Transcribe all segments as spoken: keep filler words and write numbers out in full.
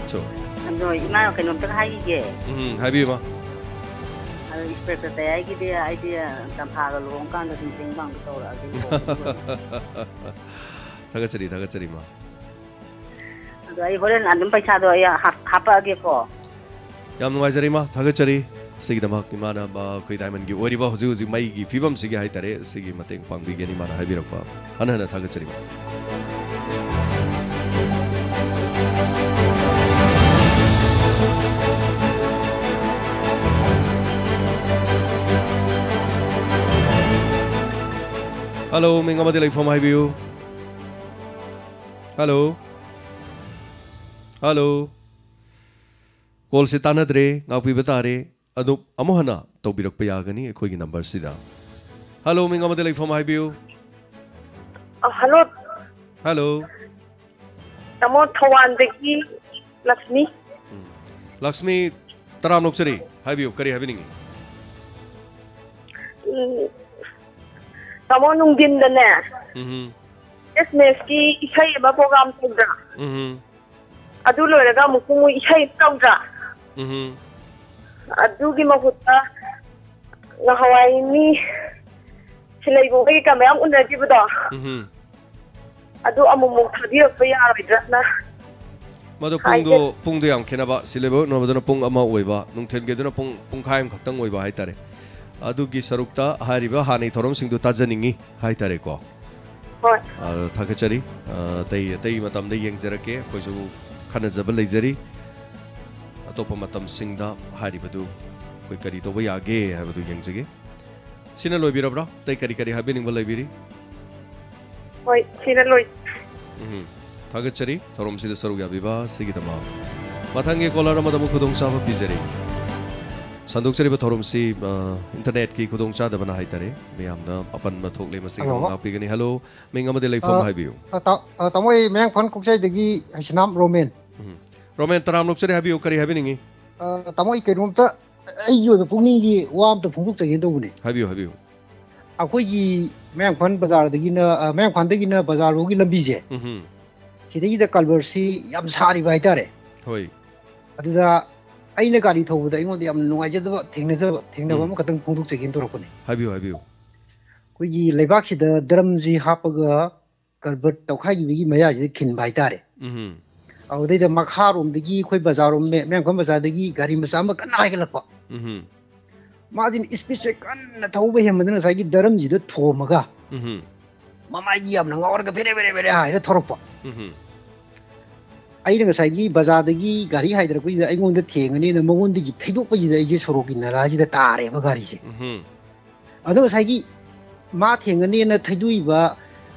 So. ꯑꯗꯣ ꯏꯃꯥ, ꯀꯩꯅꯣꯝꯇꯒ ꯍꯥꯏꯈꯤꯒꯦ꯫ ꯎꯝ, ꯍꯥꯏꯕꯤꯌꯨ, ꯏꯃꯥ꯫ ꯑꯗꯣ ꯏꯟꯁꯄꯦꯛꯇꯔ ꯇꯌꯥꯏꯒꯤꯗꯤ ꯑꯩꯗꯤ ꯇꯝꯐꯥꯒ ꯂꯨꯍꯣꯡ ꯀꯥꯟꯗ ꯑꯗꯨꯝ ꯇꯦꯡ ꯄꯥꯡꯕ ꯇꯧꯔꯛꯑꯒꯦ꯫ ꯊꯥꯒꯠꯆꯔꯤ, ꯊꯥꯒꯠꯆꯔꯤ, ꯏꯃꯥ꯫ ꯑꯗꯣ ꯑꯩ ꯍꯣꯔꯦꯟ ꯑꯗꯨꯝ ꯄꯩꯁꯥꯗꯣ ꯑꯩ ꯍꯥꯞ-, ꯍꯥꯄꯛꯑꯒꯦꯀꯣ꯫ ꯌꯥꯝ ꯅꯨꯡꯉꯥꯏꯖꯔꯦ, ꯏꯃꯥ, ꯊꯥꯒꯠꯆꯔꯤ꯫ ꯑꯁꯤꯒꯤꯗꯃꯛ ꯏꯃꯥꯅ, ꯑ, ꯑꯩꯈꯣꯏ ꯗꯥꯏꯃꯟꯒꯤ ꯑꯣꯏꯔꯤꯕ ꯍꯧꯖꯤꯛ ꯍꯧꯖꯤꯛ ꯃꯩꯒꯤ ꯐꯤꯕꯝꯁꯤꯒꯤ ꯍꯥꯏꯇꯥꯔꯦ, ꯑꯁꯤꯒꯤ ꯃꯇꯦꯡ ꯄꯥꯡꯕꯤꯒꯅꯤ ꯏꯃꯥꯅ ꯍꯥꯏꯕꯤꯔꯛꯄ꯫ ꯍꯟꯅ ꯍꯟꯅ ꯊꯥꯒꯠꯆꯔꯤ, ꯏꯃꯥ꯫ ꯍꯜꯂꯣ, ꯃꯤꯡ ꯑꯃꯗꯤ ꯂꯩꯐꯝ ꯍꯥꯏꯕꯤꯌꯨ꯫ ꯍꯜꯂꯣ꯫ ꯍꯜꯂꯣ꯫ ꯀꯣꯜꯁꯦ ꯇꯥꯟꯅꯗ꯭ꯔꯦ, ꯉꯥꯛꯄꯤꯕ ꯇꯥꯔꯦ꯫ ꯑꯗꯨ ꯑꯃꯨꯛ ꯍꯟꯅ ꯇꯧꯕꯤꯔꯛꯄ ꯌꯥꯒꯅꯤ ꯑꯩꯈꯣꯏꯒꯤ ꯅꯝꯕꯔꯁꯤꯗ꯫ ꯍꯜꯂꯣ, ꯃꯤꯡ ꯑꯃꯗꯤ ꯂꯩꯐꯝ ꯍꯥꯏꯕꯤꯌꯨ꯫ ꯑ, ꯍꯜꯂꯣ꯫ ꯍꯜꯂꯣ꯫ ꯇꯥꯃꯣ, ꯊꯧꯕꯥꯜꯗꯒꯤ ꯂꯛꯁꯃꯤ꯫ ꯎꯝ꯫ ꯂꯛꯁꯃꯤ, ꯇꯔꯥꯝꯅ ꯑꯣꯛꯆꯔꯤ꯫ ꯍꯥꯏꯕꯤꯌꯨ, ꯀꯔꯤ ꯍꯥꯏꯕꯤꯅꯤꯡꯉꯤ? ꯎꯝ, ꯇꯥꯃꯣ, ꯅꯨꯡꯊꯤꯟꯗꯅꯦ, ꯎꯝꯍꯨꯝ꯫ ꯈ꯭ꯔꯤꯁꯃꯥꯁꯀꯤ ꯏꯁꯩ ꯑꯃ ꯄ꯭ꯔꯣꯒ꯭ꯔꯥꯝ ꯇꯧꯗ꯭ꯔꯥ? ꯎꯝꯍꯨꯝ꯫ ꯑꯗꯨ ꯂꯣꯏꯔꯒ ꯑꯃꯨꯛꯁꯨ ꯃꯣꯏ ꯏꯁꯩ ꯑꯃ ꯇꯧꯗ꯭ꯔꯥ? ꯎꯝꯍꯨꯝ꯫ ꯑꯗꯨꯒꯤ ꯃꯍꯨꯠꯇ ꯉꯍꯥꯟꯋꯥꯏ ꯃꯤ ꯁꯤꯂꯩꯕꯨꯡꯗꯒꯤ ꯀ ꯃꯌꯥꯝ ꯎꯅꯈꯤꯕꯗꯣ, ꯎꯝꯍꯨꯝ꯫ ꯑꯗꯨ ꯑꯃꯨꯛꯃꯨꯛ ꯊꯥꯕꯤꯔꯛꯄ ꯌꯥꯔꯣꯏꯗ꯭ꯔꯅ ꯃꯗꯨ ꯍꯥꯏꯒꯦ꯫ ꯄꯨꯡꯗꯣ, ꯄꯨꯡꯗꯣ ꯌꯥꯝ ꯈꯦꯠꯅꯕ, ꯁꯤꯂꯩꯕꯨꯡ ꯎꯅꯕꯗꯨꯅ ꯄꯨꯡ ꯑꯃ ꯑꯣꯏꯕ, ꯅꯨꯡꯊꯤꯜꯒꯤꯗꯨꯅ ꯄꯨꯡ, ꯄꯨꯡꯈꯥꯏ ꯑꯃꯈꯛꯇꯪ ꯑꯣꯏꯕ ꯍꯥꯏꯇꯥꯔꯦ꯫ ꯑꯗꯨꯒꯤ ꯁꯔꯨꯛꯇ ꯍꯥꯏꯔꯤꯕ ꯍꯥꯟꯅꯒꯤ ꯊꯧꯔꯝꯁꯤꯡꯗꯨ ꯇꯥꯖꯅꯤꯡꯉꯤ ꯍꯥꯏꯇꯥꯔꯦꯀꯣ꯫ ꯍꯣꯏ꯫ ꯑ, ꯊꯥꯒꯠꯆꯔꯤ꯫ ꯑ, ꯑꯇꯩ, ꯑꯇꯩ ꯃꯇꯝꯗ ꯌꯦꯡꯖꯔꯛꯀꯦ꯫ ꯑꯩꯈꯣꯏꯁꯨ ꯈꯟꯅꯖꯕ ꯂꯩꯖꯔꯤ꯫ ꯑꯇꯣꯞꯄ ꯃꯇꯝꯁꯤꯡꯗ ꯍꯥꯏꯔꯤꯕꯗꯨ ꯑꯩꯈꯣꯏ ꯀꯔꯤ ꯇꯧꯕ ꯌꯥꯒꯦ ꯍꯥꯏꯕꯗꯨ ꯌꯦꯡꯖꯒꯦ꯫ ꯁꯤꯅ ꯂꯣꯏꯕꯤꯔꯕ꯭ꯔꯥ? ꯑꯇꯩ ꯀꯔꯤ ꯀꯔꯤ ꯍꯥꯏꯕꯤꯅꯤꯡꯕ ꯂꯩꯕꯤꯔꯤ? ꯍꯣꯏ, ꯁꯤꯅ ꯂꯣꯏ꯫ ꯎꯝ꯫ ꯊꯥꯒꯠꯆꯔꯤ ꯊꯧꯔꯝꯁꯤꯗ ꯁꯔꯨꯛ ꯌꯥꯕꯤꯕ ꯑꯁꯤꯒꯤꯗꯃꯛ꯫ ꯃꯊꯪꯒꯤ ꯀꯣꯂꯔ ꯑꯃꯗ ꯑꯃꯨꯛ ꯈꯨꯗꯣꯡꯆꯥꯕ ꯄꯤꯖꯔꯤ꯫ ꯁꯟꯗꯣꯛꯆꯔꯤꯕ ꯊꯧꯔꯝꯁꯤ, ꯑ, ꯏꯟꯇꯔꯅꯦꯠꯀꯤ ꯈꯨꯗꯣꯡꯆꯥꯗꯕꯅ ꯍꯥꯏꯇꯥꯔꯦ꯫ ꯃꯌꯥꯝꯗ ꯑꯄꯟꯕ ꯊꯣꯛꯂꯦ, ꯃꯁꯤꯒꯤꯗꯃꯛ ꯍꯜꯂꯣ꯫ ꯉꯥꯛꯄꯤꯒꯅꯤ꯫ ꯍꯜꯂꯣ, ꯃꯤꯡ ꯑꯃꯗꯤ ꯂꯩꯐꯝ ꯑ, ꯍꯥꯏꯕꯤꯌꯨ꯫ ꯑ, ꯇꯥ-, ꯑ, ꯇꯥꯃꯣ, ꯑꯩ ꯃꯌꯥꯡꯐꯥꯟ ꯀꯣꯛꯆꯩꯗꯒꯤ ꯍꯩꯁꯅꯥꯝ ꯔꯣꯃꯦꯟ꯫ ꯎꯝ꯫ ꯔꯣꯃꯦꯟ, ꯇꯔꯥꯝꯅ ꯑꯣꯛꯆꯔꯤ, ꯍꯥꯏꯕꯤꯌꯨ, ꯀꯔꯤ ꯍꯥꯏꯕꯤꯅꯤꯡꯉꯤ? ꯑ, ꯇꯥꯃꯣ, ꯑꯩ ꯀꯩꯅꯣꯝꯇ ꯑꯩꯒꯤ ꯑꯣꯏꯕ ꯄꯨꯛꯅꯤꯡꯒꯤ ꯋꯥ ꯑꯝꯇ ꯐꯣꯡꯗꯣꯛꯆꯒꯦ ꯇꯧꯕꯅꯦ꯫ ꯍꯥꯏꯕꯤꯌꯨ, ꯍꯥꯏꯕꯤꯌꯨ꯫ ꯑꯩꯈꯣꯏꯒꯤ ꯃꯌꯥꯡꯐꯥꯟ ꯕꯖꯥꯔꯗꯒꯤꯅ, ꯑ, ꯃꯌꯥꯡꯐꯥꯟꯗꯒꯤꯅ ꯕꯖꯥꯔ ꯐꯥꯎꯒꯤ ꯂꯝꯕꯤꯁꯦ, ꯎꯝꯍꯨꯝ꯫ ꯁꯤꯗꯩꯁꯤꯗ ꯀꯜꯚꯔꯁꯤ ꯌꯥꯝ ꯁꯥꯔꯤꯕ ꯍꯥꯏꯇꯥꯔꯦ꯫ ꯍꯣꯏ꯫ ꯑꯗꯨꯗ ꯑꯩꯅ ꯒꯥꯔꯤ ꯊꯧꯕꯗ ꯑꯩꯉꯣꯟꯗ ꯌꯥꯝꯅ ꯅꯨꯡꯉꯥꯏꯖꯗꯕ ꯊꯦꯡꯅꯖꯕ ꯊꯦꯡꯅꯕ ꯎꯝ꯫ ꯑꯃꯈꯛꯇꯪ ꯐꯣꯡꯗꯣꯛꯆꯒꯦꯅ ꯇꯧꯔꯛꯄꯅꯦ꯫ ꯍꯥꯏꯕꯤꯌꯨ, ꯍꯥꯏꯕꯤꯌꯨ꯫ ꯑꯩꯈꯣꯏꯒꯤ ꯂꯩꯕꯥꯛꯁꯤꯗ ꯗ꯭ꯔꯝꯁꯤ ꯍꯥꯞꯄꯒ ꯀꯜꯕꯔꯠ ꯇꯧꯈꯥꯏꯈꯤꯕꯒꯤ ꯃꯌꯥꯁꯤꯗ ꯈꯤꯟꯕ ꯍꯥꯏꯇꯥꯔꯦ꯫ ꯎꯝ꯫ ꯑꯗꯨꯗꯩꯗ ꯃꯈꯥꯔꯣꯝꯗꯒꯤ ꯑꯩꯈꯣꯏ ꯕꯖꯥꯔꯔꯣꯝ, ꯃꯌꯥꯡ ꯃꯌꯥꯡꯐꯝ ꯕꯖꯥꯔꯗꯒꯤ ꯒꯥꯔꯤ ꯃꯆꯥ ꯑꯃ ꯀꯟꯅ ꯍꯥꯏꯒꯠꯂꯛꯄ꯫ ꯎꯝ꯫ ꯃꯥꯁꯤꯅ ꯏꯁꯄꯤꯠꯁꯦ ꯀꯟꯅ ꯊꯧꯕ ꯍꯦꯟꯕꯗꯨꯅ ꯉꯁꯥꯏꯒꯤ ꯗ꯭ꯔꯝꯁꯤꯗ ꯊꯣꯝꯃꯒ ꯎꯝ꯫ ꯃꯃꯥꯏꯒꯤ ꯌꯥꯝꯅ ꯉꯥꯎꯔꯒ ꯕꯦꯔꯦ ꯕꯦꯔꯦ ꯕꯦꯔꯦ ꯍꯥꯏꯔ ꯊꯧꯔꯛꯄ꯫ ꯎꯝ꯫ ꯑꯩꯅ ꯉꯁꯥꯏꯒꯤ ꯕꯖꯥꯔꯗꯒꯤ ꯒꯥꯔꯤ ꯍꯥꯏꯗꯔꯛꯄꯁꯤꯗ ꯑꯩꯉꯣꯟꯗ ꯊꯦꯡꯉꯅꯤꯅ ꯃꯉꯣꯟꯗꯒꯤ ꯊꯩꯗꯣꯛꯄꯁꯤꯗ ꯑꯩꯁꯦ ꯁꯣꯔꯣꯛꯀꯤ ꯅꯂꯥꯁꯤꯗ ꯇꯥꯔꯦꯕ ꯒꯥꯔꯤꯁꯦ꯫ ꯎꯝ꯫ ꯑꯗꯣ ꯉꯁꯥꯏꯒꯤ ꯃꯥ ꯊꯦꯡꯉꯅꯤꯅ ꯊꯩꯗꯣꯛꯏꯕ,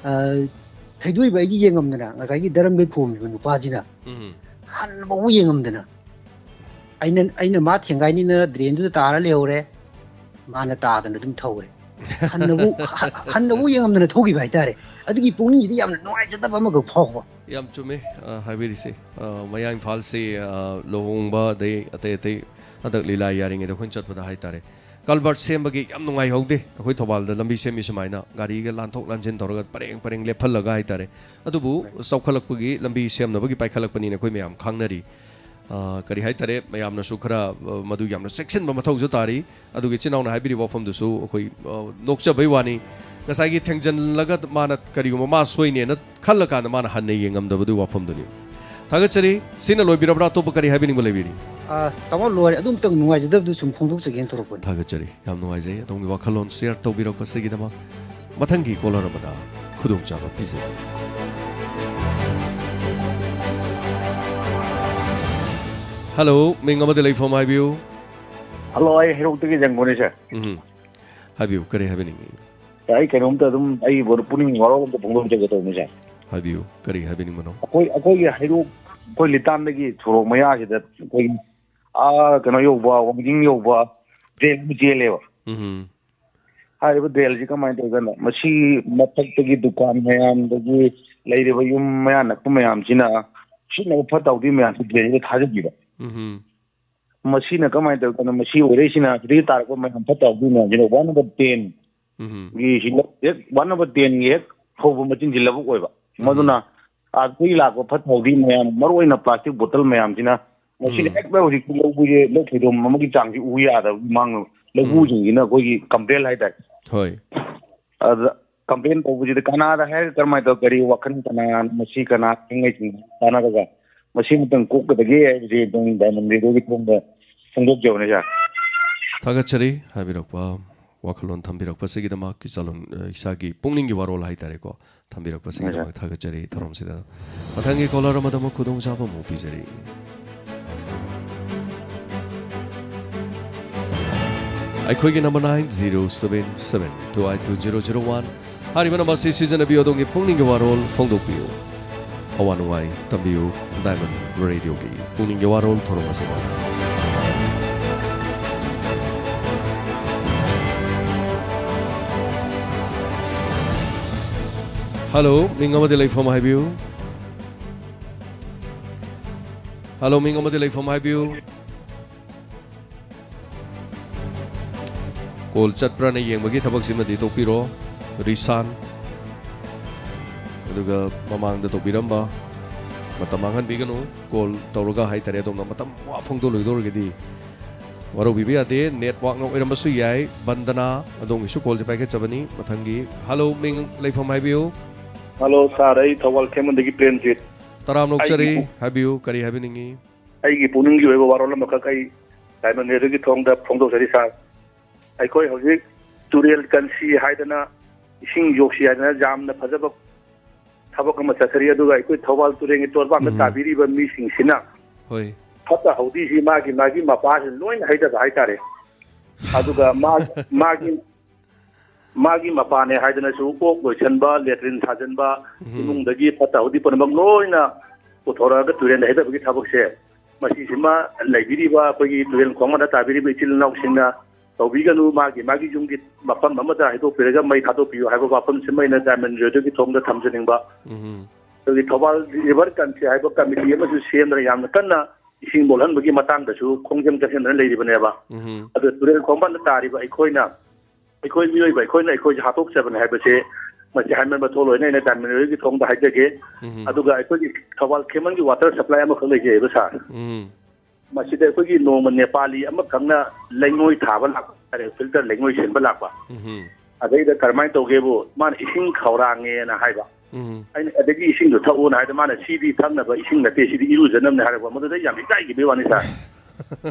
ꯑ, ꯊꯩꯗꯣꯛꯏꯕ ꯑꯩꯒꯤ ꯌꯦꯡꯉꯝꯗꯅ ꯉꯁꯥꯏꯒꯤ ꯗꯔꯝꯗ ꯊꯣꯝꯃꯤꯕ ꯅꯨꯄꯥꯁꯤꯅ ꯎꯝ꯫ ꯍꯟꯅꯐꯥꯎ ꯌꯦꯡꯉꯝꯗꯅ ꯑꯩꯅ, ꯑꯩꯅ ꯃꯥ ꯊꯦꯡꯒꯥꯏꯅꯤꯅ ꯗ꯭ꯔꯦꯟꯗꯨꯗ ꯇꯥꯔ ꯂꯩꯍꯧꯔꯦ꯫ ꯃꯥꯅ ꯇꯥꯗꯅ ꯑꯗꯨꯝ ꯊꯧꯔꯦ꯫ ꯍꯟꯅꯕꯨ, ꯍ-, ꯍꯟꯅꯕꯨ ꯌꯦꯡꯉꯝꯗꯅ ꯊꯧꯈꯤꯕ ꯍꯥꯏꯇꯥꯔꯦ꯫ ꯑꯗꯨꯒꯤ ꯄꯨꯛꯅꯤꯡꯁꯤꯗ ꯌꯥꯝꯅ ꯅꯨꯡꯉꯥꯏꯖꯗꯕ ꯑꯃꯈꯛ ꯐꯥꯎꯕ꯫ ꯌꯥꯝ ꯆꯨꯝꯃꯦ, ꯑ, ꯍꯥꯏꯕꯤꯔꯤꯁꯦ꯫ ꯑ, ꯃꯌꯥꯡ ꯏꯝꯐꯥꯜꯁꯦ, ꯑ, ꯂꯨꯍꯣꯡꯕ ꯑꯗꯩ ꯑꯇꯩ ꯑꯇꯩ ꯍꯟꯗꯛ ꯂꯤꯂꯥ ꯌꯥꯔꯤꯉꯩꯗ ꯑꯩꯈꯣꯏꯅ ꯆꯠꯄꯗ ꯍꯥꯏꯇꯥꯔꯦ, ꯀꯜꯕꯔꯠ ꯁꯦꯝꯕꯒꯤ ꯌꯥꯝ ꯅꯨꯡꯉꯥꯏꯍꯧꯗꯦ꯫ ꯑꯩꯈꯣꯏ ꯊꯧꯕꯥꯜꯗ ꯂꯝꯕꯤ ꯁꯦꯝꯃꯤ ꯁꯨꯃꯥꯏꯅ ꯒꯥꯔꯤꯒ ꯂꯥꯟꯊꯣꯛ ꯂꯥꯟꯁꯤꯟ ꯇꯧꯔꯒ ꯄꯔꯦꯡ ꯄꯔꯦꯡ ꯂꯦꯞꯍꯜꯂꯒ ꯍꯥꯏꯇꯥꯔꯦ꯫ ꯑꯗꯨꯕꯨ ꯆꯥꯎꯈꯠꯂꯛꯄꯒꯤ ꯂꯝꯕꯤ ꯁꯦꯝꯅꯕꯒꯤ ꯄꯥꯏꯈꯠꯂꯛꯄꯅꯤꯅ ꯑꯩꯈꯣꯏ ꯃꯌꯥꯝ ꯈꯪꯅꯔꯤ꯫ ꯑ, ꯀꯔꯤ ꯍꯥꯏꯇꯥꯔꯦ, ꯃꯌꯥꯝꯅꯁꯨ ꯈꯔ, ꯑ, ꯃꯗꯨ ꯌꯥꯝꯅ ꯆꯦꯛꯁꯤꯟꯕ ꯃꯊꯧꯁꯨ ꯇꯥꯔꯤ꯫ ꯑꯗꯨꯒ ꯏꯆꯤꯟ ꯏꯅꯥꯎꯅ ꯍꯥꯏꯕꯤꯔꯤꯕ ꯋꯥꯐꯝꯗꯨꯁꯨ ꯑꯩꯈꯣꯏ, ꯑ, ꯅꯣꯛꯆꯕꯩ ꯋꯥꯅꯤ꯫ ꯉꯁꯥꯏꯒꯤ ꯊꯦꯡꯖꯤꯜꯂꯒ ꯃꯥꯅ ꯀꯔꯤꯒꯨꯝꯕ ꯃꯥ ꯁꯣꯏꯅꯦꯅ ꯈꯜꯂꯀꯥꯟꯗ ꯃꯥꯅ ꯍꯟꯅ ꯌꯦꯡꯉꯝꯗꯕꯗꯨꯒꯤ ꯋꯥꯐꯝꯗꯨꯅꯤ꯫ ꯊꯥꯒꯠꯆꯔꯤ꯫ ꯁꯤꯅ ꯂꯣꯏꯕꯤꯔꯕ꯭ꯔꯥ? ꯑꯇꯣꯞꯄ ꯀꯔꯤ ꯍꯥꯏꯕꯤꯅꯤꯡꯕ ꯂꯩꯕꯤꯔꯤ? ꯑ, ꯇꯥꯃꯣ, ꯂꯣꯏꯔꯦ꯫ ꯑꯗꯨꯝꯇꯪ ꯅꯨꯡꯉꯥꯏꯖꯗꯕꯗꯨ ꯁꯨꯝ ꯐꯣꯡꯗꯣꯛꯆꯒꯦꯅ ꯇꯧꯔꯛꯄꯅꯤ꯫ ꯊꯥꯒꯠꯆꯔꯤ꯫ ꯌꯥꯝ ꯅꯨꯡꯉꯥꯏꯖꯩ ꯑꯗꯣꯝꯒꯤ ꯋꯥꯈꯜꯂꯣꯟ ꯁꯤꯌꯔ ꯇꯧꯕꯤꯔꯛꯄꯁꯤꯒꯤꯗꯃꯛ꯫ ꯃꯊꯪꯒꯤ ꯀꯣꯂꯔ ꯑꯃꯗ ꯈꯨꯗꯣꯡꯆꯥꯕ ꯄꯤꯖꯔꯤ꯫ ꯍꯜꯂꯣ, ꯃꯤꯡ ꯑꯃꯗꯤ ꯂꯩꯐꯝ ꯍꯥꯏꯕꯤꯌꯨ꯫ ꯍꯜꯂꯣ, ꯑꯩ ꯍꯩꯔꯣꯛꯇꯒꯤ ꯖꯪꯒꯣꯅꯤ, ꯁꯥꯔ꯫ ꯎꯝ꯫ ꯍꯥꯏꯕꯤꯌꯨ, ꯀꯔꯤ ꯍꯥꯏꯕꯤꯅꯤꯡꯉꯤ? ꯑꯩ ꯀꯩꯅꯣꯝꯇ ꯑꯗꯨꯝ ꯑꯩ ꯄꯨꯛꯅꯤꯡ ꯋꯥꯔꯧ ꯑꯝꯇ ꯐꯣꯡꯗꯣꯛꯆꯒꯦ ꯇꯧꯕꯅꯤ, ꯁꯥꯔ꯫ ꯍꯥꯏꯕꯤꯌꯨ, ꯀꯔꯤ ꯍꯥꯏꯕꯤꯅꯤꯡꯕꯅꯣ? ꯑꯩꯈꯣꯏ, ꯑꯩꯈꯣꯏꯒꯤ ꯍꯩꯔꯣꯛ, ꯑꯩꯈꯣꯏ ꯂꯤꯇꯥꯟꯗꯒꯤ ꯁꯣꯔꯣꯛ ꯃꯌꯥꯁꯤꯗ ꯑꯩꯈꯣꯏꯒꯤ, ꯑꯥ, ꯀꯩꯅꯣ ꯌꯧꯕ, ꯋꯥꯡꯖꯤꯡ ꯌꯧꯕ ꯗ꯭ꯔꯦꯟ ꯑꯃ ꯆꯦꯜꯂꯦꯕ꯫ ꯎꯝ꯫ ꯍꯥꯏꯔꯤꯕ ꯗ꯭ꯔꯦꯟꯁꯤ ꯀꯃꯥꯏꯅ ꯇꯧꯗꯅ, ꯃꯁꯤ ꯃꯊꯛꯇꯒꯤ ꯗꯨꯀꯥꯟ ꯃꯌꯥꯝꯗꯒꯤ ꯂꯩꯔꯤꯕ ꯌꯨꯝ ꯃꯌꯥ ꯅꯛꯄ ꯃꯌꯥꯝꯁꯤꯅ ꯁꯤꯖꯤꯟꯅꯕ ꯐꯠꯇ ꯍꯥꯎꯗꯤ ꯃꯌꯥꯝꯁꯤ ꯗ꯭ꯔꯦꯟꯁꯤꯗ ꯊꯥꯖꯤꯟꯕꯤꯕ꯫ ꯎꯝ꯫ ꯃꯁꯤꯅ ꯀꯃꯥꯏꯅ ꯇꯧꯗꯅ, ꯃꯁꯤ ꯑꯣꯏꯔꯛꯏꯁꯤꯅ ꯁꯤꯗꯒꯤ ꯇꯥꯔꯛꯄ ꯃꯌꯥꯝ ꯐꯠꯇ ꯍꯥꯎꯗꯤ ꯃꯌꯥꯝꯁꯤꯅ ꯋꯥꯔꯗ ꯅꯝꯕꯔ ꯇꯦꯟ ꯎꯝ꯫ ꯒꯤ ꯁꯤ ꯍꯦꯛ ꯋꯥꯔꯗ ꯅꯝꯕꯔ ꯇꯦꯟꯒꯤ ꯍꯦꯛ ꯍꯧꯕ ꯃꯆꯤꯟꯁꯤ ꯂꯧꯕꯨꯛ ꯑꯣꯏꯕ꯫ ꯎꯝ꯫ ꯃꯗꯨꯅ ꯑꯥꯗꯒꯤ ꯂꯥꯛꯄ ꯐꯠꯇ ꯍꯥꯎꯗꯤ ꯃꯌꯥꯝ, ꯃꯔꯨ ꯑꯣꯏꯅ plastic bottle ꯃꯌꯥꯝꯁꯤꯅ, ꯃꯁꯤꯅ ꯎꯝ꯫ ꯍꯦꯛꯇ ꯍꯧꯖꯤꯛꯇꯤ ꯂꯧꯕꯁꯦ, ꯂꯧ ꯐꯩꯗꯣꯝ ꯑꯃꯒꯤ ꯆꯥꯡꯁꯤ ꯎ ꯌꯥꯗꯕ ꯃꯥꯡꯅꯕ ꯎꯝ꯫ ꯂꯧꯎꯁꯤꯡꯁꯤꯅ ꯑꯩꯈꯣꯏꯒꯤ complain ꯍꯥꯏꯇꯥꯔꯦ꯫ ꯍꯣꯏ꯫ ꯑꯗ complain ꯇꯧꯕꯁꯤꯗ ꯀꯅꯥꯗ ꯍꯥꯏꯔꯒ ꯀꯔꯝꯍꯥꯏꯅ ꯇꯧ-, ꯀꯔꯤ ꯋꯥꯈꯜ, ꯀꯅꯥ, ꯃꯁꯤ ꯀꯅꯥ ꯈꯪꯅꯩꯁꯤꯡ ꯇꯥꯟꯅꯔꯒ ꯃꯁꯤ ꯑꯃꯇꯪ ꯀꯣꯛꯀꯗꯒꯦ ꯍꯥꯏꯕꯁꯤ ꯑꯗꯨꯝ Diamond Radio ꯒꯤ ꯊꯣꯡꯗ ꯐꯣꯡꯗꯣꯛꯆꯕꯅꯤ, ꯁꯥꯔ꯫ ꯊꯥꯒꯠꯆꯔꯤ ꯍꯥꯏꯕꯤꯔꯛꯄ, ꯋꯥꯈꯜꯂꯣꯟ ꯊꯝꯕꯤꯔꯛꯄꯁꯤꯒꯤꯗꯃꯛ, ꯏꯆꯥꯂꯣꯟ-, ꯑ, ꯏꯁꯥꯒꯤ ꯄꯨꯛꯅꯤꯡꯒꯤ ꯋꯥꯔꯣꯜ ꯍꯥꯏꯇꯥꯔꯦꯀꯣ, ꯊꯝꯕꯤꯔꯛꯄꯁꯤꯒꯤꯗꯃꯛ ꯊꯥꯒꯠꯆꯔꯤ ꯊꯧꯔꯝꯁꯤꯗ꯫ ꯃꯊꯪꯒꯤ caller ꯑꯃꯗ ꯑꯃꯨꯛ ꯈꯨꯗꯣꯡꯆꯥꯕ ꯑꯃꯨꯛ ꯄꯤꯖꯔꯤ꯫ ꯑꯩꯈꯣꯏꯒꯤ number nine zero seven seven two eight two zero zero one꯫ ꯍꯥꯏꯔꯤꯕ number ꯁꯤ ꯁꯤꯖꯤꯟꯅꯕꯤꯌꯨ, ꯑꯗꯣꯝꯒꯤ ꯄꯨꯛꯅꯤꯡꯒꯤ ꯋꯥꯔꯣꯜ ꯐꯣꯡꯗꯣꯛꯄꯤꯌꯨ꯫ ꯑꯋꯥ ꯅꯨꯡꯉꯥꯏ ꯇꯝꯕꯤꯌꯨ꯫ Diamond Radio ꯒꯤ ꯄꯨꯛꯅꯤꯡꯒꯤ ꯋꯥꯔꯣꯜ ꯊꯧꯔꯝ ꯑꯁꯤꯗ꯫ Hello, ꯃꯤꯡ ꯑꯃꯗꯤ ꯂꯩꯐꯝ ꯍꯥꯏꯕꯤꯌꯨ꯫ Hello, ꯃꯤꯡ ꯑꯃꯗꯤ ꯂꯩꯐꯝ ꯍꯥꯏꯕꯤꯌꯨ꯫ Call ꯆꯠꯄ꯭ꯔꯥꯅ ꯌꯦꯡꯕꯒꯤ ꯊꯕꯛꯁꯤꯃꯗꯤ ꯇꯧꯕꯤꯔꯣ, ꯔꯤꯁꯥꯟ꯫ ꯑꯗꯨꯒ ꯃꯃꯥꯡꯗ ꯇꯧꯕꯤꯔꯝꯕ, ꯃꯇꯝ ꯃꯥꯡꯍꯟꯕꯤꯒꯅꯨ꯫ Call ꯇꯧꯔꯒ ꯍꯥꯏꯇꯥꯔꯦ, ꯑꯗꯣꯝꯅ ꯃꯇꯝ ꯋꯥ ꯐꯣꯡꯗꯣꯛꯂꯣꯏꯗꯧꯔꯒꯗꯤ ꯋꯥꯔꯧꯕꯤꯕ ꯌꯥꯗꯦ꯫ Network ꯅ ꯑꯣꯏꯔꯝꯕꯁꯨ ꯌꯥꯏ꯫ ꯕꯟꯗꯅꯥ, ꯑꯗꯣꯝꯒꯤꯁꯨ call ꯁꯦ ꯄꯥꯏꯈꯠꯆꯕꯅꯤ꯫ ꯃꯊꯪꯒꯤ, hello, ꯃꯤꯡ, ꯂꯩꯐꯝ ꯍꯥꯏꯕꯤꯌꯨ꯫ Hello, sir, ꯑꯩ ꯊꯧꯕꯥꯜ ꯈꯦꯃꯟꯗꯒꯤ ꯄ꯭ꯔꯦꯝꯖꯤꯠ꯫ ꯇꯔꯥꯝꯅ ꯑꯣꯛꯆꯔꯤ꯫ ꯑꯩꯒꯤ ꯄꯨ-, ꯍꯥꯏꯕꯤꯌꯨ, ꯀꯔꯤ ꯍꯥꯏꯕꯤꯅꯤꯡꯉꯤ? ꯑꯩꯒꯤ ꯄꯨꯛꯅꯤꯡꯒꯤ ꯑꯣꯏꯕ ꯋꯥꯔꯣꯜ ꯑꯃꯈꯛ ꯑꯩ Diamond Radio ꯒꯤ ꯊꯣꯡꯗ ꯐꯣꯡꯗꯣꯛꯆꯔꯤ, sir꯫ ꯑꯩꯈꯣꯏ ꯍꯧꯖꯤꯛ ꯇꯨꯔꯦꯜ ꯀꯟꯁꯤ ꯍꯥꯏꯗꯅ, ꯏꯁꯤꯡ ꯌꯣꯛꯁꯤ ꯍꯥꯏꯗꯅ ꯌꯥꯝꯅ ꯐꯖꯕ ꯊꯕꯛ ꯑꯃ ꯆꯠꯊꯔꯤ꯫ ꯑꯗꯨꯒ ꯑꯩꯈꯣꯏ ꯊꯧꯕꯥꯜ ꯇꯨꯔꯦꯜꯒꯤ ꯇꯣꯔꯕꯥꯟꯗ ꯎꯝ꯫ ꯇꯥꯕꯤꯔꯤꯕ ꯃꯤꯁꯤꯡꯁꯤꯅ ꯍꯣꯏ꯫ ꯐꯠꯇ ꯍꯥꯎꯗꯤꯁꯤ ꯃꯥꯒꯤ ꯃꯥꯒꯤ ꯃꯄꯥꯁꯤꯅ ꯂꯣꯏꯅ ꯍꯩꯊꯕ ꯍꯥꯏꯇꯥꯔꯦ꯫ ꯑꯗꯨꯒ ꯃꯥ-, ꯃꯥꯒꯤ, ꯃꯥꯒꯤ ꯃꯄꯥꯅꯦ ꯍꯥꯏꯗꯅꯁꯨ ꯑꯣꯛ ꯂꯣꯏꯁꯟꯕ, latrine ꯁꯥꯖꯟꯕ, ꯎꯝ꯫ ꯏꯃꯨꯡꯗꯒꯤ ꯐꯠꯇ ꯍꯥꯎꯗꯤ ꯄꯨꯝꯅꯃꯛ ꯂꯣꯏꯅ ꯄꯨꯊꯣꯔꯛꯑꯒ ꯇꯨꯔꯦꯜꯗ ꯍꯩꯊꯕꯒꯤ ꯊꯕꯛꯁꯦ, ꯃꯁꯤꯁꯤꯃ ꯂꯩꯕꯤꯔꯤꯕ ꯑꯩꯈꯣꯏꯒꯤ ꯇꯨꯔꯦꯜ ꯈꯣꯡꯕꯥꯟꯗ ꯇꯥꯕꯤꯔꯤꯕ ꯏꯆꯤꯜ ꯏꯅꯥꯎꯁꯤꯡꯅ ꯇꯧꯕꯤꯒꯅꯨ꯫ ꯃꯥꯒꯤ ꯃꯥꯒꯤ ꯌꯨꯝꯒꯤ ꯃꯐꯝ ꯑꯃꯗ ꯍꯩꯗꯣꯛꯄꯤꯔꯒ ꯃꯩ ꯊꯥꯗꯣꯛꯄꯤꯌꯨ ꯍꯥꯏꯕ ꯋꯥꯐꯝꯁꯤꯃ ꯑꯩꯅ Diamond Radio ꯒꯤ ꯊꯣꯡꯗ ꯊꯝꯖꯅꯤꯡꯕ꯫ ꯎꯝ꯫ ꯑꯩꯈꯣꯏꯒꯤ ꯊꯧꯕꯥꯜ River ꯀꯟꯁꯤ ꯍꯥꯏꯕ committee ꯑꯃꯁꯨ ꯁꯦꯝꯗꯅ ꯌꯥꯝꯅ ꯀꯟꯅ ꯏꯁꯤꯡ ꯃꯣꯠꯍꯟꯕꯒꯤ ꯃꯇꯥꯡꯗꯁꯨ ꯈꯣꯡꯖꯪ ꯆꯪꯁꯤꯟꯗꯅ ꯂꯩꯔꯤꯕꯅꯦꯕ꯫ ꯎꯝ꯫ ꯑꯗꯨ ꯇꯨꯔꯦꯜ ꯈꯣꯡꯕꯥꯟꯗ ꯇꯥꯔꯤꯕ ꯑꯩꯈꯣꯏꯅ, ꯑꯩꯈꯣꯏ ꯃꯤꯑꯣꯏꯕ ꯑꯩꯈꯣꯏꯅ ꯑꯩꯈꯣꯏꯁꯦ ꯍꯥꯠꯇꯣꯛꯆꯕꯅꯦ ꯍꯥꯏꯕꯁꯦ ꯃꯁꯤ ꯍꯥꯏꯃꯟꯕ ꯊꯣꯛꯂꯣꯏꯅ ꯑꯩꯅ ꯗꯥꯏꯃꯟ ꯔꯦꯗꯤꯑꯣꯒꯤ ꯊꯣꯡꯗ ꯍꯥꯏꯖꯒꯦ꯫ ꯎꯝ꯫ ꯑꯗꯨꯒ ꯑꯩꯈꯣꯏꯒꯤ ꯊꯧꯕꯥꯜ ꯈꯦꯃꯟꯒꯤ ꯋꯥꯇꯔ ꯁꯄ꯭ꯂꯥꯏ ꯑꯃꯈꯛ ꯂꯩꯖꯩꯑꯕ, ꯁꯥꯔ꯫ ꯎꯝ꯫ ꯃꯁꯤꯗ ꯑꯩꯈꯣꯏꯒꯤ ꯅꯣꯡꯃ ꯅꯦꯄꯥꯂꯤ ꯑꯃꯈꯛꯅ ꯂꯩꯉꯣꯏ ꯊꯥꯕ ꯂꯥꯛꯄ ꯍꯥꯏꯇꯥꯔꯦ, ꯐꯤꯜꯇꯔ ꯂꯩꯉꯣꯏ ꯁꯤꯟꯕ ꯂꯥꯛꯄ꯫ ꯎꯝ꯫ ꯑꯗꯩꯗ ꯀꯔꯝꯍꯥꯏꯅ ꯇꯧꯒꯦꯕꯨ, ꯃꯥꯅ ꯏꯁꯤꯡ ꯈꯧꯔꯥꯡꯉꯦꯅ ꯍꯥꯏꯕ꯫ ꯎꯝ꯫ ꯑꯩꯅ, "ꯑꯗꯒꯤ ꯏꯁꯤꯡꯗꯣ ꯊꯛꯎꯅ" ꯍꯥꯏꯗ, ꯃꯥꯅ, "ꯁꯤꯗꯤ ꯊꯛꯅꯕ ꯏꯁꯤꯡ ꯅꯠꯇꯦ, ꯁꯤꯗꯤ ꯏꯔꯨꯖꯅꯕꯅꯦ" ꯍꯥꯏꯔꯛꯄ꯫ ꯃꯗꯨꯗ ꯌꯥꯝ ꯏꯀꯥꯏꯈꯤꯕꯒꯤ ꯋꯥꯅꯤ, ꯁꯥꯔ꯫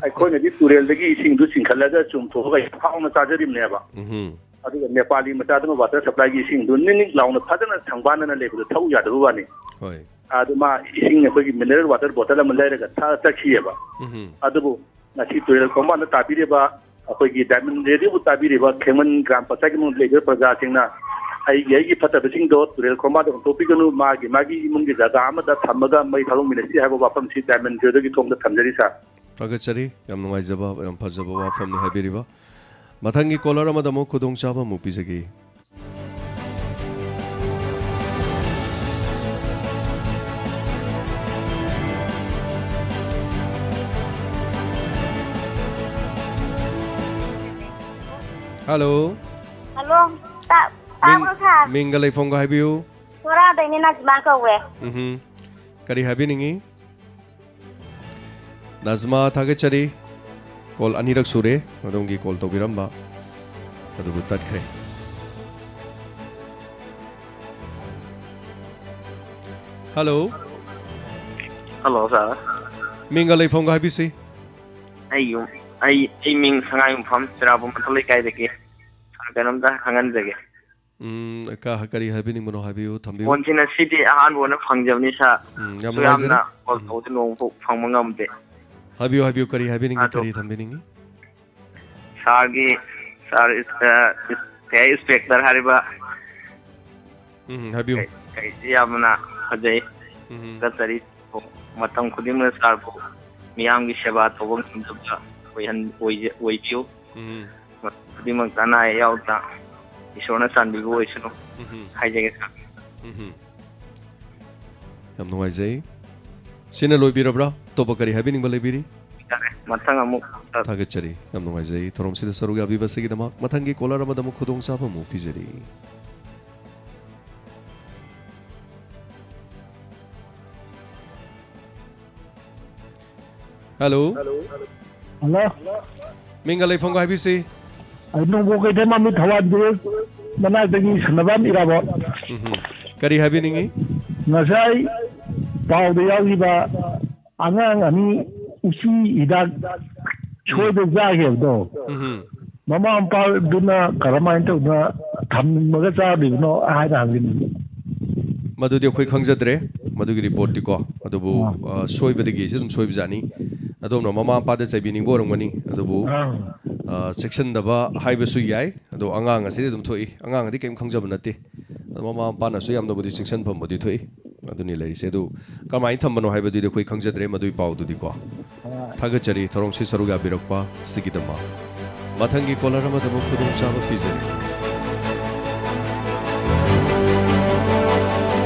ꯑꯩꯈꯣꯏꯅꯗꯤ ꯇꯨꯔꯦꯜꯗꯒꯤ ꯏꯁꯤꯡꯗꯨ ꯆꯤꯡꯈꯠꯂꯒ ꯆꯨꯝꯊꯣꯛꯑꯒ ꯌꯥꯝ ꯍꯥꯎꯅ ꯆꯥꯖꯔꯤꯕꯅꯦꯕ꯫ ꯎꯝ꯫ ꯑꯗꯨꯒ ꯅꯦꯄꯥꯂꯤ ꯃꯆꯥꯗꯨꯅ ꯋꯥꯇꯔ ꯁꯄ꯭ꯂꯥꯏꯒꯤ ꯏꯁꯤꯡꯗꯨ ꯅꯤꯛ ꯅꯤꯛ ꯂꯥꯎꯅ ꯐꯖꯅ ꯁꯪꯕꯥꯟꯗꯅ ꯂꯩꯕꯗꯨ ꯊꯛꯎ ꯌꯥꯗꯕ ꯋꯥꯅꯤ꯫ ꯍꯣꯏ꯫ ꯑꯗꯨ ꯃꯥ ꯏꯁꯤꯡ, ꯑꯩꯈꯣꯏꯒꯤ ꯃꯤꯅꯔꯦꯜ ꯋꯥꯇꯔ ꯕꯣꯇꯜ ꯑꯃ ꯂꯩꯔꯒ ꯊꯛꯑ ꯆꯠꯈꯤꯑꯕ꯫ ꯎꯝ꯫ ꯑꯗꯨꯕꯨ ꯉꯁꯤ ꯇꯨꯔꯦꯜ ꯈꯣꯡꯕꯥꯟꯗ ꯇꯥꯕꯤꯔꯤꯕ, ꯑꯩꯈꯣꯏꯒꯤ ꯗꯥꯏꯃꯟ ꯔꯦꯗꯤꯑꯣꯕꯨ ꯇꯥꯕꯤꯔꯤꯕ ꯈꯦꯡꯃꯟ ꯒ꯭ꯔꯥꯝ ꯄꯟꯆꯥꯌꯠꯀꯤ ꯃꯅꯨꯡꯗ ꯂꯩꯔꯤꯕ ꯄ꯭ꯔꯖꯥꯁꯤꯡꯅ ꯑꯩꯒꯤ, ꯑꯩꯒꯤ ꯐꯠꯇꯕꯁꯤꯡꯗꯣ ꯇꯨꯔꯦꯜ ꯈꯣꯡꯕꯥꯟꯗ ꯍꯨꯟꯗꯣꯛꯄꯤꯒꯅꯨ, ꯃꯥꯒꯤ, ꯃꯥꯒꯤ ꯏꯃꯨꯡꯒꯤ ꯖꯒꯥ ꯑꯃꯗ ꯊꯝꯃꯒ ꯃꯩ ꯊꯥꯗꯣꯛꯃꯤꯟꯅꯁꯤ ꯍꯥꯏꯕ ꯋꯥꯐꯝꯁꯤ ꯗꯥꯏꯃꯟ ꯔꯦꯗꯤꯑꯣꯒꯤ ꯊꯣꯡꯗ ꯊꯝꯖꯔꯤ, ꯁꯥꯔ꯫ ꯊꯥꯒꯠꯆꯔꯤ꯫ ꯌꯥꯝ ꯅꯨꯡꯉꯥꯏꯖꯕ, ꯌꯥꯝ ꯐꯖꯕ ꯋꯥꯐꯝꯅꯤ ꯍꯥꯏꯕꯤꯔꯤꯕ꯫ ꯃꯊꯪꯒꯤ ꯀꯣꯂꯔ ꯑꯃꯗ ꯑꯃꯨꯛ ꯈꯨꯗꯣꯡꯆꯥꯕ ꯑꯃꯨꯛ ꯄꯤꯖꯒꯦ꯫ ꯍꯜꯂꯣ꯫ ꯍꯜꯂꯣ꯫ ꯇꯥ-, ꯃꯤꯡ, ꯇꯥꯕ꯭ꯔꯣ, ꯁꯥꯔ? ꯃꯤꯡꯒ ꯂꯩꯐꯝꯒ ꯍꯥꯏꯕꯤꯌꯨ꯫ ꯕꯣꯔꯥꯗꯩꯅꯦ, ꯅꯖꯃꯥ ꯀꯧꯋꯦ꯫ ꯎꯝꯍꯨꯝ꯫ ꯀꯔꯤ ꯍꯥꯏꯕꯤꯅꯤꯡꯉꯤ? ꯅꯖꯃꯥ, ꯊꯥꯒꯠꯆꯔꯤ꯫ ꯀꯣꯜ ꯑꯅꯤꯔꯛ ꯁꯨꯔꯦ ꯑꯗꯣꯝꯒꯤ ꯀꯣꯜ ꯇꯧꯕꯤꯔꯝꯕ, ꯑꯗꯨꯕꯨ ꯇꯠꯈ꯭ꯔꯦ꯫ ꯍꯜꯂꯣ꯫ ꯍꯜꯂꯣ, ꯁꯥꯔ꯫ ꯃꯤꯡꯒ ꯂꯩꯐꯝꯒ ꯍꯥꯏꯕꯤꯁꯤ꯫ ꯑꯩ ꯌꯨꯝ, ꯑꯩ, ꯑꯩ ꯃꯤꯡ ꯁꯉꯥꯏꯌꯨꯝꯐꯝ, ꯆꯤꯔꯥꯕꯨ ꯃꯊꯛ ꯂꯩꯀꯥꯏꯗꯒꯤ꯫ ꯁꯥꯔ, ꯀꯩꯅꯣꯝꯇ ꯍꯪꯍꯟꯖꯒꯦ꯫ ꯎꯝ, ꯀ-, ꯀꯔꯤ ꯍꯥꯏꯕꯤꯅꯤꯡꯕꯅꯣ ꯍꯥꯏꯕꯤꯌꯨ, ꯊꯝꯕꯤꯌꯨ꯫ ꯐꯣꯟꯁꯤ ꯉꯁꯤꯗꯤ ꯑꯍꯥꯟꯕ ꯑꯣꯏꯅ ꯐꯪꯖꯕꯅꯤ, ꯁꯥꯔ꯫ ꯎꯝ, ꯌꯥꯝ ꯑꯁꯨꯛ ꯌꯥꯝꯅ ꯅꯨꯡꯉꯥꯏꯖꯔꯦ꯫ ꯀꯣꯜ ꯎꯝ꯫ ꯇꯧꯕꯗ ꯅꯣꯡꯐꯥꯎ ꯐꯪꯕ ꯉꯝꯗꯦ꯫ ꯍꯥꯏꯕꯤꯌꯨ, ꯍꯥꯏꯕꯤꯌꯨ, ꯀꯔꯤ ꯍꯥꯏꯕꯤꯅꯤꯡꯉꯤ, ꯑꯗꯣ ꯀꯔꯤ ꯊꯝꯕꯤꯅꯤꯡꯉꯤ? ꯁꯥꯔꯒꯤ, ꯁꯥꯔ, ꯑ, ꯀꯩ ꯍꯥꯏ, ꯏꯟꯁꯄꯦꯛꯇꯔ ꯍꯥꯏꯔꯤꯕ, ꯎꯝ, ꯍꯥꯏꯕꯤꯌꯨ꯫ ꯀꯩ-, ꯀꯩꯁꯤ ꯌꯥꯝꯅ ꯐꯖꯩ꯫ ꯎꯝ꯫ ꯊꯥꯒꯠꯆꯔꯤ꯫ ꯃꯇꯝ ꯈꯨꯗꯤꯡꯃꯛ ꯁꯥꯔꯕꯨ ꯃꯤꯌꯥꯝꯒꯤ ꯁꯦꯕꯥ ꯇꯧꯕ ꯉꯝꯖꯕ ꯑꯣꯏꯍꯟ-, ꯑꯣꯏꯖ-, ꯑꯣꯏꯕꯤꯌꯨ꯫ ꯎꯝ꯫ ꯃꯇꯝ ꯈꯨꯗꯤꯡꯃꯛꯇ ꯑꯅꯥ ꯑꯌꯦꯛ ꯌꯥꯎꯗꯅ ꯏꯁꯣꯔꯅ ꯆꯥꯟꯕꯤꯕ ꯑꯣꯏꯁꯅꯨ ꯎꯝ꯫ ꯍꯥꯏꯖꯒꯦ, ꯁꯥꯔ꯫ ꯎꯝ꯫ ꯌꯥꯝ ꯅꯨꯡꯉꯥꯏꯖꯩ꯫ ꯁꯤꯅ ꯂꯣꯏꯕꯤꯔꯕ꯭ꯔꯥ? ꯑꯇꯣꯞꯄ ꯀꯔꯤ ꯍꯥꯏꯕꯤꯅꯤꯡꯕ ꯂꯩꯕꯤꯔꯤ? ꯌꯥꯔꯦ, ꯃꯊꯪ ꯑꯃꯨꯛ, ꯁꯥꯔ꯫ ꯊꯥꯒꯠꯆꯔꯤ꯫ ꯌꯥꯝ ꯅꯨꯡꯉꯥꯏꯖꯩ ꯊꯧꯔꯝꯁꯤꯗ ꯁꯔꯨꯛ ꯌꯥꯕꯤꯕꯁꯤꯒꯤꯗꯃꯛ꯫ ꯃꯊꯪꯒꯤ ꯀꯣꯂꯔ ꯑꯃꯗ ꯑꯃꯨꯛ ꯈꯨꯗꯣꯡꯆꯥꯕ ꯑꯃꯨꯛ ꯄꯤꯖꯔꯤ꯫ ꯍꯜꯂꯣ꯫ ꯍꯜꯂꯣ꯫ ꯃꯤꯡꯒ ꯂꯩꯐꯝꯒ ꯍꯥꯏꯕꯤꯁꯤ꯫ ꯑꯩ ꯅꯣꯡꯄꯣꯛ ꯀꯩꯊꯦꯜ ꯃꯃꯤꯠ ꯊꯧꯕꯥꯜ ꯕꯤꯔꯦꯟ ꯃꯅꯥꯛꯇꯒꯤ ꯁꯅꯕꯝ ꯏꯔꯥꯕꯣꯠ꯫ ꯎꯝꯍꯨꯝ꯫ ꯀꯔꯤ ꯍꯥꯏꯕꯤꯅꯤꯡꯉꯤ? ꯉꯁꯥꯏ ꯄꯥꯎꯗ ꯌꯥꯎꯈꯤꯕ ꯑꯉꯥꯡ ꯑꯅꯤ ꯎꯆꯤ ꯍꯤꯗꯥꯛ ꯁꯣꯏꯗ ꯆꯥꯈꯤꯕꯗꯣ, ꯎꯝꯍꯨꯝ꯫ ꯃꯃꯥ ꯃꯄꯥꯗꯨꯅ ꯀꯔꯝꯍꯥꯏꯅ ꯇꯧꯗꯅ ꯊꯝꯃꯒ ꯆꯥꯗꯣꯏꯕꯅꯣ ꯍꯥꯏꯅ ꯍꯪꯅꯤꯡꯉꯤ꯫ ꯃꯗꯨꯗꯤ ꯑꯩꯈꯣꯏ ꯈꯪꯖꯗ꯭ꯔꯦ, ꯃꯗꯨꯒꯤ ꯔꯤꯄꯣꯔꯠꯇꯤꯀꯣ꯫ ꯑꯗꯨꯕꯨ, ꯑꯥ꯫ ꯑ, ꯁꯣꯏꯕꯗꯒꯤꯁꯨ ꯑꯗꯨꯝ ꯁꯣꯏꯕꯖꯥꯠꯅꯤ꯫ ꯑꯗꯣꯝꯅ ꯃꯃꯥ ꯃꯄꯥꯗ ꯆꯩꯕꯤꯅꯤꯡꯕ ꯑꯣꯏꯔꯝꯒꯅꯤ, ꯑꯗꯨꯕꯨ, ꯑꯥ꯫ ꯑ, ꯆꯦꯛꯁꯤꯟꯗꯕ ꯍꯥꯏꯕꯁꯨ ꯌꯥꯏ꯫ ꯑꯗꯣ ꯑꯉꯥꯡ ꯑꯁꯤꯗꯤ ꯑꯗꯨꯝ ꯊꯣꯛꯏ, ꯑꯉꯥꯡ ꯑꯗꯤ ꯀꯔꯤꯝ ꯈꯪꯖꯕ ꯅꯠꯇꯦ꯫ ꯑꯗꯣ ꯃꯃꯥ ꯃꯄꯥꯅꯁꯨ ꯌꯥꯝꯅꯕꯨꯗꯤ ꯆꯦꯛꯁꯤꯟꯐꯝꯕꯨꯗꯤ ꯊꯣꯛꯏ꯫ ꯑꯗꯨꯅꯤ ꯂꯩꯔꯤꯁꯦ꯫ ꯑꯗꯨ ꯀꯃꯥꯏꯅ ꯊꯝꯕꯅꯣ ꯍꯥꯏꯕꯗꯨꯗꯤ ꯑꯩꯈꯣꯏ ꯈꯪꯖꯗ꯭ꯔꯦ, ꯃꯗꯨꯒꯤ ꯄꯥꯎꯗꯨꯗꯤꯀꯣ꯫ ꯊꯥꯒꯠꯆꯔꯤ ꯊꯧꯔꯝꯁꯤ ꯁꯔꯨꯛ ꯌꯥꯕꯤꯔꯛꯄ ꯑꯁꯤꯒꯤꯗꯃꯛ꯫ ꯃꯊꯪꯒꯤ ꯀꯣꯂꯔ ꯑꯃꯗ ꯑꯃꯨꯛ ꯈꯨꯗꯣꯡꯆꯥꯕ ꯄꯤꯖꯔꯤ꯫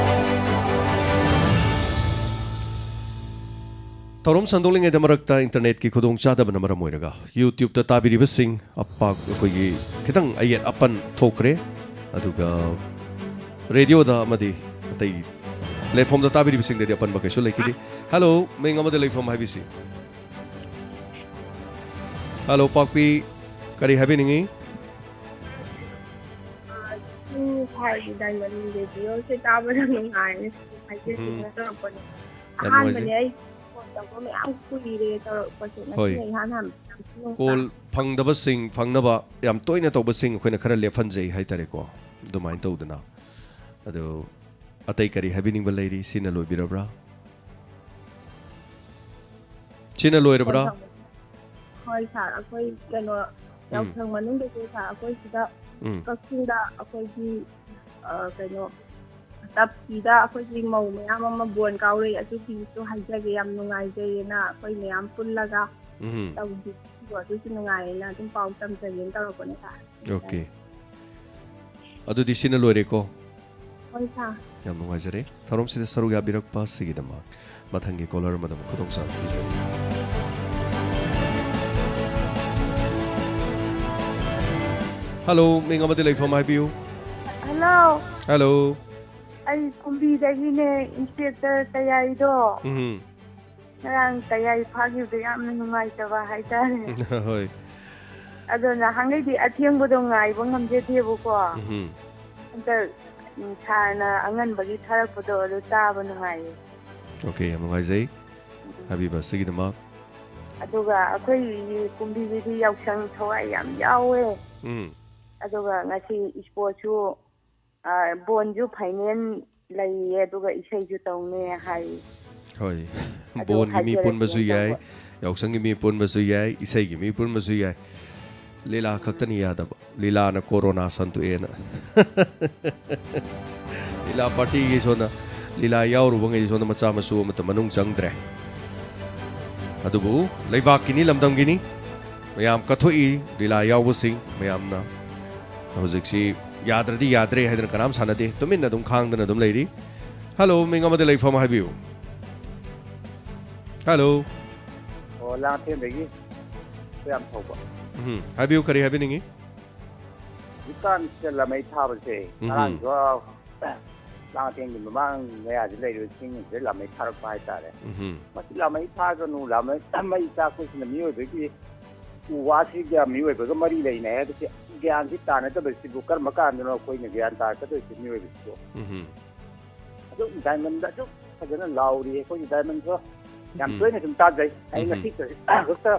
ꯊꯧꯔꯝ ꯁꯟꯗꯣꯛꯂꯤꯉꯩꯗ ꯃꯔꯛꯇ ꯏꯟꯇꯔꯅꯦꯠꯀꯤ ꯈꯨꯗꯣꯡꯆꯥꯗꯕꯅ ꯃꯔꯝ ꯑꯣꯏꯔꯒ YouTube-ꯇ ꯇꯥꯕꯤꯔꯤꯕꯁꯤꯡ ꯑꯄꯥꯛ-, ꯑꯩꯈꯣꯏꯒꯤ ꯈꯤꯇꯪ ꯑꯌꯦꯠ ꯑꯄꯟ ꯊꯣꯛꯈ꯭ꯔꯦ꯫ ꯑꯗꯨꯒ ꯔꯦꯗꯤꯑꯣꯗ ꯑꯃꯗꯤ ꯑꯇꯩ ꯄ꯭ꯂꯦꯠꯐꯣꯝꯗ ꯇꯥꯕꯤꯔꯤꯕꯁꯤꯡꯗꯗꯤ ꯑꯄꯟꯕ ꯀꯩꯁꯨ ꯂꯩꯈꯤꯗꯦ꯫ ꯍꯜꯂꯣ, ꯃꯤꯡ ꯑꯃꯗꯤ ꯂꯩꯐꯝ ꯍꯥꯏꯕꯤꯁꯤ꯫ ꯍꯜꯂꯣ, ꯄꯥꯛꯄꯤ, ꯀꯔꯤ ꯍꯥꯏꯕꯤꯅꯤꯡꯉꯤ? ꯑꯥ, ꯁꯤ ꯁꯥꯔꯒꯤ ꯗꯥꯏꯃꯟ ꯔꯦꯗꯤꯑꯣꯁꯦ ꯇꯥꯕꯗ ꯅꯨꯡꯉꯥꯏꯔꯦ꯫ ꯍꯥꯏꯖꯦ ꯎꯝ꯫ ꯁꯤꯗꯅ ꯇꯧꯔꯛꯄꯅꯦ꯫ ꯌꯥꯝ ꯑꯍꯥꯟꯕꯅꯦ ꯅꯨꯡꯉꯥꯏꯖꯩ꯫ ꯑꯩ ꯐꯣꯟ ꯇꯧꯕ ꯃꯌꯥꯝ ꯀꯨꯏꯔꯦ ꯇꯧꯔꯛꯄꯁꯦ꯫ ꯍꯣꯏ꯫ ꯉꯁꯤꯅ ꯏꯍꯥꯟ ꯍꯥꯟꯕ꯫ ꯌꯥꯝ ꯊꯤ ꯅꯨꯡꯉꯥꯏ꯫ ꯀꯣꯜ ꯐꯪꯗꯕꯁꯤꯡ ꯐꯪꯅꯕ ꯌꯥꯝ ꯇꯣꯏꯅ ꯇꯧꯕꯁꯤꯡ ꯑꯩꯈꯣꯏꯅ ꯈꯔ ꯂꯦꯞꯍꯟꯖꯩ ꯍꯥꯏꯇꯥꯔꯦꯀꯣ꯫ ꯑꯗꯨꯃꯥꯏꯅ ꯇꯧꯗꯅ꯫ ꯑꯗꯣ ꯑꯇꯩ ꯀꯔꯤ ꯍꯥꯏꯕꯤꯅꯤꯡꯕ ꯂꯩꯔꯤ? ꯁꯤꯅ ꯂꯣꯏꯕꯤꯔꯕ꯭ꯔꯥ? ꯁꯤꯅ ꯂꯣꯏꯔꯕ꯭ꯔꯥ? ꯍꯣꯏ, ꯁꯥꯔ꯫ ꯑꯩꯈꯣꯏ ꯀꯩꯅꯣ, ꯎꯝ꯫ ꯌꯥꯎꯁꯪ ꯃꯅꯨꯡꯗꯁꯨ, ꯁꯥꯔ, ꯑꯩꯈꯣꯏ ꯁꯤꯗ ꯎꯝ꯫ ꯀꯛꯆꯤꯡꯗ ꯑꯩꯈꯣꯏꯒꯤ, ꯑ, ꯀꯩꯅꯣ, ꯇꯞꯀꯤꯗ ꯑꯩꯈꯣꯏꯒꯤ ꯃꯧ ꯃꯌꯥꯝ ꯑꯃ ꯕꯣꯟ ꯀꯥꯎꯔꯨꯏ꯫ ꯑꯗꯨꯒꯤꯁꯨ ꯍꯥꯏꯖꯒꯦ, ꯌꯥꯝ ꯅꯨꯡꯉꯥꯏꯖꯩꯌꯦꯅ ꯑꯩꯈꯣꯏ ꯃꯌꯥꯝ ꯄꯨꯜꯂꯒ ꯎꯝ꯫ ꯇꯧꯈꯤꯕꯗꯣ, ꯑꯗꯨꯁꯨ ꯅꯨꯡꯉꯥꯏꯌꯦꯅ ꯑꯗꯨꯝ ꯄꯥꯎ ꯇꯝꯖꯒꯦꯅ ꯇꯧꯔꯛꯄꯅꯦ, ꯁꯥꯔ꯫ ꯑꯣꯀꯦ꯫ ꯑꯗꯨꯗꯤ ꯁꯤꯅ ꯂꯣꯏꯔꯦꯀꯣ? ꯍꯣꯏ, ꯁꯥꯔ꯫ ꯌꯥꯝ ꯅꯨꯡꯉꯥꯏꯖꯔꯦ ꯊꯧꯔꯝꯁꯤꯗ ꯁꯔꯨꯛ ꯌꯥꯕꯤꯔꯛꯄ ꯑꯁꯤꯒꯤꯗꯃꯛ꯫ ꯃꯊꯪꯒꯤ ꯀꯣꯂꯔ ꯑꯃꯗ ꯑꯃꯨꯛ ꯈꯨꯗꯣꯡꯆꯥꯕ ꯄꯤꯖꯔꯤ꯫ ꯍꯜꯂꯣ, ꯃꯤꯡ ꯑꯃꯗꯤ ꯂꯩꯐꯝ ꯍꯥꯏꯕꯤꯌꯨ꯫ ꯍꯜꯂꯣ꯫ ꯍꯜꯂꯣ꯫ ꯑꯩ ꯀꯨꯝꯕꯤꯗꯒꯤꯅꯦ, ꯏꯟꯁꯄꯦꯛꯇꯔ ꯇꯌꯥꯏꯗꯣ꯫ ꯎꯝ꯫ ꯉꯔꯥꯡ ꯇꯌꯥꯏ ꯐꯥꯈꯤꯕꯗꯣ ꯌꯥꯝꯅ ꯅꯨꯡꯉꯥꯏꯇꯕ ꯍꯥꯏꯇꯥꯔꯦ꯫ ꯍꯣꯏ꯫ ꯑꯗꯣ ꯅꯍꯥꯟꯈꯩꯗꯤ ꯑꯊꯦꯡꯕꯗꯣ ꯉꯥꯏꯕ ꯉꯝꯖꯗꯦꯕꯀꯣ꯫ ꯎꯝ꯫ ꯍꯟꯗꯛ ꯎꯝ, ꯁꯥꯔꯅ ꯑꯉꯟꯕꯒꯤ ꯊꯥꯔꯛꯄꯗꯣ ꯑꯗꯨ ꯆꯥꯕ ꯅꯨꯡꯉꯥꯏꯌꯦ꯫ ꯑꯣꯀꯦ, ꯌꯥꯝ ꯅꯨꯡꯉꯥꯏꯖꯩ ꯎꯝ꯫ ꯍꯥꯏꯕꯤꯕ ꯑꯁꯤꯒꯤꯗꯃꯛ꯫ ꯑꯗꯨꯒ ꯑꯩꯈꯣꯏꯒꯤ ꯀꯨꯝꯕꯤꯁꯤꯗꯤ ꯌꯥꯎꯁꯪ ꯊꯋꯥꯏ ꯌꯥꯝ ꯌꯥꯎꯋꯦ꯫ ꯎꯝ꯫ ꯑꯗꯨꯒ ꯉꯁꯤ ꯏꯁꯄꯣꯔꯠꯁꯨ, ꯑ, ꯕꯣꯟꯁꯨ ꯐꯥꯏꯅꯦꯜ ꯂꯩꯌꯦ, ꯑꯗꯨꯒ ꯏꯁꯩꯁꯨ ꯇꯧꯅꯦ ꯍꯥꯏ꯫ ꯍꯣꯏ꯫ ꯑꯗꯨ ꯕꯣꯟꯒꯤ ꯃꯤ ꯍꯥꯏꯖꯔꯛꯀꯦ ꯄꯨꯟꯕꯁꯨ ꯌꯥꯏ, ꯇꯧꯕ꯫ ꯌꯥꯎꯁꯪꯒꯤ ꯃꯤ ꯄꯨꯟꯕꯁꯨ ꯌꯥꯏ, ꯏꯁꯩꯒꯤ ꯃꯤ ꯄꯨꯟꯕꯁꯨ ꯌꯥꯏ꯫ ꯂꯤꯂꯥ ꯈꯛꯇꯅꯤ ꯌꯥꯗꯕ꯫ ꯂꯤꯂꯥꯅ ꯀꯣꯔꯣꯅꯥ ꯁꯟꯇꯣꯛꯑꯦꯅ꯫ ꯂꯤꯂꯥ ꯄꯥꯔꯇꯤꯒꯤ ꯁꯣꯝꯗ ꯂꯤꯂꯥ ꯌꯥꯎꯔꯨꯕꯉꯩꯗꯤ ꯁꯣꯝꯗ ꯃꯆꯥ ꯃꯁꯨ ꯑꯃꯠꯇ ꯃꯅꯨꯡ ꯆꯪꯗ꯭ꯔꯦ꯫ ꯑꯗꯨꯕꯨ ꯂꯩꯕꯥꯛꯀꯤꯅꯤ, ꯂꯝꯗꯝꯒꯤꯅꯤ꯫ ꯃꯌꯥꯝ ꯀꯠꯊꯣꯛꯏ ꯂꯤꯂꯥ ꯌꯥꯎꯕꯁꯤꯡ ꯃꯌꯥꯝꯅ꯫ ꯍꯧꯖꯤꯛꯁꯤ ꯌꯥꯗ꯭ꯔꯗꯤ ꯌꯥꯗ꯭ꯔꯦ ꯍꯥꯏꯗꯅ ꯀꯅꯥꯝ ꯁꯥꯟꯅꯗꯦ, ꯇꯨꯃꯤꯟꯅ ꯑꯗꯨꯝ ꯈꯥꯡꯗꯅ ꯑꯗꯨꯝ ꯂꯩꯔꯤ꯫ ꯍꯜꯂꯣ, ꯃꯤꯡ ꯑꯃꯗ ꯂꯩꯐꯝ ꯍꯥꯏꯕꯤꯌꯨ꯫ ꯍꯜꯂꯣ꯫ ꯑꯣ, ꯂꯥꯡꯊꯦꯟꯗꯒꯤ ꯌꯥꯝ ꯊꯧꯕ꯫ ꯎꯝ, ꯍꯥꯏꯕꯤꯌꯨ, ꯀꯔꯤ ꯍꯥꯏꯕꯤꯅꯤꯡꯉꯤ? ꯍꯧꯖꯤꯛꯀꯥꯟꯁꯤꯗ ꯂꯥꯃꯩ ꯊꯥꯕꯁꯦ, ꯎꯝ꯫ ꯉꯔꯥꯡꯁꯨ ꯂꯥꯡꯊꯦꯟꯒꯤ ꯃꯃꯥꯡ ꯃꯌꯥꯁꯤ ꯂꯩꯔꯤꯕ ꯆꯤꯡꯁꯤꯗ ꯂꯥꯃꯩ ꯊꯥꯔꯛꯄ ꯍꯥꯏꯇꯥꯔꯦ꯫ ꯎꯝ꯫ ꯃꯁꯤ ꯂꯥꯃꯩ ꯊꯥꯒꯅꯨ, ꯂꯥꯃꯩ, ꯃꯩ ꯆꯥꯛꯄꯁꯤꯅ ꯃꯤꯑꯣꯏꯕꯒꯤ, ꯎ ꯋꯥꯁꯤꯒ ꯃꯤꯑꯣꯏꯕꯒ ꯃꯔꯤ ꯂꯩꯅꯩ ꯍꯥꯏꯕꯁꯤ ꯒ꯭ꯌꯥꯟꯁꯤ ꯇꯥꯅꯗꯕꯁꯤꯕꯨ ꯀꯔꯝꯕ ꯀꯥꯟꯗꯅꯣ ꯑꯩꯈꯣꯏꯅ ꯒ꯭ꯌꯥꯟ ꯇꯥꯔꯛꯀꯗꯣꯏꯁꯤ ꯃꯤꯑꯣꯏꯕꯁꯤꯕꯨ? ꯎꯝ꯫ ꯑꯗꯨꯝ ꯗꯥꯏꯃꯟꯗ ꯑꯁꯨꯛ ꯐꯖꯅ ꯂꯥꯎꯔꯤ ꯑꯩꯈꯣꯏꯒꯤ ꯗꯥꯏꯃꯟꯁꯨ꯫ ꯌꯥꯝ ꯎꯝ꯫ ꯇꯣꯏꯅ ꯁꯨꯝ ꯇꯥꯖꯩ꯫ ꯑꯩ ꯎꯝ꯫ ꯉꯁꯤ ꯈꯛꯇ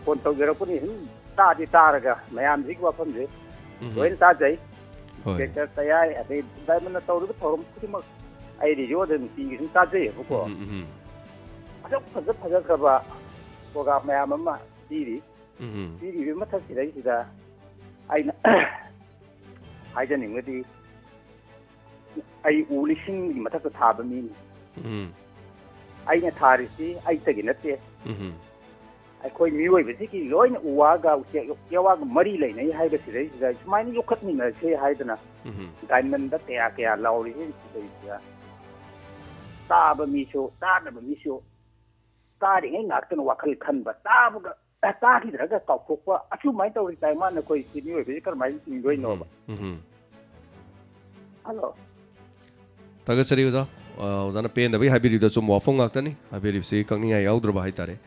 ꯐꯣꯟ ꯇꯧꯖꯔꯛꯄꯅꯤ꯫ ꯁꯨꯝ ꯇꯥꯗꯤ ꯇꯥꯔꯒ ꯃꯌꯥꯝꯁꯤꯒꯤ ꯋꯥꯐꯝꯁꯦ ꯎꯝ꯫ ꯂꯣꯏꯅ ꯇꯥꯖꯩ꯫ ꯍꯣꯏ꯫ ꯇ꯭ꯔꯦꯛꯇꯔ ꯇꯌꯥꯏ ꯑꯗꯩ ꯗꯥꯏꯃꯟꯅ ꯇꯧꯔꯤꯕ ꯊꯧꯔꯝ ꯈꯨꯗꯤꯡꯃꯛ ꯑꯩ ꯔꯦꯗꯤꯑꯣꯗ ꯅꯨꯡꯇꯤꯒꯤ ꯁꯨꯝ ꯇꯥꯖꯩꯌꯦꯕꯀꯣ꯫ ꯎꯝ, ꯎꯝ, ꯎꯝ꯫ ꯑꯗꯨꯛ ꯐꯖ ꯐꯖꯈ꯭ꯔꯕ ꯄ꯭ꯔꯣꯒꯥꯝ ꯃꯌꯥꯝ ꯑꯃ ꯄꯤꯔꯤ꯫ ꯎꯝ꯫ ꯄꯤꯔꯤꯕ ꯃꯊꯛꯁꯤꯗꯩꯁꯤꯗ ꯑꯩꯅ ꯍꯥꯏꯖꯅꯤꯡꯕꯗꯤ ꯑꯩ ꯎ ꯂꯤꯁꯤꯡꯒꯤ ꯃꯊꯛꯇ ꯊꯥꯕ ꯃꯤꯅꯤ꯫ ꯎꯝ꯫ ꯑꯩꯅ ꯊꯥꯔꯤꯁꯤ ꯑꯩꯇꯒꯤ ꯅꯠꯇꯦ꯫ ꯎꯝ꯫ ꯑꯩꯈꯣꯏ ꯃꯤꯑꯣꯏꯕꯁꯤꯒꯤ ꯂꯣꯏꯅ ꯎ ꯋꯥꯒ ꯎꯆꯦꯛ ꯎ ꯋꯥꯒ ꯃꯔꯤ ꯂꯩꯅꯩ ꯍꯥꯏꯕꯁꯤꯗꯩꯁꯤꯗ ꯁꯨꯃꯥꯏꯅ ꯌꯣꯛꯈꯠꯃꯤꯟꯅꯁꯦ ꯍꯥꯏꯗꯅ ꯎꯝ꯫ ꯗꯥꯏꯃꯟꯗ ꯀꯌꯥ ꯀꯌꯥ ꯂꯥꯎꯔꯤꯁꯦ ꯁꯤꯗꯩꯁꯤꯗ ꯇꯥꯕ ꯃꯤꯁꯨ ꯇꯥꯗꯕ ꯃꯤꯁꯨ ꯇꯥꯔꯤꯉꯩ ꯉꯥꯛꯇꯅ ꯋꯥꯈꯜ ꯈꯟꯕ, ꯇꯥꯕꯒ ꯇꯥꯈꯤꯗ꯭ꯔꯒ ꯀꯥꯎꯊꯣꯛꯄ, ꯑꯁꯨꯃꯥꯏꯅ ꯇꯧꯔꯤ ꯇꯥꯏ ꯃꯥꯅ ꯑꯩꯈꯣꯏ ꯁꯤ ꯃꯤꯑꯣꯏꯕꯁꯤ ꯀꯔꯝꯍꯥꯏꯅ ꯍꯤꯡꯗꯣꯏꯅꯣꯕ? ꯎꯝ꯫ ꯍꯜꯂꯣ꯫ ꯊꯥꯒꯠꯆꯔꯤ ꯑꯣꯖꯥ꯫ ꯑ, ꯑꯣꯖꯥꯅ ꯄꯦꯟꯗꯕꯒꯤ ꯍꯥꯏꯕꯤꯔꯤꯕꯗꯣ ꯑꯆꯨꯝꯕ ꯋꯥꯐꯝ ꯉꯥꯛꯇꯅꯤ꯫ ꯍꯥꯏꯕꯤꯔꯤꯕꯁꯤ ꯀꯛꯅꯤꯡꯉꯥꯏ ꯌꯥꯎꯗ꯭ꯔꯕ ꯍꯥꯏꯇꯥꯔꯦ꯫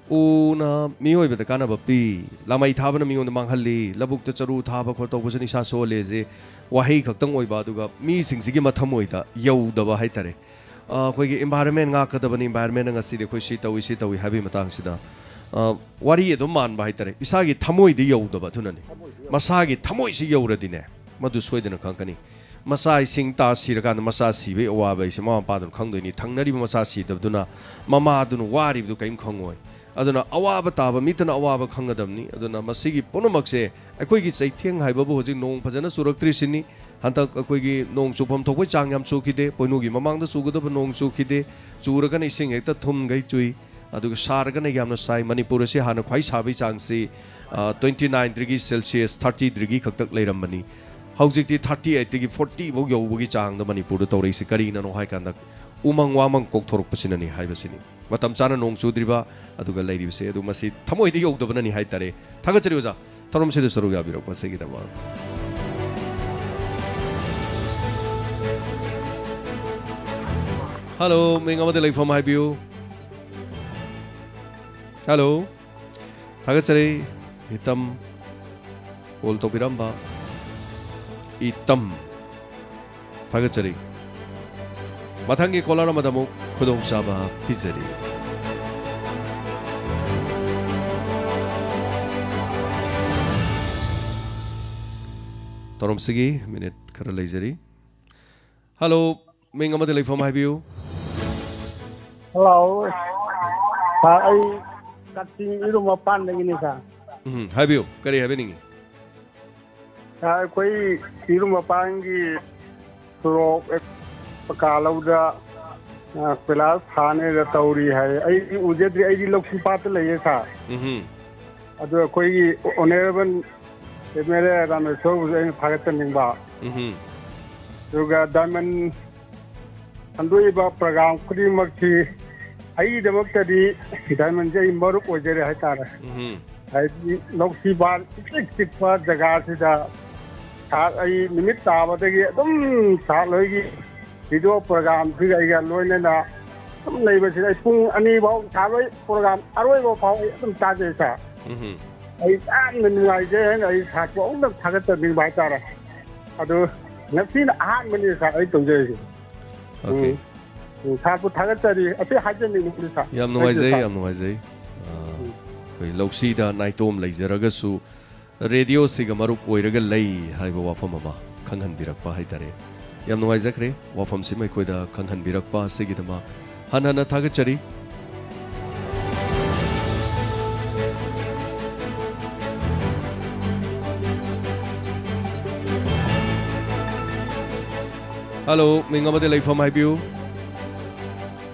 ꯎꯅ ꯃꯤꯑꯣꯏꯕꯗ ꯀꯥꯟꯅꯕ ꯄꯤ, ꯂꯥꯃꯩ ꯊꯥꯕꯅ ꯃꯤꯉꯣꯟꯗ ꯃꯥꯡꯍꯜꯂꯤ, ꯂꯧꯕꯨꯛꯇ ꯆꯔꯨ ꯊꯥꯕ ꯈꯣꯠ ꯇꯧꯕꯁꯨ ꯅꯤꯁꯥ ꯁꯣꯛꯍꯜꯂꯦꯁꯦ ꯋꯥꯍꯩ ꯈꯛꯇꯪ ꯑꯣꯏꯕ, ꯑꯗꯨꯒ ꯃꯤꯁꯤꯡꯁꯤꯒꯤ ꯃꯊꯃꯣꯏꯗ ꯌꯧꯗꯕ ꯍꯥꯏꯇꯥꯔꯦ꯫ ꯑ, ꯑꯩꯈꯣꯏꯒꯤ environment ꯉꯥꯛꯀꯗꯕꯅꯤ, environmentꯅ ꯉꯁꯤꯗꯤ ꯑꯩꯈꯣꯏ ꯁꯤ ꯇꯧꯏ, ꯁꯤ ꯇꯧꯏ ꯍꯥꯏꯕꯒꯤ ꯃꯇꯥꯡꯁꯤꯗ, ꯑ, ꯋꯥꯔꯤ ꯑꯗꯨꯝ ꯃꯥꯟꯕ ꯍꯥꯏꯇꯥꯔꯦ, ꯏꯁꯥꯒꯤ ꯊꯃꯣꯏꯗ ꯌꯧꯗꯕ꯫ ꯑꯗꯨꯅꯅꯤ꯫ ꯃꯁꯥꯒꯤ ꯊꯃꯣꯏꯁꯤ ꯌꯧꯔꯗꯤꯅꯦ, ꯃꯗꯨ ꯁꯣꯏꯗꯅ ꯈꯪꯉꯛꯀꯅꯤ꯫ ꯃꯆꯥ ꯏꯁꯤꯡ ꯇꯥ ꯁꯤꯔꯀꯥꯟꯗ ꯃꯆꯥ ꯁꯤꯕꯒꯤ ꯑꯋꯥꯕ ꯍꯥꯏꯁꯦ ꯃꯃꯥ ꯃꯄꯥꯗꯨꯅ ꯈꯪꯗꯣꯏꯅꯤ, ꯊꯪꯅꯔꯤꯕ ꯃꯆꯥ ꯁꯤꯗꯕꯗꯨꯅ ꯃꯃꯥꯗꯨꯅ ꯋꯥꯔꯤꯕꯗꯨ ꯀꯔꯤꯝ ꯈꯪꯉꯣꯏ꯫ ꯑꯗꯨꯅ ꯑꯋꯥꯕ ꯇꯥꯕ ꯃꯤꯇꯅ ꯑꯋꯥꯕ ꯈꯪꯒꯗꯕꯅꯤ꯫ ꯑꯗꯨꯅ ꯃꯁꯤꯒꯤ ꯄꯨꯝꯅꯃꯛꯁꯦ ꯑꯩꯈꯣꯏꯒꯤ ꯆꯩꯊꯦꯡ ꯍꯥꯏꯕꯕꯨ ꯍꯧꯖꯤꯛ ꯅꯣꯡ ꯐꯖꯅ ꯆꯨꯔꯛꯇ꯭ꯔꯤꯁꯤꯅꯤ꯫ ꯍꯟꯗꯛ ꯑꯩꯈꯣꯏꯒꯤ ꯅꯣꯡ ꯆꯨꯐꯝ ꯊꯣꯛꯄꯒꯤ ꯆꯥꯡ ꯌꯥꯝ ꯆꯨꯈꯤꯗꯦ, ꯄꯣꯏꯅꯨꯒꯤ ꯃꯃꯥꯡꯗ ꯆꯨꯒꯗꯕ ꯅꯣꯡ ꯆꯨꯈꯤꯗꯦ, ꯆꯨꯔꯒꯅ ꯏꯁꯤꯡ ꯍꯦꯛꯇ ꯊꯨꯝꯈꯩ ꯆꯨꯏ꯫ ꯑꯗꯨꯒ ꯁꯥꯔꯒꯅ ꯌꯥꯝꯅ ꯁꯥꯏ꯫ ꯃꯅꯤꯄꯨꯔ ꯑꯁꯤ ꯍꯥꯟꯅ ꯈ꯭ꯋꯥꯏ ꯁꯥꯕꯒꯤ ꯆꯥꯡꯁꯤ, ꯑ, twenty nine degree Celsius, thirty degree ꯈꯛꯇꯛ ꯂꯩꯔꯝꯕꯅꯤ꯫ ꯍꯧꯖꯤꯛꯇꯤ thirty eight ꯗꯒꯤ forty ꯐꯥꯎ ꯌꯧꯕꯒꯤ ꯆꯥꯡꯗ ꯃꯅꯤꯄꯨꯔꯗ ꯇꯧꯔꯛꯏꯁꯤ ꯀꯔꯤꯅꯅꯣ ꯍꯥꯏ ꯀꯥꯟꯗ, ꯎꯃꯪ ꯋꯥꯃꯪ ꯀꯣꯛꯊꯣꯔꯛꯄꯁꯤꯅꯅꯤ ꯍꯥꯏꯕꯁꯤꯅꯤ꯫ ꯃꯇꯝ ꯆꯥꯅ ꯅꯣꯡ ꯆꯨꯗ꯭ꯔꯤꯕ, ꯑꯗꯨꯒ ꯂꯩꯔꯤꯕꯁꯤ ꯑꯗꯨ ꯃꯁꯤ ꯊꯃꯣꯏꯗ ꯌꯧꯗꯕꯅꯅꯤ ꯍꯥꯏ ꯇꯥꯔꯦ꯫ ꯊꯥꯒꯠꯆꯔꯤ ꯑꯣꯖꯥ, ꯊꯧꯔꯝꯁꯤꯗ ꯁꯔꯨꯛ ꯌꯥꯕꯤꯔꯛꯄ ꯑꯁꯤꯒꯤꯗꯃꯛ꯫ ꯍꯜꯂꯣ, ꯃꯤꯡ ꯑꯃꯗꯤ ꯂꯩꯐꯝ ꯍꯥꯏꯕꯤꯌꯨ꯫ ꯍꯜꯂꯣ꯫ ꯊꯥꯒꯠꯆꯔꯤ, ꯏꯇꯝ꯫ ꯀꯣꯜ ꯇꯧꯕꯤꯔꯝꯕ ꯏꯇꯝ꯫ ꯊꯥꯒꯠꯆꯔꯤ꯫ ꯃꯊꯪꯒꯤ ꯀꯣꯂꯔ ꯑꯃꯗ ꯑꯃꯨꯛ ꯈꯨꯗꯣꯡꯆꯥꯕ ꯄꯤꯖꯔꯤ꯫ ꯊꯧꯔꯝꯁꯤꯒꯤ ꯃꯤꯅꯤꯠ ꯈꯔ ꯂꯩꯖꯔꯤ꯫ ꯍꯜꯂꯣ, ꯃꯤꯡ ꯑꯃꯗꯤ ꯂꯩꯐꯝ ꯍꯥꯏꯕꯤꯌꯨ꯫ ꯍꯜꯂꯣ, ꯁꯥꯔ, ꯑꯩ ꯀꯛꯆꯤꯡ ꯏꯔꯨꯝ ꯃꯄꯥꯟꯗꯒꯤꯅꯤ, ꯁꯥꯔ꯫ ꯎꯝ, ꯍꯥꯏꯕꯤꯌꯨ, ꯀꯔꯤ ꯍꯥꯏꯕꯤꯅꯤꯡꯉꯤ? ꯁꯥꯔ, ꯑꯩꯈꯣꯏ ꯏꯔꯨꯝ ꯃꯄꯥꯟꯒꯤ ꯁꯣꯔꯣꯛ ꯄꯀꯥ ꯂꯧꯗ, ꯑ, ꯀꯣꯏꯂꯥꯁ ꯊꯥꯅꯦꯅ ꯇꯧꯔꯤ ꯍꯥꯏ꯫ ꯑꯩꯗꯤ ꯎꯖꯗ꯭ꯔꯤ, ꯑꯩꯗꯤ ꯂꯧꯁꯤ ꯄꯥꯠꯇ ꯂꯩꯌꯦ, ꯁꯥꯔ꯫ ꯎꯝ꯫ ꯑꯗꯨ ꯑꯩꯈꯣꯏꯒꯤ ꯑꯣꯅꯔꯦꯕꯜ ꯑꯦꯝ ꯑꯦꯜ ꯑꯦ ꯔꯥꯃꯦꯁꯣꯔꯕꯨꯁꯨ ꯑꯩꯅ ꯊꯥꯒꯠꯆꯅꯤꯡꯕ꯫ ꯎꯝ꯫ ꯑꯗꯨꯒ ꯗꯥꯏꯃꯟ ꯁꯟꯗꯣꯛꯏꯕ ꯄ꯭ꯔꯣꯒ꯭ꯔꯥꯝ ꯈꯨꯗꯤꯡꯃꯛꯁꯤ ꯑꯩꯒꯤꯗꯃꯛꯇꯗꯤ ꯗꯥꯏꯃꯟꯁꯦ ꯑꯩ ꯃꯔꯨꯞ ꯑꯣꯏꯖꯔꯦ ꯍꯥꯏꯇꯥꯔꯦ꯫ ꯎꯝ꯫ ꯍꯥꯏꯗꯤ ꯂꯧꯁꯤ ꯄꯥꯠ ꯏꯆꯤꯛ ꯆꯤꯛꯄ ꯖꯒꯥꯁꯤꯗ ꯁꯥꯔ ꯑꯩ ꯅꯨꯃꯤꯠ ꯇꯥꯕꯗꯒꯤ ꯑꯗꯨꯝ ꯁꯥꯔ ꯍꯣꯏꯒꯤ ꯔꯦꯗꯤꯑꯣ ꯄ꯭ꯔꯣꯒ꯭ꯔꯥꯝꯁꯤꯒ ꯑꯩꯒ ꯂꯣꯏꯅꯅ ꯑꯗꯨꯝ ꯂꯩꯕꯁꯤꯗ ꯑꯩ ꯄꯨꯡ ꯑꯅꯤ ꯐꯥꯎ ꯁꯥꯔꯣꯏ ꯄ꯭ꯔꯣꯒ꯭ꯔꯥꯝ ꯑꯔꯣꯏꯕ ꯐꯥꯎ ꯑꯩ ꯑꯗꯨꯝ ꯇꯥꯖꯩ ꯁꯥꯔ꯫ ꯎꯝ꯫ ꯑꯩ ꯌꯥꯝꯅ ꯅꯨꯡꯉꯥꯏꯖꯩ ꯍꯥꯏꯅ ꯑꯩ ꯁꯥꯔꯕꯨ ꯑꯃꯨꯛꯇꯪ ꯊꯥꯒꯠꯆꯅꯤꯡꯕ ꯍꯥꯏꯇꯥꯔꯦ꯫ ꯑꯗꯨ ꯉꯁꯤꯅ ꯑꯍꯥꯟꯕꯅꯤ ꯁꯥꯔ ꯑꯩ ꯇꯧꯖꯔꯤꯁꯦ꯫ ꯑꯣꯀꯦ꯫ ꯎꯝ꯫ ꯎꯝ, ꯁꯥꯔꯕꯨ ꯊꯥꯒꯠꯆꯔꯤ꯫ ꯑꯁꯤ ꯍꯥꯏꯖꯅꯤꯡꯕꯅꯤ ꯁꯥꯔ꯫ ꯌꯥꯝ ꯊꯦꯡꯛ ꯌꯨ ꯅꯨꯡꯉꯥꯏꯖꯩ, ꯁꯥꯔ꯫ ꯌꯥꯝ ꯅꯨꯡꯉꯥꯏꯖꯩ꯫ ꯑ, ꯎꯝ꯫ ꯑꯩꯈꯣꯏ ꯂꯧꯁꯤꯗ ꯅꯥꯏꯇꯣꯝ ꯂꯩꯖꯔꯒꯁꯨ ꯔꯦꯗꯤꯑꯣꯁꯤꯒ ꯃꯔꯨꯞ ꯑꯣꯏꯔꯒ ꯂꯩ ꯍꯥꯏꯕ ꯋꯥꯐꯝ ꯑꯃ ꯈꯪꯍꯟꯕꯤꯔꯛꯄ ꯍꯥꯏꯇꯥꯔꯦ꯫ ꯌꯥꯝ ꯅꯨꯡꯉꯥꯏꯖꯈ꯭ꯔꯦ ꯋꯥꯐꯝꯁꯤꯃ ꯑꯩꯈꯣꯏꯗ ꯈꯪꯍꯟꯕꯤꯔꯛꯄ ꯑꯁꯤꯒꯤꯗꯃꯛ ꯍꯟꯅ ꯍꯟꯅ ꯊꯥꯒꯠꯆꯔꯤ꯫ ꯍꯜꯂꯣ, ꯃꯤꯡ ꯑꯃꯗꯤ ꯂꯩꯐꯝ ꯍꯥꯏꯕꯤꯌꯨ꯫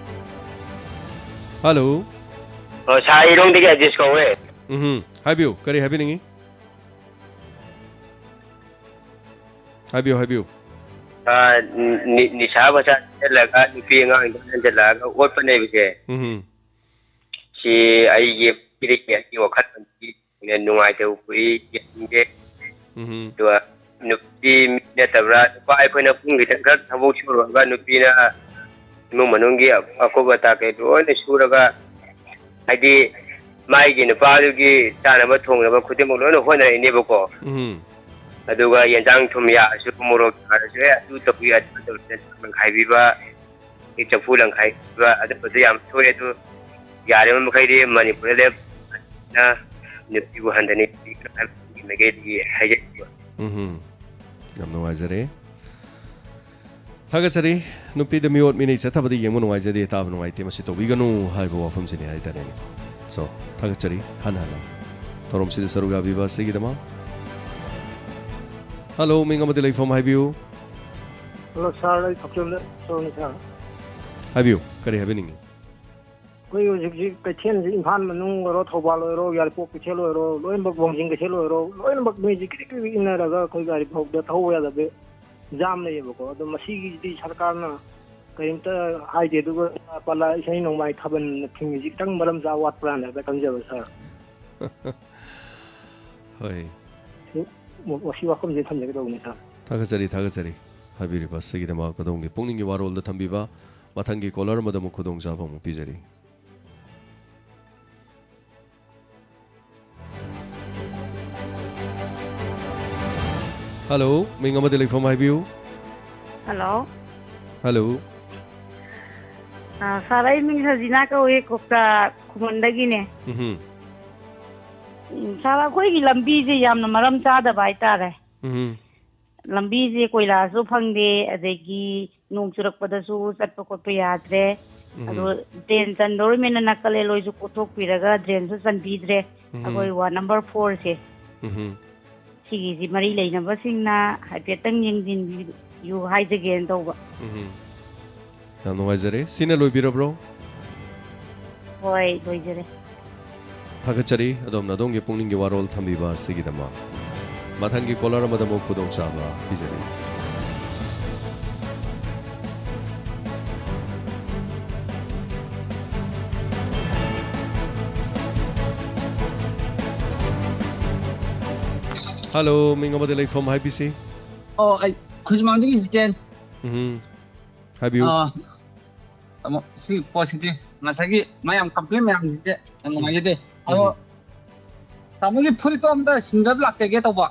ꯍꯜꯂꯣ꯫ ꯑꯣ, ꯁꯥꯔ, ꯏꯔꯣꯡꯗꯒꯤ ꯑꯖꯤꯁ ꯀꯧꯋꯦ꯫ ꯎꯝꯍꯨꯝ꯫ ꯍꯥꯏꯕꯤꯌꯨ, ꯀꯔꯤ ꯍꯥꯏꯕꯤꯅꯤꯡꯉꯤ? ꯍꯥꯏꯕꯤꯌꯨ, ꯍꯥꯏꯕꯤꯌꯨ꯫ ꯑ, ꯅꯤ-, ꯅꯤꯁꯥ ꯄꯁꯥ ꯆꯠꯂꯒ ꯅꯨꯄꯤ ꯑꯉꯥꯡꯗ ꯍꯟꯖꯜꯂꯛꯑꯒ ꯑꯣꯠꯄꯅꯦꯕꯁꯦ꯫ ꯎꯝꯍꯨꯝ꯫ ꯁꯤ ꯑꯩꯒꯤ, ꯑꯩꯒꯤ ꯋꯥꯈꯜꯂꯣꯟꯗꯤ ꯅꯨꯡꯉꯥꯏꯇꯕ ꯄꯣꯛꯏ, ꯌꯥꯅꯤꯡꯗꯦ꯫ ꯎꯝꯍꯨꯝ꯫ ꯑꯗꯨꯒ ꯅꯨꯄꯤ ꯃꯤ ꯅꯠꯇꯕ꯭ꯔꯥ? ꯅꯨꯄꯥ ꯑꯩꯈꯣꯏꯅ ꯄꯨꯡ ꯈꯤꯇꯪꯈꯛ ꯊꯕꯛ ꯁꯨꯔꯨꯔꯒ ꯅꯨꯄꯤꯅ ꯏꯃꯨꯡ ꯃꯅꯨꯡꯒꯤ ꯑꯀꯨꯞ ꯑꯇꯥ ꯀꯩ ꯂꯣꯏꯅ ꯁꯨꯔꯒ, ꯍꯥꯏꯗꯤ ꯃꯥꯒꯤ ꯅꯨꯄꯥꯗꯨꯒꯤ ꯆꯥꯅꯕ ꯊꯣꯡꯅꯕ ꯈꯨꯗꯤꯡꯃꯛ ꯂꯣꯏꯅ ꯍꯣꯠꯅꯔꯛꯏꯅꯦꯕꯀꯣ꯫ ꯎꯝ꯫ ꯑꯗꯨꯒ ꯌꯦꯟꯖꯥꯡ ꯊꯨꯝ ꯌꯥꯔꯁꯨ, ꯃꯣꯔꯣꯛ ꯌꯥꯔꯁꯨ, "ꯑꯦ, ꯑꯗꯨ ꯇꯧꯕꯤ, ꯑꯗꯨ ꯇꯧꯕꯤ" ꯍꯥꯏꯕꯤꯕ, ꯆꯐꯨ ꯂꯪꯈꯥꯏꯕ, ꯑꯗꯨꯝꯕꯗꯨ ꯌꯥꯝ ꯊꯣꯛꯑꯦ꯫ ꯑꯗꯨ ꯌꯥꯔꯤꯕ ꯃꯈꯩꯗꯤ ꯃꯅꯤꯄꯨꯔꯗ ꯂꯩꯕ ꯅꯨꯄꯤꯕꯨ ꯍꯟꯊꯅ ꯌꯦꯡꯕꯤꯒꯅꯨ ꯍꯥꯏꯕꯒꯤ ꯃꯥꯏꯀꯩꯗꯒꯤ ꯍꯥꯏꯖꯔꯤꯕ꯫ ꯎꯝꯍꯨꯝ꯫ ꯌꯥꯝ ꯅꯨꯡꯉꯥꯏꯖꯔꯦ꯫ ꯊꯥꯒꯠꯆꯔꯤ꯫ ꯅꯨꯄꯤꯗ ꯃꯤꯑꯣꯠ ꯃꯤꯅꯩ ꯆꯠꯊꯕꯗꯤ ꯌꯦꯡꯕ ꯅꯨꯡꯉꯥꯏꯖꯗꯦ, ꯇꯥꯕ ꯅꯨꯡꯉꯥꯏꯇꯦ, ꯃꯁꯤ ꯇꯧꯕꯤꯒꯅꯨ ꯍꯥꯏꯕ ꯋꯥꯐꯝꯁꯤꯅꯤ ꯍꯥꯏꯇꯥꯔꯦꯅꯦꯀꯣ꯫ So, ꯊꯥꯒꯠꯆꯔꯤ ꯍꯟꯅ ꯍꯟꯅ ꯊꯧꯔꯝꯁꯤꯗ ꯁꯔꯨꯛ ꯌꯥꯕꯤꯕ ꯑꯁꯤꯒꯤꯗꯃꯛ꯫ ꯍꯜꯂꯣ, ꯃꯤꯡ ꯑꯃꯗꯤ ꯂꯩꯐꯝ ꯍꯥꯏꯕꯤꯌꯨ꯫ ꯍꯜꯂꯣ ꯁꯥꯔ, ꯑꯩ ꯐꯛꯆꯣꯝꯗ ꯁꯣꯝꯅꯤ ꯁꯥꯔ꯫ ꯍꯥꯏꯕꯤꯌꯨ, ꯀꯔꯤ ꯍꯥꯏꯕꯤꯅꯤꯡꯉꯤ? ꯑꯩꯈꯣꯏ ꯍꯧꯖꯤꯛ ꯍꯧꯖꯤꯛ ꯀꯩꯊꯦꯜꯁꯤ ꯏꯝꯐꯥꯜ ꯃꯅꯨꯡ ꯑꯣꯏꯔꯣ, ꯊꯧꯕꯥꯜ ꯑꯣꯏꯔꯣ, ꯌꯥꯏꯔꯤꯄꯣꯛ ꯀꯩꯊꯦꯜ ꯑꯣꯏꯔꯣ, ꯂꯣꯏꯅꯃꯛ ꯋꯥꯡꯖꯤꯡ ꯀꯩꯊꯦꯜ ꯑꯣꯏꯔꯣ, ꯂꯣꯏꯅꯃꯛ ꯃꯤꯁꯤ ꯀ꯭ꯔꯤꯛ ꯀ꯭ꯔꯤꯛ ꯀ꯭ꯔꯤꯛ ꯏꯟꯅꯔꯒ ꯑꯩꯈꯣꯏ ꯌꯥꯏꯔꯤꯄꯣꯛꯇ ꯊꯧꯕ ꯌꯥꯗꯕ ꯖꯥꯝ ꯂꯩꯌꯦꯕꯀꯣ꯫ ꯑꯗꯣ ꯃꯁꯤꯒꯤꯗꯤ ꯁꯔꯀꯥꯔꯅ ꯀꯔꯤꯝꯇ ꯍꯥꯏꯗꯦ꯫ ꯑꯗꯨꯒ ꯄꯂꯥ ꯏꯁꯩ ꯅꯣꯡꯃꯥꯏ ꯊꯥꯕꯜ ꯊꯤꯡꯕꯁꯤ ꯈꯤꯇꯪ ꯃꯔꯝ ꯆꯥꯕ ꯋꯥꯠꯄ꯭ꯔꯥꯅ ꯍꯥꯏꯐꯦꯠ ꯈꯪꯖꯕ ꯁꯥꯔ꯫ ꯍꯣꯏ꯫ ꯁꯤ, ꯃꯁꯤ ꯋꯥꯐꯝꯁꯦ ꯊꯝꯖꯒꯦ ꯇꯧꯕꯅꯤ ꯁꯥꯔ꯫ ꯊꯥꯒꯠꯆꯔꯤ, ꯊꯥꯒꯠꯆꯔꯤ꯫ ꯍꯥꯏꯕꯤꯔꯤꯕ ꯑꯁꯤꯒꯤꯗꯃꯛ ꯑꯗꯣꯝꯒꯤ ꯄꯨꯛꯅꯤꯡꯒꯤ ꯋꯥꯔꯣꯜꯗ ꯊꯝꯕꯤꯕ꯫ ꯃꯊꯪꯒꯤ caller ꯑꯃꯗ ꯑꯃꯨꯛ ꯈꯨꯗꯣꯡꯆꯥꯕ ꯑꯃꯨꯛ ꯄꯤꯖꯔꯤ꯫ Hello, ꯃꯤꯡ ꯑꯃꯗꯤ ꯂꯩꯐꯝ ꯍꯥꯏꯕꯤꯌꯨ꯫ Hello꯫ Hello꯫ ꯑ, sir, ꯑꯩ ꯃꯤꯡ ꯁꯖꯤꯅꯥ ꯀꯧꯏ, ꯀ꯭ꯋꯥꯀꯩꯊꯦꯜ ꯈꯨꯃꯟꯗꯒꯤꯅꯦ꯫ ꯎꯝꯍꯨꯝ꯫ ꯎꯝ, sir, ꯑꯩꯈꯣꯏꯒꯤ ꯂꯝꯕꯤꯁꯦ ꯌꯥꯝꯅ ꯃꯔꯝ ꯆꯥꯗꯕ ꯍꯥꯏꯇꯥꯔꯦ꯫ ꯎꯝꯍꯨꯝ꯫ ꯂꯝꯕꯤꯁꯦ ꯀꯣꯏꯂꯥꯁꯁꯨ ꯐꯪꯗꯦ, ꯑꯗꯒꯤ ꯅꯣꯡ ꯆꯨꯔꯛꯄꯗꯁꯨ ꯆꯠꯄ ꯈꯣꯠꯄ ꯌꯥꯗ꯭ꯔꯦ꯫ ꯎꯝ꯫ ꯑꯗꯣ drain ꯆꯟꯗꯧꯔꯤꯃꯤꯅ ꯅꯥꯀꯜꯂꯦ ꯂꯣꯏꯁꯨ ꯀꯣꯊꯣꯛꯄꯤꯔꯒ drainꯁꯨ ꯆꯟꯕꯤꯗ꯭ꯔꯦ꯫ ꯎꯝ꯫ ꯑꯩꯈꯣꯏ ward number fourꯁꯦ꯫ ꯎꯝ꯫ ꯁꯤꯒꯤꯁꯤ ꯃꯔꯤ ꯂꯩꯅꯕꯁꯤꯡꯅ ꯍꯥꯏꯐꯦꯠꯇꯪ ꯌꯦꯡꯁꯤꯟꯕꯤꯌꯨ ꯍꯥꯏꯖꯒꯦꯅ ꯇꯧꯕ꯫ ꯎꯝ꯫ ꯌꯥꯝ ꯅꯨꯡꯉꯥꯏꯖꯔꯦ꯫ ꯁꯤꯅ ꯂꯣꯏꯕꯤꯔꯕ꯭ꯔꯣ? ꯍꯣꯏ, ꯂꯣꯏꯖꯔꯦ꯫ ꯊꯥꯒꯠꯆꯔꯤ ꯑꯗꯣꯝꯅ ꯑꯗꯣꯝꯒꯤ ꯄꯨꯛꯅꯤꯡꯒꯤ ꯋꯥꯔꯣꯜ ꯊꯝꯕꯤꯕ ꯑꯁꯤꯒꯤꯗꯃꯛ꯫ ꯃꯊꯪꯒꯤ caller ꯑꯃꯗ ꯑꯃꯨꯛ ꯈꯨꯗꯣꯡꯆꯥꯕ ꯄꯤꯖꯔꯤ꯫ Hello, ꯃꯤꯡ ꯑꯃꯗꯤ ꯂꯩꯐꯝ ꯍꯥꯏꯕꯤꯁꯤ꯫ ꯑꯣ, ꯑꯩ ꯈꯨꯖꯃꯥꯡꯗꯒꯤ ꯖꯤꯇꯦꯟ꯫ ꯎꯝ꯫ ꯍꯥꯏꯕꯤꯌꯨ꯫ ꯑꯥ, ꯇꯥꯃꯣ, ꯁꯤ ꯄꯣꯠꯁꯤꯗꯤ ꯉꯁꯥꯏꯒꯤ ꯃꯌꯥꯝ complain ꯃꯌꯥꯝꯁꯤꯡꯁꯦ ꯌꯥꯝ ꯅꯨꯡꯉꯥꯏꯖꯗꯦ꯫ ꯑꯗꯣ ꯎꯝ꯫ ꯇꯥꯃꯣꯒꯤ ꯐꯨꯔꯤꯠꯇꯣ ꯑꯝꯇ ꯁꯤꯟꯖꯕ ꯂꯥꯛꯆꯒꯦ ꯇꯧꯕ꯫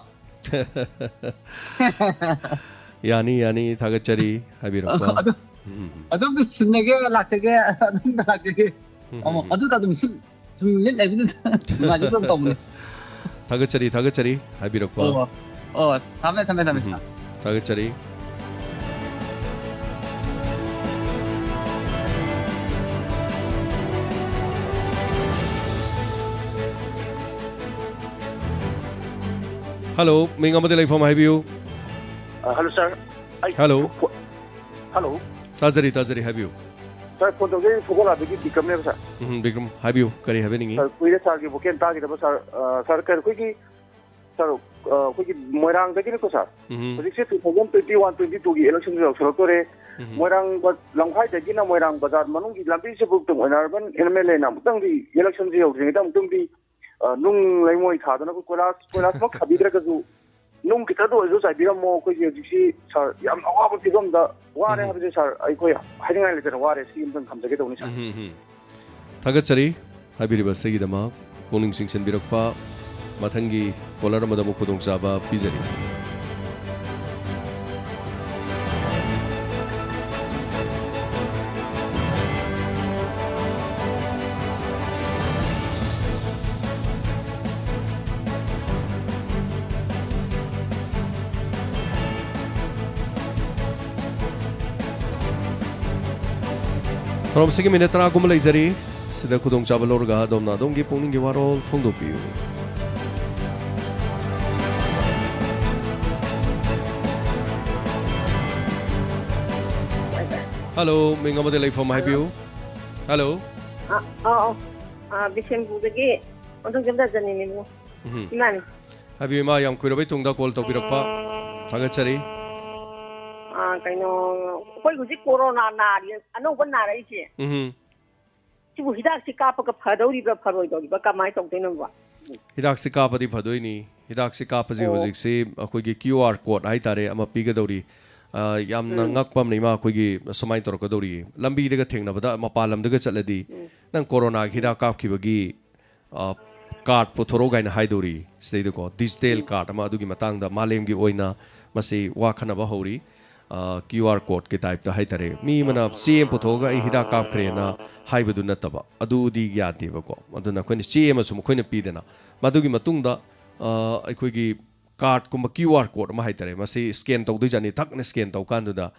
ꯌꯥꯅꯤ, ꯌꯥꯅꯤ, ꯊꯥꯒꯠꯆꯔꯤ ꯍꯥꯏꯕꯤꯔꯛꯄ꯫ ꯑꯗꯨ, ꯎꯝ, ꯎꯝ, ꯎꯝ꯫ ꯑꯗꯨꯝꯇ ꯁꯤꯟꯖꯒꯦ, ꯂꯥꯛꯆꯒꯦ, ꯑꯗꯨꯝꯇ ꯂꯥꯛꯆꯒꯦ꯫ ꯎꯝ, ꯎꯝ, ꯇꯥꯃꯣ, ꯎꯝ꯫ ꯑꯗꯨꯗ ꯑꯗꯨꯝ ꯁꯨꯝ, ꯁꯨꯝ ꯂꯤꯠ ꯂꯩꯕꯗꯨꯗ ꯅꯨꯡꯉꯥꯏꯖꯗꯕ ꯇꯧꯕꯅꯤ꯫ ꯊꯥꯒꯠꯆꯔꯤ, ꯊꯥꯒꯠꯆꯔꯤ ꯍꯥꯏꯕꯤꯔꯛꯄ꯫ ꯑꯣ, ꯑꯣ, ꯊꯝꯃꯦ, ꯊꯝꯃꯦ, ꯊꯝꯃꯦ, ꯎꯝ, ꯁꯥꯔ꯫ ꯊꯥꯒꯠꯆꯔꯤ꯫ Hello, ꯃꯤꯡ ꯑꯃꯗꯤ ꯂꯩꯐꯝ ꯍꯥꯏꯕꯤꯌꯨ꯫ ꯑ, hello, sir꯫ ꯑꯩ Hello꯫ ꯐꯣ-, hello꯫ ꯇꯥꯖꯔꯤ, ꯇꯥꯖꯔꯤ, ꯍꯥꯏꯕꯤꯌꯨ꯫ Sir, phone ꯇꯧꯖꯔꯤꯁꯦ ꯐꯧꯕꯣꯂꯥꯗꯒꯤ ꯕꯤꯀ꯭ꯔꯝꯅꯦꯕ, sir꯫ ꯎꯝ, ꯕꯤꯀ꯭ꯔꯝ, ꯍꯥꯏꯕꯤꯌꯨ, ꯀꯔꯤ ꯍꯥꯏꯕꯤꯅꯤꯡꯉꯤ? Sir, ꯀꯨꯏꯔꯦ sirꯒꯤ vocal ꯇꯥꯈꯤꯗꯕ, sir꯫ ꯑ, sir, ꯀꯩꯅꯣ, ꯑꯩꯈꯣꯏꯒꯤ, sir, ꯑ, ꯑꯩꯈꯣꯏꯒꯤ ꯃꯣꯏꯔꯥꯡꯗꯒꯤꯅꯤꯀꯣ, sir꯫ ꯎꯝ꯫ ꯍꯧꯖꯤꯛꯁꯦ two thousand twenty-one twenty-twoꯒꯤ electionꯁꯨ ꯌꯧꯁꯤꯜꯂꯛꯇꯣꯔꯦ꯫ ꯎꯝ꯫ ꯃꯣꯏꯔꯥꯡ ꯕ-, ꯂꯝꯈꯥꯏꯗꯒꯤꯅ ꯃꯣꯏꯔꯥꯡ ꯕꯖꯥꯔ ꯃꯅꯨꯡꯒꯤ ꯂꯝꯕꯤꯁꯤꯕꯨꯛꯇꯪ ꯑꯣꯏꯅ urban MLAꯅ ꯑꯃꯨꯛꯇꯪꯗꯤ electionꯁꯦ ꯌꯧꯗ꯭ꯔꯤꯉꯩꯗ ꯑꯃꯨꯛꯇꯪꯗꯤ, ꯑ, ꯅꯨꯡ ꯂꯩꯉꯣꯏ ꯊꯥꯗꯅ ꯑꯩꯈꯣꯏ ꯀꯣꯏꯂꯥꯁ, ꯀꯣꯏꯂꯥꯁꯃꯛ ꯊꯥꯕꯤꯗ꯭ꯔꯒꯁꯨ, ꯅꯨꯡ ꯈꯤꯇꯗ ꯑꯣꯏꯔꯁꯨ ꯆꯥꯏꯕꯤꯔꯝꯃꯣ꯫ ꯑꯩꯈꯣꯏꯒꯤ ꯍꯧꯖꯤꯛꯁꯤ ꯁꯥꯔ, ꯌꯥꯝ ꯑꯋꯥꯕ ꯐꯤꯕꯝꯗ ꯋꯥꯔꯦ ꯎꯝ꯫ ꯍꯥꯏꯕꯁꯦ ꯁꯥꯔ, ꯑꯩꯈꯣꯏ ꯍꯥꯏꯅꯤꯡꯉꯥꯏ ꯂꯩꯇꯅ ꯋꯥꯔꯦ꯫ ꯁꯤ ꯑꯝꯇꯪ ꯊꯝꯖꯒꯦ ꯇꯧꯕꯅꯤ ꯁꯥꯔ꯫ ꯎꯝ, ꯎꯝ, ꯎꯝ꯫ ꯊꯥꯒꯠꯆꯔꯤ꯫ ꯍꯥꯏꯕꯤꯔꯤꯕ ꯑꯁꯤꯒꯤꯗꯃꯛ ꯄꯨꯛꯅꯤꯡ ꯆꯤꯡꯁꯤꯟꯕꯤꯔꯛꯄ꯫ ꯃꯊꯪꯒꯤ ꯀꯣꯂꯔ ꯑꯃꯗ ꯑꯃꯨꯛ ꯈꯨꯗꯣꯡꯆꯥꯕ ꯄꯤꯖꯔꯤ꯫ ꯊꯧꯔꯝꯁꯤꯒꯤ ꯃꯤꯅꯤꯠ ꯇꯔꯥꯒꯨꯝꯕ ꯂꯩꯖꯔꯤ꯫ ꯁꯤꯗ ꯈꯨꯗꯣꯡꯆꯥꯕ ꯂꯧꯔꯒ ꯑꯗꯣꯝꯅ ꯑꯗꯣꯝꯒꯤ ꯄꯨꯛꯅꯤꯡꯒꯤ ꯋꯥꯔꯣꯜ ꯐꯣꯡꯗꯣꯛꯄꯤꯌꯨ꯫ ꯍꯜꯂꯣ, ꯃꯤꯡ ꯑꯃꯗꯤ ꯂꯩꯐꯝ ꯍꯥꯏꯕꯤꯌꯨ꯫ ꯍꯜꯂꯣ꯫ ꯑ, ꯑ, ꯑ, ꯑ, ꯕꯤꯁꯦꯝꯄꯨꯔꯗꯒꯤ ꯑꯣꯟꯊꯣꯛꯖꯝ ꯗꯥꯖꯅꯤꯅꯦ, ꯏꯕꯨꯡꯉꯣ꯫ ꯎꯝ꯫ ꯏꯃꯥꯅꯤ꯫ ꯍꯥꯏꯕꯤꯌꯨ, ꯏꯃꯥ, ꯌꯥꯝ ꯀꯨꯏꯔꯕꯩ ꯇꯨꯡꯗ ꯀꯣꯜ ꯇꯧꯕꯤꯔꯛꯄ ꯊꯥꯒꯠꯆꯔꯤ꯫ ꯑ, ꯀꯩꯅꯣ, ꯑꯩꯈꯣꯏ ꯍꯧꯖꯤꯛ ꯀꯣꯔꯣꯅꯥ ꯅꯥꯔꯤ, ꯑꯅꯧꯕ ꯅꯥꯔꯛꯏꯁꯦ꯫ ꯎꯝ꯫ ꯁꯤꯕꯨ ꯍꯤꯗꯥꯛꯁꯤ ꯀꯥꯞꯄꯒ ꯐꯗꯧꯔꯤꯕ꯭ꯔꯥ, ꯐꯔꯣꯏꯗꯧꯔꯤꯕ꯭ꯔꯥ, ꯀꯃꯥꯏꯅ ꯇꯧꯗꯣꯏꯅꯣꯕ? ꯍꯤꯗꯥꯛꯁꯤ ꯀꯥꯞꯄꯗꯤ ꯐꯗꯣꯏꯅꯤ꯫ ꯍꯤꯗꯥꯛꯁꯤ ꯀꯥꯞꯄꯁꯤ ꯑꯣ꯫ ꯍꯧꯖꯤꯛꯁꯤ ꯑꯩꯈꯣꯏꯒꯤ QR code ꯍꯥꯏꯇꯥꯔꯦ, ꯑꯃ ꯄꯤꯒꯗꯧꯔꯤ꯫ ꯑ, ꯌꯥꯝꯅ ꯎꯝ꯫ ꯉꯛꯄ ꯑꯃꯅ, ꯏꯃꯥ, ꯑꯩꯈꯣꯏꯒꯤ ꯁꯨꯃꯥꯏꯅ ꯇꯧꯔꯛꯀꯗꯧꯔꯤ꯫ ꯂꯝꯕꯤꯗꯒ ꯊꯦꯡꯅꯕꯗ, ꯃꯄꯥꯟ ꯂꯝꯗꯒ ꯆꯠꯂꯗꯤ, ꯎꯝ꯫ "ꯅꯪ ꯀꯣꯔꯣꯅꯥꯒꯤ ꯍꯤꯗꯥꯛ ꯀꯥꯞꯈꯤꯕꯒꯤ, ꯑ, card ꯄꯨꯊꯣꯔꯛꯎ" ꯀꯥꯏꯅ ꯍꯥꯏꯗꯧꯔꯤ꯫ ꯁꯤꯗꯩꯗꯀꯣ, digital ꯎꯝ꯫ card ꯑꯃ, ꯑꯗꯨꯒꯤ ꯃꯇꯥꯡꯗ ꯃꯥꯂꯦꯝꯒꯤ ꯑꯣꯏꯅ ꯃꯁꯤ ꯋꯥ ꯈꯟꯅꯕ ꯍꯧꯔꯤ꯫ ꯑ, QR code ꯀꯤ type ꯇ ꯍꯥꯏꯇꯥꯔꯦ꯫ ꯃꯤ ꯑꯃꯅ ꯆꯦ ꯑꯃ ꯄꯨꯊꯣꯛꯑꯒ "ꯑꯩ ꯍꯤꯗꯥꯛ ꯀꯥꯞꯈ꯭ꯔꯦꯅ" ꯍꯥꯏꯕꯗꯨ ꯅꯠꯇꯕ, ꯑꯗꯨꯗꯤ ꯌꯥꯗꯦꯕꯀꯣ꯫ ꯑꯗꯨꯅ ꯑꯩꯈꯣꯏꯅ ꯆꯦ ꯑꯃꯁꯨ ꯃꯈꯣꯏꯅ ꯄꯤꯗꯅ, ꯃꯗꯨꯒꯤ ꯃꯇꯨꯡꯗ, ꯑ, ꯑꯩꯈꯣꯏꯒꯤ card ꯀꯨꯝꯕ, QR code ꯑꯃ ꯍꯥꯏꯇꯥꯔꯦ, ꯃꯁꯤ scan ꯇꯧꯗꯣꯏꯖꯥꯠꯅꯤ꯫ ꯊꯛꯅ scan ꯇꯧ ꯀꯥꯟꯗꯨꯗ,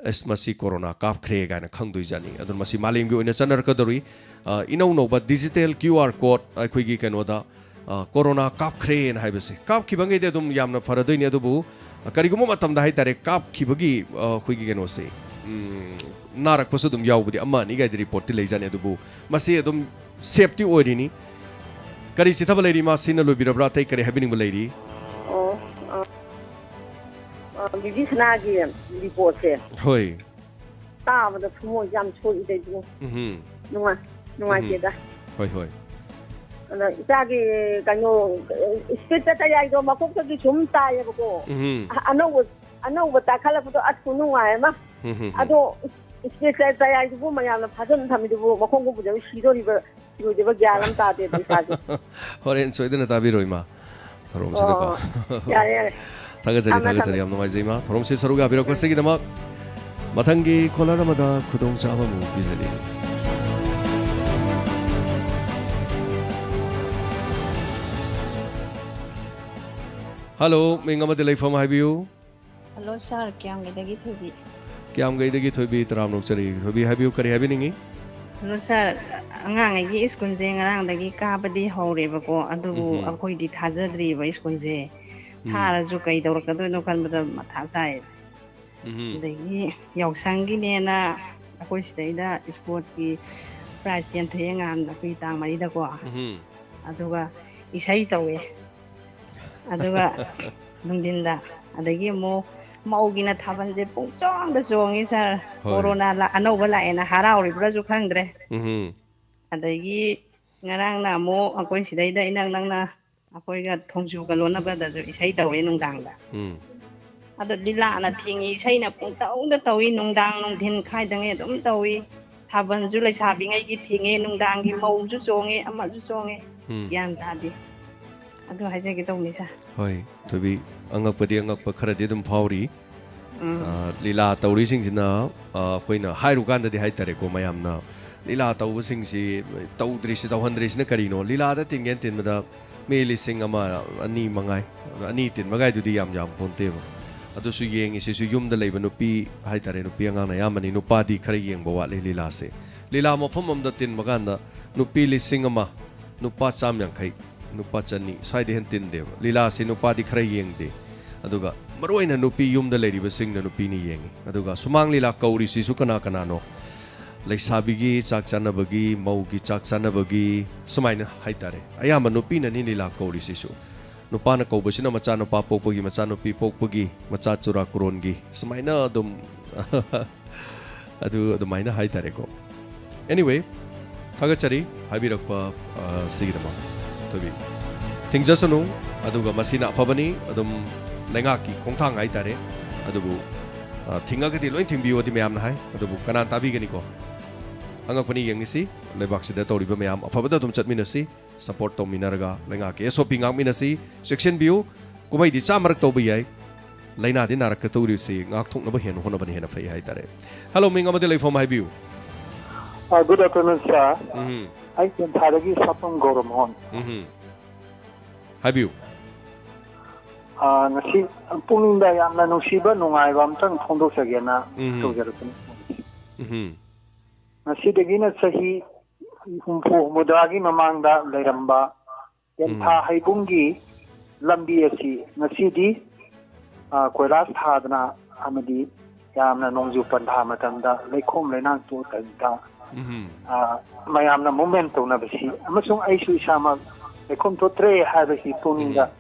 "ꯑꯁ, ꯃꯁꯤ ꯀꯣꯔꯣꯅꯥ ꯀꯥꯞꯈ꯭ꯔꯦ" ꯀꯥꯏꯅ ꯈꯪꯗꯣꯏꯖꯥꯠꯅꯤ꯫ ꯑꯗꯨꯅ ꯃꯁꯤ ꯃꯥꯂꯦꯝꯒꯤ ꯑꯣꯏꯅ ꯆꯠꯅꯔꯛꯀꯗꯧꯔꯤ꯫ ꯑ, ꯏꯅꯧ ꯅꯧꯕ digital QR code ꯑꯩꯈꯣꯏꯒꯤ ꯀꯩꯅꯣꯗ, ꯑ, ꯀꯣꯔꯣꯅꯥ ꯀꯥꯞꯈ꯭ꯔꯦꯅ ꯍꯥꯏꯕꯁꯦ꯫ ꯀꯥꯞꯈꯤꯕꯉꯩꯗꯤ ꯑꯗꯨꯝ ꯌꯥꯝꯅ ꯐꯔꯗꯣꯏꯅꯤ, ꯑꯗꯨꯕꯨ ꯀꯔꯤꯒꯨꯝꯕ ꯃꯇꯝꯗ ꯍꯥꯏꯇꯥꯔꯦ, ꯀꯥꯞꯈꯤꯕꯒꯤ, ꯑ, ꯑꯩꯈꯣꯏꯒꯤ ꯀꯩꯅꯣꯁꯦ, ꯎꯝ, ꯅꯥꯔꯛꯄꯁꯨ ꯑꯗꯨꯝ ꯌꯥꯎꯕꯗꯤ ꯑꯃ ꯑꯅꯤ ꯀꯥꯏꯗꯤ report ꯇꯤ ꯂꯩꯖꯥꯠꯅꯤ, ꯑꯗꯨꯕꯨ ꯃꯁꯤ ꯑꯗꯨꯝ safe ꯇꯤ ꯑꯣꯏꯔꯤꯅꯤ꯫ ꯀꯔꯤ ꯆꯤꯊꯕ ꯂꯩꯔꯤ, ꯃꯥ ꯁꯤꯅ ꯂꯣꯏꯕꯤꯔꯕ꯭ꯔꯥ? ꯑꯇꯩ ꯀꯔꯤ ꯍꯥꯏꯕꯤꯅꯤꯡꯕ ꯂꯩꯔꯤ? ꯑꯣ, ꯑ, ꯑ, ꯕꯤꯕꯤ ꯁꯅꯥꯒꯤ report ꯁꯦ꯫ ꯍꯣꯏ꯫ ꯇꯥꯕꯗ ꯊꯃꯣꯏꯁꯦ ꯌꯥꯝ ꯁꯣꯛꯏꯗ, ꯏꯕꯨꯡꯉꯣ꯫ ꯎꯝꯍꯨꯝ꯫ ꯅꯨꯡꯉꯥꯏ-, ꯎꯝꯍꯨꯝ꯫ ꯅꯨꯡꯉꯥꯏꯇꯦꯗ꯫ ꯍꯣꯏ, ꯍꯣꯏ꯫ ꯑꯗ ꯏꯆꯥꯒꯤ ꯀꯩꯅꯣ, ꯏꯁꯄꯤꯠꯇ ꯇꯌꯥꯏꯗꯣ ꯃꯀꯣꯛꯇꯒꯤ ꯁꯨꯝ ꯇꯥꯏꯌꯦꯕꯀꯣ꯫ ꯎꯝ꯫ ꯑ-, ꯑꯅꯧꯕ, ꯑꯅꯧꯕ ꯇꯥꯈꯠꯂꯛꯄꯗꯣ ꯑꯁ ꯈꯨꯅꯨꯡꯉꯥꯏ ꯑꯃ꯫ ꯎꯝ, ꯎꯝ, ꯎꯝ꯫ ꯑꯗꯣ ꯏꯁꯄꯤꯠꯇ ꯇꯌꯥꯏꯗꯨꯕꯨ ꯃꯌꯥꯝꯅ ꯐꯥꯖꯟ ꯊꯝꯃꯤꯗꯨꯕꯨ ꯃꯈꯣꯡ ꯀꯨꯞꯄꯗ ꯁꯤꯗꯣꯔꯤꯕ ꯁꯤꯔꯣꯏꯗꯕ ꯒ꯭ꯌꯥꯟ ꯑꯃ ꯇꯥꯗꯦꯕ ꯏꯁꯥꯁꯦ꯫ ꯍꯣꯔꯦꯟ ꯁꯣꯏꯗꯅ ꯇꯥꯕꯤꯔꯣ, ꯏꯃꯥ꯫ ꯊꯧꯔꯝꯁꯤꯗꯀꯣ꯫ ꯑꯣ, ꯌꯥꯔꯦ, ꯌꯥꯔꯦ꯫ ꯊꯥꯒꯠꯆꯔꯤ, ꯊꯝꯃꯦ, ꯊꯥꯒꯠꯆꯔꯤ꯫ ꯊꯝꯃꯦ꯫ ꯌꯥꯝ ꯅꯨꯡꯉꯥꯏꯖꯩ, ꯏꯃꯥ꯫ ꯊꯧꯔꯝꯁꯤ ꯁꯔꯨꯛ ꯌꯥꯕꯤꯔꯛꯄꯁꯤꯒꯤꯗꯃꯛ꯫ ꯃꯊꯪꯒꯤ caller ꯑꯃꯗ ꯈꯨꯗꯣꯡꯆꯥꯕ ꯑꯃꯨꯛ ꯄꯤꯖꯔꯤ꯫ Hello, ꯃꯤꯡ ꯑꯃꯗꯤ ꯂꯩꯐꯝ ꯍꯥꯏꯕꯤꯌꯨ꯫ Hello sir, ꯀꯤꯌꯥꯝꯒꯩꯗꯒꯤ ꯊꯣꯏꯕꯤ꯫ ꯀꯤꯌꯥꯝꯒꯩꯗꯒꯤ ꯊꯣꯏꯕꯤ, ꯇꯔꯥꯝꯅ ꯑꯣꯛꯆꯔꯤ꯫ ꯊꯣꯏꯕꯤ, ꯍꯥꯏꯕꯤꯌꯨ, ꯀꯔꯤ ꯍꯥꯏꯕꯤꯅꯤꯡꯉꯤ? Hello sir, ꯑꯉꯥꯡꯉꯩꯒꯤ ꯁ꯭ꯀꯨꯜꯁꯦ ꯉꯔꯥꯡꯗꯒꯤ ꯀꯥꯕꯗꯤ ꯍꯧꯔꯦꯕꯀꯣ, ꯑꯗꯨꯕꯨ ꯎꯝ꯫ ꯑꯩꯈꯣꯏꯗꯤ ꯊꯥꯖꯗ꯭ꯔꯤꯕ ꯁ꯭ꯀꯨꯜꯁꯦ꯫ ꯎꯝ꯫ ꯊꯥꯔꯁꯨ ꯀꯩ ꯇꯧꯔꯛꯀꯗꯣꯏꯅꯣ ꯈꯟꯕꯗ ꯃꯊꯥ ꯁꯥꯏ꯫ ꯎꯝ꯫ ꯑꯗꯒꯤ ꯌꯥꯎꯁꯪꯒꯤꯅꯦꯅ ꯑꯩꯈꯣꯏ ꯁꯤꯗꯩꯗ sportꯀꯤ prize ꯆꯦꯟꯊꯣꯛꯑꯦ ꯉꯍꯥꯟ ꯑꯩꯈꯣꯏ ꯇꯥꯡ ꯃꯔꯤꯗꯀꯣ꯫ ꯎꯝ꯫ ꯑꯗꯨꯒ ꯏꯁꯩ ꯇꯧꯋꯦ꯫ ꯑꯗꯨꯒ ꯅꯨꯡꯊꯤꯟꯗ, ꯑꯗꯒꯤ ꯑꯃꯨꯛ ꯃꯧꯒꯤꯅ ꯊꯥꯕꯜꯁꯦ ꯄꯨꯡ ꯆꯣꯡꯗ ꯆꯣꯡꯉꯤ sir꯫ ꯍꯣꯏ꯫ Corona ꯂꯥ-, ꯑꯅꯧꯕ ꯂꯥꯛꯑꯦꯅ ꯍꯔꯥꯎꯔꯤꯕ꯭ꯔꯥꯁꯨ ꯈꯪꯗ꯭ꯔꯦ꯫ ꯎꯝ꯫ ꯑꯗꯒꯤ ꯉꯔꯥꯡꯅ ꯑꯃꯨꯛ ꯑꯩꯈꯣꯏ ꯁꯤꯗꯩꯗ ꯏꯅꯛ ꯅꯛꯅ ꯑꯩꯈꯣꯏꯒ ꯊꯣꯡꯖꯨꯒ ꯂꯣꯟꯅꯕꯗꯁꯨ ꯏꯁꯩ ꯇꯧꯋꯦ ꯅꯨꯡꯗꯥꯡꯗ꯫ ꯎꯝ꯫ ꯑꯗꯣ ꯂꯤꯂꯥꯅ ꯊꯤꯡꯉꯤ, ꯏꯁꯩꯅ ꯄꯨꯡꯇꯧꯗ ꯇꯧꯏ, ꯅꯨꯡꯗꯥꯡ ꯅꯨꯡꯊꯤꯟ ꯈꯥꯏꯗꯉꯩ ꯑꯗꯨꯝ ꯇꯧꯏ꯫ ꯊꯥꯕꯜꯁꯨ ꯂꯩꯁꯥꯕꯤꯉꯩꯒꯤ ꯊꯤꯡꯉꯦ, ꯅꯨꯡꯗꯥꯡꯒꯤ ꯃꯧꯁꯨ ꯆꯣꯡꯉꯦ, ꯑꯃꯁꯨ ꯆꯣꯡꯉꯦ꯫ ꯎꯝ꯫ ꯒ꯭ꯌꯥꯟ ꯇꯥꯗꯦ꯫ ꯑꯗꯨ ꯍꯥꯏꯖꯒꯦ ꯇꯧꯕꯅꯤ sir꯫ ꯍꯣꯏ, ꯊꯣꯏꯕꯤ, ꯑꯉꯛꯄꯗꯤ ꯑꯉꯛꯄ ꯈꯔꯗꯤ ꯑꯗꯨꯝ ꯐꯥꯎꯔꯤ꯫ ꯎꯝ꯫ ꯑ, ꯂꯤꯂꯥ ꯇꯧꯔꯤꯁꯤꯡꯁꯤꯅ, ꯑ, ꯑꯩꯈꯣꯏꯅ ꯍꯥꯏꯔꯨꯀꯥꯟꯗꯗꯤ ꯍꯥꯏꯇꯥꯔꯦꯀꯣ, ꯃꯌꯥꯝꯅ ꯂꯤꯂꯥ ꯇꯧꯕꯁꯤꯡꯁꯤ ꯇꯧꯗ꯭ꯔꯤꯁꯤ, ꯇꯧꯍꯟꯗ꯭ꯔꯤꯁꯤꯅ ꯀꯔꯤꯅꯣ? ꯂꯤꯂꯥꯗ ꯇꯤꯟꯒꯦꯅ ꯇꯤꯟꯕꯗ ꯃꯤ ꯂꯤꯁꯤꯡ ꯑꯃ, ꯑꯅꯤ ꯃꯉꯥꯏ꯫ ꯑꯗꯣ ꯑꯅꯤ ꯇꯤꯟꯕꯒꯥꯏꯗꯨꯗꯤ ꯌꯥꯝ ꯌꯥꯝ ꯄꯣꯟꯇꯦꯕ꯫ ꯑꯗꯨꯁꯨ ꯌꯦꯡꯉꯤꯁꯤꯁꯨ ꯌꯨꯝꯗ ꯂꯩꯕ ꯅꯨꯄꯤ ꯍꯥꯏꯇꯥꯔꯦ, ꯅꯨꯄꯤ ꯑꯉꯥꯡꯅ ꯑꯌꯥꯝꯕꯅꯤ, ꯅꯨꯄꯥꯗꯤ ꯈꯔ ꯌꯦꯡꯕ ꯋꯥꯠꯂꯤ ꯂꯤꯂꯥꯁꯦ꯫ ꯂꯤꯂꯥ ꯃꯐꯝ ꯑꯃꯗ ꯇꯤꯟꯕ ꯀꯥꯟꯗ ꯅꯨꯄꯤ ꯂꯤꯁꯤꯡ ꯑꯃ, ꯅꯨꯄꯥ ꯆꯥꯝ ꯌꯥꯡꯈꯩ, ꯅꯨꯄꯥ ꯆꯅꯤ, ꯁ꯭ꯋꯥꯏꯗꯩ ꯍꯦꯟꯅ ꯇꯤꯟꯗꯦꯕ꯫ ꯂꯤꯂꯥꯁꯤ ꯅꯨꯄꯥꯗꯤ ꯈꯔ ꯌꯦꯡꯗꯦ꯫ ꯑꯗꯨꯒ ꯃꯔꯨꯑꯣꯏꯅ ꯅꯨꯄꯤ ꯌꯨꯝꯗ ꯂꯩꯔꯤꯕꯁꯤꯡꯅ ꯅꯨꯄꯤꯅ ꯌꯦꯡꯉꯤ꯫ ꯑꯗꯨꯒ ꯁꯨꯃꯥꯡ ꯂꯤꯂꯥ ꯀꯧꯔꯤꯁꯤꯁꯨ ꯀꯅꯥ ꯀꯅꯥꯅꯣ? ꯂꯩꯁꯥꯕꯤꯒꯤ ꯆꯥꯛ ꯆꯥꯅꯕꯒꯤ, ꯃꯧꯒꯤ ꯆꯥꯛ ꯆꯥꯅꯕꯒꯤ, ꯁꯨꯃꯥꯏꯅ ꯍꯥꯏꯇꯥꯔꯦ꯫ ꯑꯌꯥꯝꯕ ꯅꯨꯄꯤꯅꯅꯤ ꯂꯤꯂꯥ ꯀꯧꯔꯤꯁꯤꯁꯨ꯫ ꯅꯨꯄꯥꯅ ꯀꯧꯕꯁꯤꯅ ꯃꯆꯥꯅꯨꯄꯥ ꯄꯣꯛꯄꯒꯤ, ꯃꯆꯥꯅꯨꯄꯤ ꯄꯣꯛꯄꯒꯤ, ꯃꯆꯥ ꯆꯨꯔꯥꯀꯣꯔꯣꯟꯒꯤ, ꯁꯨꯃꯥꯏꯅ ꯑꯗꯨꯝ ꯑꯗꯨ ꯑꯗꯨꯃꯥꯏꯅ ꯍꯥꯏꯇꯥꯔꯦꯀꯣ꯫ Anyway, ꯊꯥꯒꯠꯆꯔꯤ ꯍꯥꯏꯕꯤꯔꯛꯄ, ꯑ, ꯁꯤꯒꯤꯗꯃꯛ꯫ ꯊꯣꯏꯕꯤ, ꯊꯤꯡꯖꯁꯅꯨ, ꯑꯗꯨꯒ ꯃꯁꯤꯅ ꯑꯐꯕꯅꯤ꯫ ꯑꯗꯨꯝ ꯂꯩꯉꯥꯛꯀꯤ ꯈꯣꯡꯊꯥꯡ ꯍꯥꯏꯇꯥꯔꯦ꯫ ꯑꯗꯨꯕꯨ, ꯑ, ꯊꯤꯡꯉꯒꯗꯤ ꯂꯣꯏ ꯊꯤꯡꯕꯤꯌꯣꯗꯤ ꯃꯌꯥꯝꯅ ꯍꯥꯏ꯫ ꯑꯗꯨꯕꯨ ꯀꯅꯥ ꯇꯥꯕꯤꯒꯅꯤꯀꯣ? ꯑꯉꯛꯄꯅꯤ, ꯌꯦꯡꯉꯤꯁꯤ꯫ ꯂꯩꯕꯥꯛꯁꯤꯗ ꯇꯧꯔꯤꯕ ꯃꯌꯥꯝ ꯑꯐꯕꯗ ꯑꯗꯨꯝ ꯆꯠꯃꯤꯟꯅꯁꯤ, ꯁꯄꯣꯔꯠ ꯇꯧꯃꯤꯟꯅꯔꯒ ꯂꯩꯉꯥꯛꯀꯤ ꯑꯦꯁ ꯑꯣ ꯄꯤ ꯉꯥꯛꯃꯤꯟꯅꯁꯤ꯫ ꯆꯦꯛꯁꯤꯟꯕꯤꯌꯨ, ꯀꯨꯝꯍꯩꯗꯤ ꯆꯥꯃꯔꯛ ꯇꯧꯕ ꯌꯥꯏ, ꯂꯥꯏꯅꯥꯗꯤ ꯅꯥꯔꯛꯀꯗꯧꯔꯤꯕꯁꯤ ꯉꯥꯛꯊꯣꯛꯅꯕ ꯍꯦꯟꯅ ꯍꯣꯠꯅꯕꯅ ꯍꯦꯟꯅ ꯐꯩ ꯍꯥꯏꯇꯥꯔꯦ꯫ ꯍꯦꯂꯣ, ꯃꯤꯡ ꯑꯃꯗꯤ ꯂꯩꯐꯝ ꯍꯥꯏꯕꯤꯌꯨ꯫ Uh, good afternoon, sir. ꯎꯝ, ꯑꯩ ꯇꯦꯟꯊꯥꯗꯒꯤ ꯁꯥꯄꯝ ꯒꯧꯔꯃꯣꯍꯟ꯫ ꯎꯝ, ꯍꯥꯏꯕꯤꯌꯨ꯫ ꯑ, ꯉꯁꯤ ꯄꯨꯛꯅꯤꯡꯗ ꯌꯥꯝꯅ ꯅꯨꯡꯁꯤꯕ, ꯅꯨꯡꯉꯥꯏꯕ ꯑꯝꯇꯪ ꯐꯣꯡꯗꯣꯛꯆꯒꯦꯅ ꯎꯝ꯫ ꯇꯧꯖꯔꯛꯄꯅꯤ꯫ ꯎꯝ, ꯉꯁꯤꯗꯒꯤꯅ ꯆꯍꯤ ꯍꯨꯝꯐꯨ ꯍꯨꯝꯐꯨꯇꯔꯥꯒꯤ ꯃꯃꯥꯡꯗ ꯂꯩꯔꯝꯕ ꯇꯦꯟꯊꯥ ꯎꯝ꯫ ꯍꯩꯕꯨꯡꯒꯤ ꯂꯝꯕꯤ ꯑꯁꯤ ꯉꯁꯤꯗꯤ, ꯑ, ꯀꯣꯏꯂꯥꯁ ꯊꯥꯗꯅ ꯑꯃꯗꯤ ꯌꯥꯝꯅ ꯅꯣꯡꯖꯨ ꯄꯟꯊꯥ ꯃꯇꯝꯗ ꯂꯩꯈꯣꯝ ꯂꯩꯅꯥꯡ ꯇꯣꯛꯇꯕꯤꯗ, ꯎꯝ, ꯑ, ꯃꯌꯥꯝꯅ ꯃꯨꯞꯃꯦꯟ ꯇꯧꯅꯕꯁꯤ ꯑꯃꯁꯨꯡ ꯑꯩꯁꯨ ꯏꯁꯥꯃꯛ ꯂꯩꯈꯣꯝ ꯊꯣꯛꯇ꯭ꯔꯦ ꯍꯥꯏꯕꯁꯤ ꯄꯨꯛꯅꯤꯡꯗ,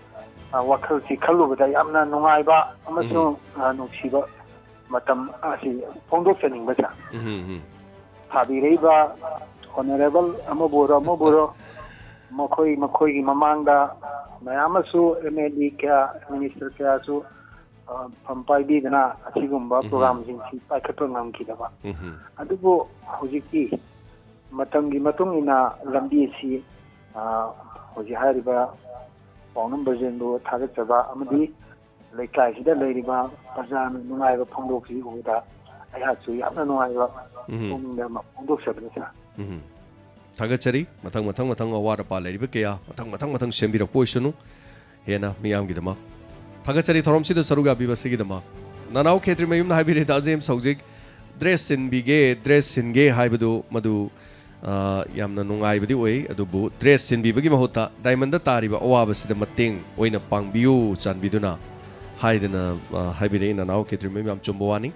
ꯑ, ꯋꯥꯈꯜꯁꯤ ꯈꯜꯂꯨꯕꯗ ꯌꯥꯝꯅ ꯅꯨꯡꯉꯥꯏꯕ ꯑꯃꯁꯨꯡ, ꯑ, ꯅꯨꯡꯁꯤꯕ ꯃꯇꯝ ꯑꯁꯤ ꯐꯣꯡꯗꯣꯛꯆꯅꯤꯡꯕ, ꯁꯥꯔ꯫ ꯎꯝ, ꯎꯝ꯫ ꯊꯥꯕꯤꯔꯛꯏꯕ ꯑꯣꯅꯔꯦꯕꯜ ꯑꯃꯕꯨ ꯑꯣꯏꯔꯣ, ꯑꯃꯕꯨ ꯑꯣꯏꯔꯣ, ꯃꯈꯣꯏ ꯃꯈꯣꯏꯒꯤ ꯃꯃꯥꯡꯗ ꯃꯌꯥꯝ ꯑꯃꯁꯨ ꯑꯦꯝ ꯑꯦꯜ ꯑꯦ ꯀꯌꯥ, ꯃꯤꯅꯤꯁꯇꯔ ꯀꯌꯥꯁꯨ, ꯑ, ꯐꯝ ꯄꯥꯏꯕꯤꯗꯅ ꯑꯁꯤꯒꯨꯝꯕ ꯎꯝ꯫ ꯄ꯭ꯔꯣꯒ꯭ꯔꯥꯝꯁꯤꯡꯁꯤ ꯄꯥꯏꯈꯠꯄ ꯉꯝꯈꯤꯗꯕ꯫ ꯎꯝ꯫ ꯑꯗꯨꯕꯨ ꯍꯧꯖꯤꯛꯇꯤ ꯃꯇꯝꯒꯤ ꯃꯇꯨꯡ ꯏꯟꯅ ꯂꯝꯕꯤ ꯑꯁꯤ, ꯑ, ꯍꯧꯖꯤꯛ ꯍꯥꯏꯔꯤꯕ ꯄꯥꯎꯅꯝ ꯕ꯭ꯔꯖꯦꯟꯕꯨ ꯊꯥꯒꯠꯆꯕ ꯑꯃꯗꯤ ꯂꯩꯀꯥꯏꯁꯤꯗ ꯂꯩꯔꯤꯕ ꯄ꯭ꯔꯖꯥꯅ ꯅꯨꯡꯉꯥꯏꯕ ꯐꯣꯡꯗꯣꯛꯄꯁꯤ ꯎꯕꯗ ꯑꯩꯍꯥꯛꯁꯨ ꯌꯥꯝꯅ ꯅꯨꯡꯉꯥꯏꯕ ꯎꯝ꯫ ꯄꯨꯛꯅꯤꯡꯗ ꯑꯃ ꯐꯣꯡꯗꯣꯛꯆꯕꯅꯤ, ꯁꯥꯔ꯫ ꯎꯝ꯫ ꯊꯥꯒꯠꯆꯔꯤ꯫ ꯃꯊꯪ ꯃꯊꯪ ꯃꯊꯪ ꯑꯋꯥꯠ ꯑꯄꯥ ꯂꯩꯔꯤꯕ ꯀꯌꯥ ꯃꯊꯪ ꯃꯊꯪ ꯃꯊꯪ ꯁꯦꯝꯕꯤꯔꯛꯄ ꯑꯣꯏꯁꯅꯨ꯫ ꯍꯦꯟꯅ ꯃꯤꯌꯥꯝꯒꯤꯗꯃꯛ ꯊꯥꯒꯠꯆꯔꯤ ꯊꯧꯔꯝꯁꯤꯗ ꯁꯔꯨꯛ ꯌꯥꯕꯤꯕꯁꯤꯒꯤꯗꯃꯛ꯫ ꯅꯅꯥꯎ ꯈꯦꯇ꯭ꯔꯤꯃꯌꯨꯝꯅ ꯍꯥꯏꯕꯤꯔꯦ, ꯗꯥ ꯖꯦꯝꯁ ꯍꯧꯖꯤꯛ ꯗ꯭ꯔꯦꯁ ꯁꯤꯟꯕꯤꯒꯦ, ꯗ꯭ꯔꯦꯁ ꯁꯤꯟꯒꯦ ꯍꯥꯏꯕꯗꯨ ꯃꯗꯨ, ꯑ, ꯌꯥꯝꯅ ꯅꯨꯡꯉꯥꯏꯕꯗꯤ ꯑꯣꯏ, ꯑꯗꯨꯕꯨ ꯗ꯭ꯔꯦꯁ ꯁꯤꯟꯕꯤꯕꯒꯤ ꯃꯍꯨꯠꯇ ꯗꯥꯏꯃꯟꯗ ꯇꯥꯔꯤꯕ ꯑꯋꯥꯕꯁꯤꯗ ꯃꯇꯦꯡ ꯑꯣꯏꯅ ꯄꯥꯡꯕꯤꯌꯨ ꯆꯥꯟꯕꯤꯗꯨꯅ ꯍꯥꯏꯗꯅ, ꯑ, ꯍꯥꯏꯕꯤꯔꯛꯏ ꯅꯅꯥꯎ ꯈꯦꯇ꯭ꯔꯤꯃꯌꯨꯝ꯫ ꯌꯥꯝ ꯆꯨꯝꯕ ꯋꯥꯅꯤ꯫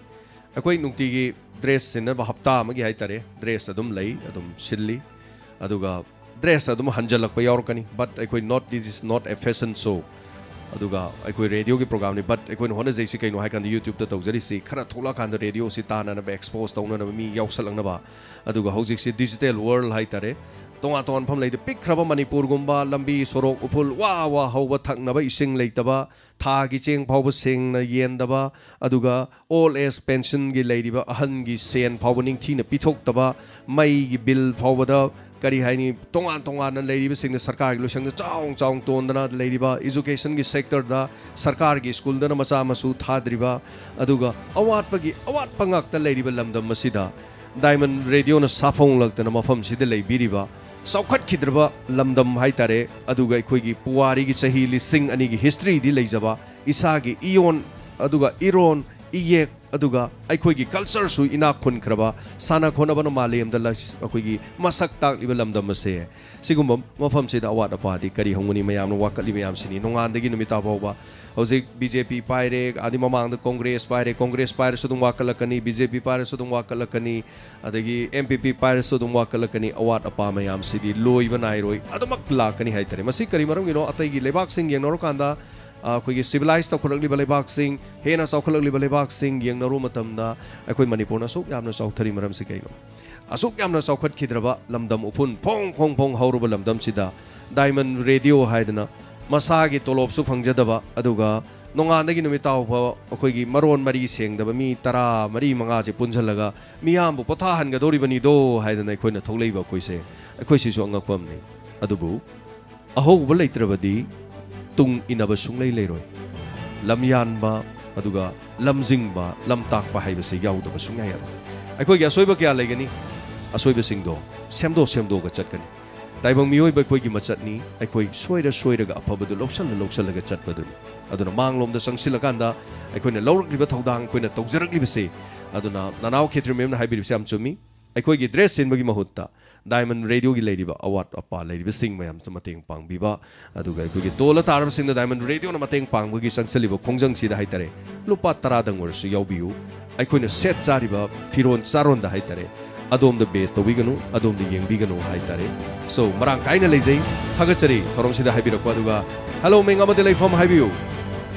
ꯑꯩꯈꯣꯏ ꯅꯨꯡꯇꯤꯒꯤ ꯗ꯭ꯔꯦꯁ ꯁꯤꯟꯅꯕ ꯍꯞꯇꯥ ꯑꯃꯒꯤ ꯍꯥꯏꯇꯥꯔꯦ, ꯗ꯭ꯔꯦꯁ ꯑꯗꯨꯝ ꯂꯩ, ꯑꯗꯨꯝ ꯁꯤꯜꯂꯤ꯫ ꯑꯗꯨꯒ ꯗ꯭ꯔꯦꯁ ꯑꯗꯨꯝ ꯍꯟꯖꯜꯂꯛꯄ ꯌꯥꯎꯔꯛꯀꯅꯤ꯫ But ꯑꯩꯈꯣꯏ not, this is not a fashion show꯫ ꯑꯗꯨꯒ ꯑꯩꯈꯣꯏ ꯔꯦꯗꯤꯑꯣꯒꯤ ꯄ꯭ꯔꯣꯒ꯭ꯔꯥꯝꯅꯤ, but ꯑꯩꯈꯣꯏꯅ ꯍꯣꯠꯅꯖꯩꯁꯤ ꯀꯩꯅꯣ ꯍꯥꯏ ꯀꯥꯟꯗ YouTube-ꯇ ꯇꯧꯖꯔꯤꯁꯤ ꯈꯔ ꯊꯣꯛꯂꯛꯑꯀꯥꯟꯗ ꯔꯦꯗꯤꯑꯣꯁꯤ ꯇꯥꯅꯅꯕ, expose ꯇꯧꯅꯅꯕ, ꯃꯤ ꯌꯥꯎꯁꯜꯂꯛꯅꯕ꯫ ꯑꯗꯨꯒ ꯍꯧꯖꯤꯛꯁꯤ digital world ꯍꯥꯏꯇꯥꯔꯦ, ꯇꯣꯉꯥꯟ ꯇꯣꯉꯥꯟꯕ ꯃꯐꯝ ꯂꯩꯗ, ꯄꯤꯛꯈ꯭ꯔꯕ ꯃꯅꯤꯄꯨꯔꯒꯨꯝꯕ ꯂꯝꯕꯤ ꯁꯣꯔꯣꯛ ꯎꯐꯨꯜ ꯋꯥ ꯋꯥ ꯍꯧꯕ, ꯊꯛꯅꯕ ꯏꯁꯤꯡ ꯂꯩꯇꯕ, ꯊꯥꯒꯤ ꯆꯦꯡ ꯐꯥꯎꯕ ꯁꯦꯡꯅ ꯌꯦꯟꯗꯕ, ꯑꯗꯨꯒ old age pension-ꯒꯤ ꯂꯩꯔꯤꯕ ꯑꯍꯟꯒꯤ ꯁꯦꯟ ꯐꯥꯎꯕ ꯅꯤꯡꯊꯤꯅ ꯄꯤꯊꯣꯛꯇꯕ, ꯃꯩꯒꯤ ꯕꯤꯜ ꯐꯥꯎꯕꯗ ꯀꯔꯤ ꯍꯥꯏꯅꯤ, ꯇꯣꯉꯥꯟ ꯇꯣꯉꯥꯟꯅ ꯂꯩꯔꯤꯕꯁꯤꯡꯅ ꯁꯔꯀꯥꯔꯒꯤ ꯂꯣꯏꯁꯪꯗ ꯆꯥꯎ ꯆꯥꯎ ꯇꯣꯟꯗꯅ ꯂꯩꯔꯤꯕ, education-ꯒꯤ sector-ꯗ ꯁꯔꯀꯥꯔꯒꯤ ꯁ꯭ꯀꯨꯜꯗꯅ ꯃꯆꯥ ꯃꯁꯨ ꯊꯥꯗ꯭ꯔꯤꯕ, ꯑꯗꯨꯒ ꯑꯋꯥꯠꯄꯒꯤ ꯑꯋꯥꯠꯄ ꯉꯥꯛꯇ ꯂꯩꯔꯤꯕ ꯂꯝꯗꯝ ꯑꯁꯤꯗ Diamond Radio-ꯅ ꯁꯥꯐꯣꯡꯂꯛꯇꯅ ꯃꯐꯝꯁꯤꯗ ꯂꯩꯕꯤꯔꯤꯕ ꯆꯥꯎꯈꯠꯈꯤꯗ꯭ꯔꯕ ꯂꯝꯗꯝ ꯍꯥꯏꯇꯥꯔꯦ, ꯑꯗꯨꯒ ꯑꯩꯈꯣꯏꯒꯤ ꯄꯨꯋꯥꯔꯤꯒꯤ ꯆꯍꯤ ꯂꯤꯁꯤꯡ ꯑꯅꯤꯒꯤ history-ꯗꯤ ꯂꯩꯖꯕ, ꯏꯁꯥꯒꯤ ꯏꯌꯣꯟ ꯑꯗꯨꯒ ꯏꯔꯣꯟ ꯏꯌꯦꯛ ꯑꯗꯨꯒ ꯑꯩꯈꯣꯏꯒꯤ culture-ꯁꯨ ꯏꯅꯥꯛ ꯈꯨꯟꯈ꯭ꯔꯕ, ꯁꯥꯟꯅ ꯈꯣꯠꯅꯕꯅ ꯃꯥꯂꯦꯝꯗ ꯂꯛ-, ꯑꯩꯈꯣꯏꯒꯤ ꯃꯁꯛ ꯇꯥꯛꯂꯤꯕ ꯂꯝꯗꯝ ꯑꯁꯦ꯫ ꯁꯤꯒꯨꯝꯕ ꯃꯐꯝꯁꯤꯗ ꯑꯋꯥꯠ ꯑꯄꯥꯗꯤ ꯀꯔꯤ ꯍꯪꯒꯅꯤ? ꯃꯌꯥꯝꯅ ꯋꯥꯀꯠꯂꯤ ꯃꯌꯥꯝꯁꯤꯅꯤ, ꯅꯣꯡꯉꯥꯟꯗꯒꯤ ꯅꯨꯃꯤꯠ ꯇꯥ ꯐꯥꯎꯕ꯫ ꯍꯧꯖꯤꯛ BJP ꯄꯥꯏꯔꯦ, ꯑꯗꯩ ꯃꯃꯥꯡꯗ Congress ꯄꯥꯏꯔꯦ, Congress ꯄꯥꯏꯔꯁꯨ ꯑꯗꯨꯝ ꯋꯥꯀꯠꯂꯛꯀꯅꯤ, BJP ꯄꯥꯏꯔꯁꯨ ꯑꯗꯨꯝ ꯋꯥꯀꯠꯂꯛꯀꯅꯤ, ꯑꯗꯒꯤ NPP ꯄꯥꯏꯔꯁꯨ ꯑꯗꯨꯝ ꯋꯥꯀꯠꯂꯛꯀꯅꯤ꯫ ꯑꯋꯥꯠ ꯑꯄꯥ ꯃꯌꯥꯝꯁꯤꯗꯤ ꯂꯣꯏꯕ ꯅꯥꯏꯔꯣꯏ, ꯑꯗꯨꯃꯛ ꯂꯥꯛꯀꯅꯤ ꯍꯥꯏꯇꯥꯔꯦ꯫ ꯃꯁꯤ ꯀꯔꯤ ꯃꯔꯝꯒꯤꯅꯣ? ꯑꯇꯩꯒꯤ ꯂꯩꯕꯥꯛꯁꯤꯡ ꯌꯦꯡꯅꯔꯨꯀꯥꯟꯗ, ꯑ, ꯑꯩꯈꯣꯏꯒꯤ civilized ꯇꯧꯈꯠꯂꯛꯂꯤꯕ ꯂꯩꯕꯥꯛꯁꯤꯡ, ꯍꯦꯟꯅ ꯆꯥꯎꯈꯠꯂꯛꯂꯤꯕ ꯂꯩꯕꯥꯛꯁꯤꯡ ꯌꯦꯡꯅꯔꯨꯕ ꯃꯇꯝꯗ, ꯑꯩꯈꯣꯏ ꯃꯅꯤꯄꯨꯔꯅ ꯑꯁꯨꯛ ꯌꯥꯝꯅ ꯆꯥꯎꯊꯔꯤ ꯃꯔꯝꯁꯤ ꯀꯩꯅꯣ? ꯑꯁꯨꯛ ꯌꯥꯝꯅ ꯆꯥꯎꯈꯠꯈꯤꯗ꯭ꯔꯕ ꯂꯝꯗꯝ, ꯎꯐꯨꯟ ꯐꯣꯡ ꯐꯣꯡ ꯐꯣꯡ ꯍꯧꯔꯕ ꯂꯝꯗꯝꯁꯤꯗ Diamond Radio ꯍꯥꯏꯗꯅ ꯃꯁꯥꯒꯤ ꯇꯣꯂꯣꯞꯁꯨ ꯐꯪꯖꯗꯕ, ꯑꯗꯨꯒ ꯅꯣꯡꯉꯥꯟꯗꯒꯤ ꯅꯨꯃꯤꯠ ꯇꯥ ꯐꯥꯎꯕ ꯑꯩꯈꯣꯏꯒꯤ ꯃꯔꯣꯟ ꯃꯔꯤ ꯁꯦꯡꯗꯕ ꯃꯤ ꯇꯔꯥ ꯃꯔꯤ ꯃꯉꯥꯁꯦ ꯄꯨꯟꯁꯤꯜꯂꯒ ꯃꯤꯌꯥꯝꯕꯨ ꯄꯣꯊꯥꯍꯟꯒꯗꯧꯔꯤꯕꯅꯤꯗꯣ ꯍꯥꯏꯗꯅ ꯑꯩꯈꯣꯏꯅ ꯊꯣꯛꯂꯛꯏꯕ ꯑꯩꯈꯣꯏꯁꯦ, ꯑꯩꯈꯣꯏꯁꯤꯁꯨ ꯑꯉꯛꯄ ꯑꯃꯅꯤ꯫ ꯑꯗꯨꯕꯨ ꯑꯍꯧꯕ ꯂꯩꯇ꯭ꯔꯕꯗꯤ ꯇꯨꯡ ꯏꯟꯅꯕ ꯁꯨꯡꯂꯩ ꯂꯩꯔꯣꯏ꯫ ꯂꯝꯌꯥꯟꯕ, ꯑꯗꯨꯒ ꯂꯝꯖꯤꯡꯕ, ꯂꯝꯇꯥꯛꯄ ꯍꯥꯏꯕꯁꯦ ꯌꯥꯎꯗꯕ ꯁꯨꯡꯌꯥ ꯌꯥꯔꯣꯏ꯫ ꯑꯩꯈꯣꯏꯒꯤ ꯑꯁꯣꯏꯕ ꯀꯌꯥ ꯂꯩꯒꯅꯤ, ꯑꯁꯣꯏꯕꯁꯤꯡꯗꯣ ꯁꯦꯝꯗꯣꯛ ꯁꯦꯝꯗꯣꯛꯑꯒ ꯆꯠꯀꯅꯤ꯫ ꯇꯥꯏꯕꯪ ꯃꯤꯑꯣꯏꯕ ꯑꯩꯈꯣꯏꯒꯤ ꯃꯆꯠꯅꯤ, ꯑꯩꯈꯣꯏ ꯁꯣꯏꯔ ꯁꯣꯏꯔꯒ ꯑꯐꯕꯗꯨ ꯂꯧꯁꯜꯂ ꯂꯧꯁꯜꯂꯒ ꯆꯠꯄꯗꯨꯅꯤ꯫ ꯑꯗꯨꯅ ꯃꯥꯡꯂꯣꯝꯗ ꯆꯪꯁꯤꯜꯂꯀꯥꯟꯗ ꯑꯩꯈꯣꯏꯅ ꯂꯧꯔꯛꯂꯤꯕ ꯊꯧꯗꯥꯡ, ꯑꯩꯈꯣꯏꯅ ꯇꯧꯖꯔꯛꯂꯤꯕꯁꯦ, ꯑꯗꯨꯅ ꯅꯅꯥꯎ ꯈꯦꯇ꯭ꯔꯤꯃꯌꯨꯝꯅ ꯍꯥꯏꯕꯤꯔꯤꯕꯁꯦ ꯌꯥꯝ ꯆꯨꯝꯃꯤ꯫ ꯑꯩꯈꯣꯏꯒꯤ dress ꯁꯤꯟꯕꯒꯤ ꯃꯍꯨꯠꯇ Diamond Radio-ꯒꯤ ꯂꯩꯔꯤꯕ ꯑꯋꯥꯠ ꯑꯄꯥ ꯂꯩꯔꯤꯕꯁꯤꯡ ꯃꯌꯥꯝꯁꯨ ꯃꯇꯦꯡ ꯄꯥꯡꯕꯤꯕ, ꯑꯗꯨꯒ ꯑꯩꯈꯣꯏꯒꯤ ꯇꯣꯜꯂ ꯇꯥꯔꯕꯁꯤꯡꯅ Diamond Radio-ꯅ ꯃꯇꯦꯡ ꯄꯥꯡꯕꯒꯤ ꯆꯪꯁꯤꯜꯂꯤꯕ ꯈꯣꯡꯖꯪꯁꯤꯗ ꯍꯥꯏꯇꯥꯔꯦ, ꯂꯨꯄꯥ ꯇꯔꯥꯗꯪ ꯑꯣꯏꯔꯁꯨ ꯌꯥꯎꯕꯤꯌꯨ꯫ ꯑꯩꯈꯣꯏꯅ ꯁꯦꯠ ꯆꯥꯔꯤꯕ ꯐꯤꯔꯣꯟ ꯆꯥꯔꯣꯟꯗ ꯍꯥꯏꯇꯥꯔꯦ, ꯑꯗꯣꯝꯗ ꯕꯦꯁ ꯇꯧꯕꯤꯒꯅꯨ, ꯑꯗꯣꯝꯗ ꯌꯦꯡꯕꯤꯒꯅꯨ ꯍꯥꯏꯇꯥꯔꯦ꯫ ꯁꯣ, ꯃꯔꯥꯡ ꯀꯥꯏꯅ ꯂꯩꯖꯩ, ꯊꯥꯒꯠꯆꯔꯤ ꯊꯧꯔꯝꯁꯤꯗ ꯍꯥꯏꯕꯤꯔꯛꯄ꯫ ꯑꯗꯨꯒ ꯍꯦꯜꯂꯣ, ꯃꯤꯡ ꯑꯃꯗꯤ ꯂꯩꯐꯝ ꯍꯥꯏꯕꯤꯌꯨ꯫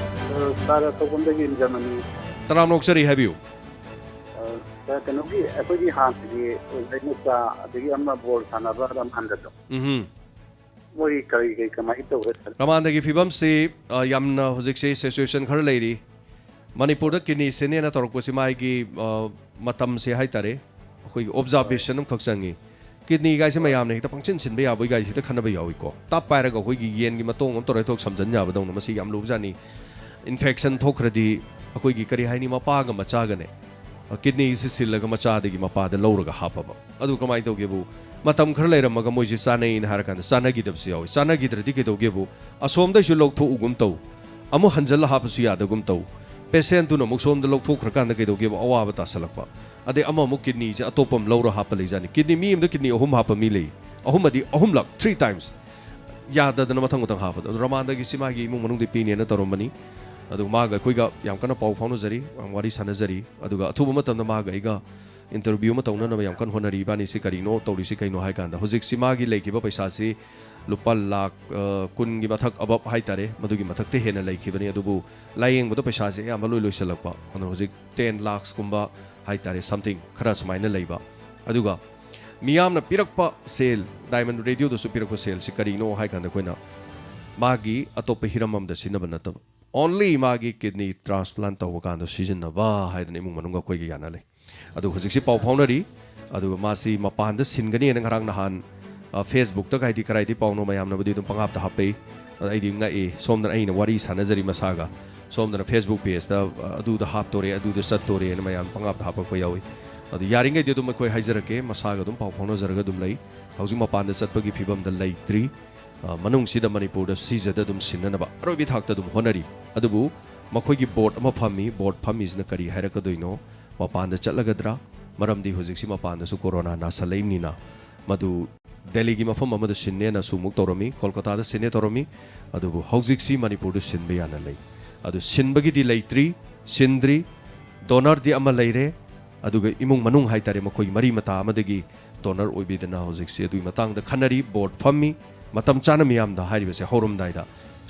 ꯁꯥꯔ, ꯁꯣꯝꯗꯒꯤ ꯏꯟꯗ꯭ꯔꯃꯅꯤ꯫ ꯇꯔꯥꯝꯅ ꯑꯣꯛꯆꯔꯤ, ꯍꯥꯏꯕꯤꯌꯨ꯫ ꯁꯥꯔ, ꯀꯩꯅꯣꯒꯤ ꯑꯩꯈꯣꯏꯒꯤ ꯍꯥꯟꯅꯒꯤ ꯂꯩꯃꯆꯥ ꯑꯗꯒꯤ ꯑꯃ ꯕꯣꯜ ꯁꯥꯟꯅꯕ ꯔꯃꯥꯟꯗꯗꯣ, ꯎꯝ꯫ ꯃꯣꯏ ꯀꯔꯤ ꯀꯔꯤ ꯀꯃꯥꯏꯅ ꯇꯧꯒꯦ ꯁꯥꯔ? ꯔꯃꯥꯟꯗꯒꯤ ꯐꯤꯕꯝꯁꯤ, ꯑ, ꯌꯥꯝꯅ ꯍꯧꯖꯤꯛꯁꯤ ꯁꯤꯆꯨꯋꯦꯁꯟ ꯈꯔ ꯂꯩꯔꯤ꯫ ꯃꯅꯤꯄꯨꯔꯗ ꯀꯤꯗꯅꯤ ꯁꯤꯟꯅꯦꯅ ꯇꯧꯔꯛꯄꯁꯤ ꯃꯥꯒꯤ, ꯑ, ꯃꯇꯝꯁꯦ ꯍꯥꯏꯇꯥꯔꯦ, ꯑꯩꯈꯣꯏꯒꯤ ꯑꯣꯕꯖꯥꯔꯕꯦꯁꯟ ꯑꯃꯈꯛ ꯆꯪꯉꯤ꯫ ꯀꯤꯗꯅꯤ ꯒꯥꯏꯁꯦ ꯃꯌꯥꯝꯅ ꯍꯦꯛꯇ ꯄꯪꯁꯤꯟ ꯁꯤꯟꯕ ꯌꯥꯕꯒꯤ ꯒꯥꯏꯁꯦ ꯍꯦꯛꯇ ꯈꯟꯅꯕ ꯌꯥꯎꯏꯀꯣ꯫ ꯇꯞ ꯄꯥꯏꯔꯒ ꯑꯩꯈꯣꯏꯒꯤ ꯌꯦꯟꯒꯤ ꯃꯇꯣꯡ ꯑꯃ ꯇꯧꯔ ꯍꯦꯛꯇ ꯁꯝꯖꯟ ꯌꯥꯕꯗꯧꯅ, ꯃꯁꯤ ꯌꯥꯝ ꯂꯨꯕꯖꯥꯠꯅꯤ꯫ ꯏꯟꯐꯦꯛꯁꯟ ꯊꯣꯛꯈ꯭ꯔꯗꯤ ꯑꯩꯈꯣꯏꯒꯤ, ꯀꯔꯤ ꯍꯥꯏꯅꯤ, ꯃꯄꯥꯒ ꯃꯆꯥꯒꯅꯦ, ꯀꯤꯗꯅꯤꯁꯤ ꯁꯤꯜꯂꯒ ꯃꯆꯥꯗꯒꯤ ꯃꯄꯥꯗ ꯂꯧꯔꯒ ꯍꯥꯞꯄꯕ꯫ ꯑꯗꯨ ꯀꯃꯥꯏꯅ ꯇꯧꯒꯦꯕꯨ, ꯃꯇꯝ ꯈꯔ ꯂꯩꯔꯝꯃꯒ ꯃꯣꯏꯁꯦ ꯆꯥꯅꯩꯅ ꯍꯥꯏꯔꯀꯥꯟꯗ ꯆꯥꯅꯈꯤꯗꯕꯁꯨ ꯌꯥꯎꯏ꯫ ꯆꯥꯅꯈꯤꯗ꯭ꯔꯗꯤ ꯀꯩꯗꯧꯒꯦꯕꯨ, ꯑꯁꯣꯝꯗꯩꯁꯨ ꯂꯧꯊꯣꯛꯎꯒꯨꯝ ꯇꯧ, ꯑꯃꯨꯛ ꯍꯟꯖꯜꯂ ꯍꯥꯞꯄꯁꯨ ꯌꯥꯗꯒꯨꯝ ꯇꯧ꯫ ꯄꯦꯁꯦꯟꯠꯇꯨꯅ ꯑꯃꯨꯛ ꯁꯣꯝꯗ ꯂꯧꯊꯣꯛꯈ꯭ꯔꯀꯥꯟꯗ ꯀꯩꯗꯧꯒꯦꯕꯨ, ꯑꯋꯥꯕ ꯇꯥꯁꯜꯂꯛꯄ꯫ ꯑꯗꯩ ꯑꯃꯃꯨꯛ ꯀꯤꯗꯅꯤꯁꯦ ꯑꯇꯣꯞꯄ ꯑꯃ ꯂꯧꯔ ꯍꯥꯞꯄ ꯂꯩꯖꯥꯠꯅꯤ꯫ ꯀꯤꯗꯅꯤ, ꯃꯤ ꯑꯃꯗ ꯀꯤꯗꯅꯤ ꯑꯍꯨꯝ ꯍꯥꯞꯄ ꯃꯤ ꯂꯩ, ꯑꯍꯨꯝ ꯑꯗꯤ ꯑꯍꯨꯝꯂꯛ, ꯊ꯭ꯔꯤ ꯇꯥꯏꯝꯁ꯫ ꯌꯥꯗꯗꯅ ꯃꯊꯪ ꯃꯊꯪ ꯍꯥꯞꯄꯗꯣ꯫ ꯑꯗꯨ ꯔꯃꯥꯟꯗꯒꯤꯁꯤ ꯃꯥꯒꯤ ꯏꯃꯨꯡ ꯃꯅꯨꯡꯗꯤ ꯄꯤꯅꯦꯅ ꯇꯧꯔꯝꯕꯅꯤ꯫ ꯑꯗꯨ ꯃꯥꯒ ꯑꯩꯈꯣꯏꯒ ꯌꯥꯝ ꯀꯟꯅ ꯄꯥꯎ ꯐꯥꯎꯅꯖꯔꯤ, ꯌꯥꯝ ꯋꯥꯔꯤ ꯁꯥꯟꯅꯖꯔꯤ꯫ ꯑꯗꯨꯒ ꯑꯊꯨꯕ ꯃꯇꯝꯗ ꯃꯥꯒ ꯑꯩꯒ ꯏꯟꯇꯔꯚ꯭ꯌꯨ ꯑꯃ ꯇꯧꯅꯅꯕ ꯌꯥꯝ ꯀꯟꯅ ꯍꯣꯠꯅꯔꯤ꯫ ꯏꯕꯥꯅꯤꯁꯤ ꯀꯔꯤꯅꯣ ꯇꯧꯔꯤꯁꯤ, ꯀꯩꯅꯣ ꯍꯥꯏ ꯀꯥꯟꯗ, ꯍꯧꯖꯤꯛꯁꯤ ꯃꯥꯒꯤ ꯂꯩꯈꯤꯕ ꯄꯩꯁꯥꯁꯤ ꯂꯨꯄꯥ ꯂꯥꯈ, ꯑ, ꯀꯨꯟꯒꯤ ꯃꯊꯛ, ꯑꯕꯞ ꯍꯥꯏꯇꯥꯔꯦ, ꯃꯗꯨꯒꯤ ꯃꯊꯛꯇ ꯍꯦꯟꯅ ꯂꯩꯈꯤꯕꯅꯤ꯫ ꯑꯗꯨꯕꯨ ꯂꯥꯏꯌꯦꯡꯕꯗ ꯄꯩꯁꯥꯁꯦ ꯑꯌꯥꯝꯕ ꯂꯣꯏ ꯂꯣꯏꯁꯤꯜꯂꯛꯄ꯫ ꯑꯗꯨꯅ ꯍꯧꯖꯤꯛ ꯇꯦꯟ ꯂꯥꯈꯁꯀꯨꯝꯕ ꯍꯥꯏꯇꯥꯔꯦ, ꯁꯝꯊꯤꯡ ꯈꯔ ꯁꯨꯃꯥꯏꯅ ꯂꯩꯕ꯫ ꯑꯗꯨꯒ ꯃꯤꯌꯥꯝꯅ ꯄꯤꯔꯛꯄ ꯁꯦꯜ, ꯗꯥꯏꯃꯟ ꯔꯦꯗꯤꯑꯣꯗꯁꯨ ꯄꯤꯔꯛꯄ ꯁꯦꯜꯁꯤ ꯀꯔꯤꯅꯣ ꯍꯥꯏ ꯀꯥꯟꯗ, ꯑꯩꯈꯣꯏꯅ ꯃꯥꯒꯤ ꯑꯇꯣꯞꯄ ꯍꯤꯔꯝ ꯑꯃꯗ ꯁꯤꯖꯤꯟꯅꯕ ꯅꯠꯇꯕ, ꯑꯣꯟꯂꯤ ꯃꯥꯒꯤ ꯀꯤꯗꯅꯤ ꯇ꯭ꯔꯥꯟꯁꯄ꯭ꯂꯥꯟ ꯇꯧꯕ ꯀꯥꯟꯗ ꯁꯤꯖꯤꯟꯅꯕ ꯍꯥꯏꯗꯅ ꯏꯃꯨꯡ ꯃꯅꯨꯡꯒ ꯑꯩꯈꯣꯏꯒ ꯌꯥꯅ ꯂꯩ꯫ ꯑꯗꯨ ꯍꯧꯖꯤꯛꯁꯤ ꯄꯥꯎ ꯐꯥꯎꯅꯔꯤ꯫ ꯑꯗꯨꯒ ꯃꯥꯁꯤ ꯃꯄꯥꯟꯗ ꯁꯤꯟꯒꯅꯤꯅ ꯉꯔꯥꯡ ꯅꯍꯥꯟ, ꯑ, ꯐꯦꯁꯕꯨꯛꯇ ꯀꯥꯏꯗꯤ ꯀꯔꯥꯏꯗꯤ ꯄꯥꯎꯅꯣ ꯃꯌꯥꯝꯅꯕꯨꯗꯤ ꯑꯗꯨꯝ ꯄꯪꯍꯥꯞꯇ ꯍꯥꯞꯄꯛꯏ꯫ ꯑꯗ ꯑꯩꯗꯤ ꯉꯛꯏ꯫ ꯁꯣꯝꯗꯅ ꯑꯩꯅ ꯋꯥꯔꯤ ꯁꯥꯟꯅꯖꯔꯤ ꯃꯁꯥꯒ, ꯁꯣꯝꯗꯅ ꯐꯦꯁꯕꯨꯛ ꯄꯦꯖꯇ, ꯑ, ꯑꯗꯨꯗ ꯍꯥꯞꯇꯣꯔꯦ, ꯑꯗꯨꯗ ꯆꯠꯇꯣꯔꯦꯅ ꯃꯌꯥꯝ ꯄꯪꯍꯥꯞꯇ ꯍꯥꯞꯄꯛꯄ ꯌꯥꯎꯏ꯫ ꯑꯗꯨ ꯌꯥꯔꯤꯉꯩꯗꯤ ꯑꯗꯨꯝ ꯑꯩꯈꯣꯏ ꯍꯥꯏꯖꯔꯛꯀꯦ, ꯃꯁꯥꯒ ꯑꯗꯨꯝ ꯄꯥꯎ ꯐꯥꯎꯅꯖꯔꯒ ꯑꯗꯨꯝ ꯂꯩ꯫ ꯍꯧꯖꯤꯛ ꯃꯄꯥꯟꯗ ꯆꯠꯄꯒꯤ ꯐꯤꯕꯝꯗ ꯂꯩꯇ꯭ꯔꯤ꯫ ꯑ, ꯃꯅꯨꯡꯁꯤꯗ ꯃꯅꯤꯄꯨꯔꯗ ꯁꯤꯖꯗ ꯑꯗꯨꯝ ꯁꯤꯟꯅꯅꯕ ꯑꯔꯣꯏꯕꯤ ꯊꯥꯛꯇ ꯑꯗꯨꯝ ꯍꯣꯠꯅꯔꯤ꯫ ꯑꯗꯨꯕꯨ ꯃꯈꯣꯏꯒꯤ ꯕꯣꯔꯗ ꯑꯃ ꯐꯝꯃꯤ, ꯕꯣꯔꯗ ꯐꯝꯃꯤꯁꯤꯅ ꯀꯔꯤ ꯍꯥꯏꯔꯛꯀꯗꯣꯏꯅꯣ? ꯃꯄꯥꯟꯗ ꯆꯠꯂꯒꯗ꯭ꯔꯥ? ꯃꯔꯝꯗꯤ ꯍꯧꯖꯤꯛꯁꯤ ꯃꯄꯥꯟꯗꯁꯨ ꯀꯣꯔꯣꯅꯥ ꯅꯥꯁꯜꯂꯛꯏꯕꯅꯤꯅ꯫ ꯃꯗꯨ ꯗꯦꯜꯂꯤꯒꯤ ꯃꯐꯝ ꯑꯃꯗ ꯁꯤꯟꯅꯦꯅꯁꯨ ꯑꯃꯨꯛ ꯇꯧꯔꯝꯃꯤ, ꯀꯣꯜꯀꯇꯥꯗ ꯁꯤꯟꯅꯦ ꯇꯧꯔꯝꯃꯤ꯫ ꯑꯗꯨꯕꯨ ꯍꯧꯖꯤꯛꯁꯤ ꯃꯅꯤꯄꯨꯔꯗ ꯁꯤꯟꯕ ꯌꯥꯅ ꯂꯩ꯫ ꯑꯗꯨ ꯁꯤꯟꯕꯒꯤꯗꯤ ꯂꯩꯇ꯭ꯔꯤ, ꯁꯤꯟꯗ꯭ꯔꯤ꯫ ꯗꯣꯅꯔꯗꯤ ꯑꯃ ꯂꯩꯔꯦ, ꯑꯗꯨꯒ ꯏꯃꯨꯡ ꯃꯅꯨꯡ ꯍꯥꯏꯇꯥꯔꯦ, ꯃꯈꯣꯏ ꯃꯔꯤ ꯃꯇꯥ ꯑꯃꯗꯒꯤ ꯗꯣꯅꯔ ꯑꯣꯏꯕꯤꯗꯅ ꯍꯧꯖꯤꯛꯁꯦ ꯑꯗꯨꯒꯤ ꯃꯇꯥꯡꯗ ꯈꯟꯅꯔꯤ꯫ ꯕꯣꯔꯗ ꯐꯝꯃꯤ꯫ ꯃꯇꯝ ꯆꯥꯅ ꯃꯤꯌꯥꯝꯗ ꯍꯥꯏꯔꯤꯕꯁꯦ ꯍꯧꯔꯝꯗꯥꯏꯗ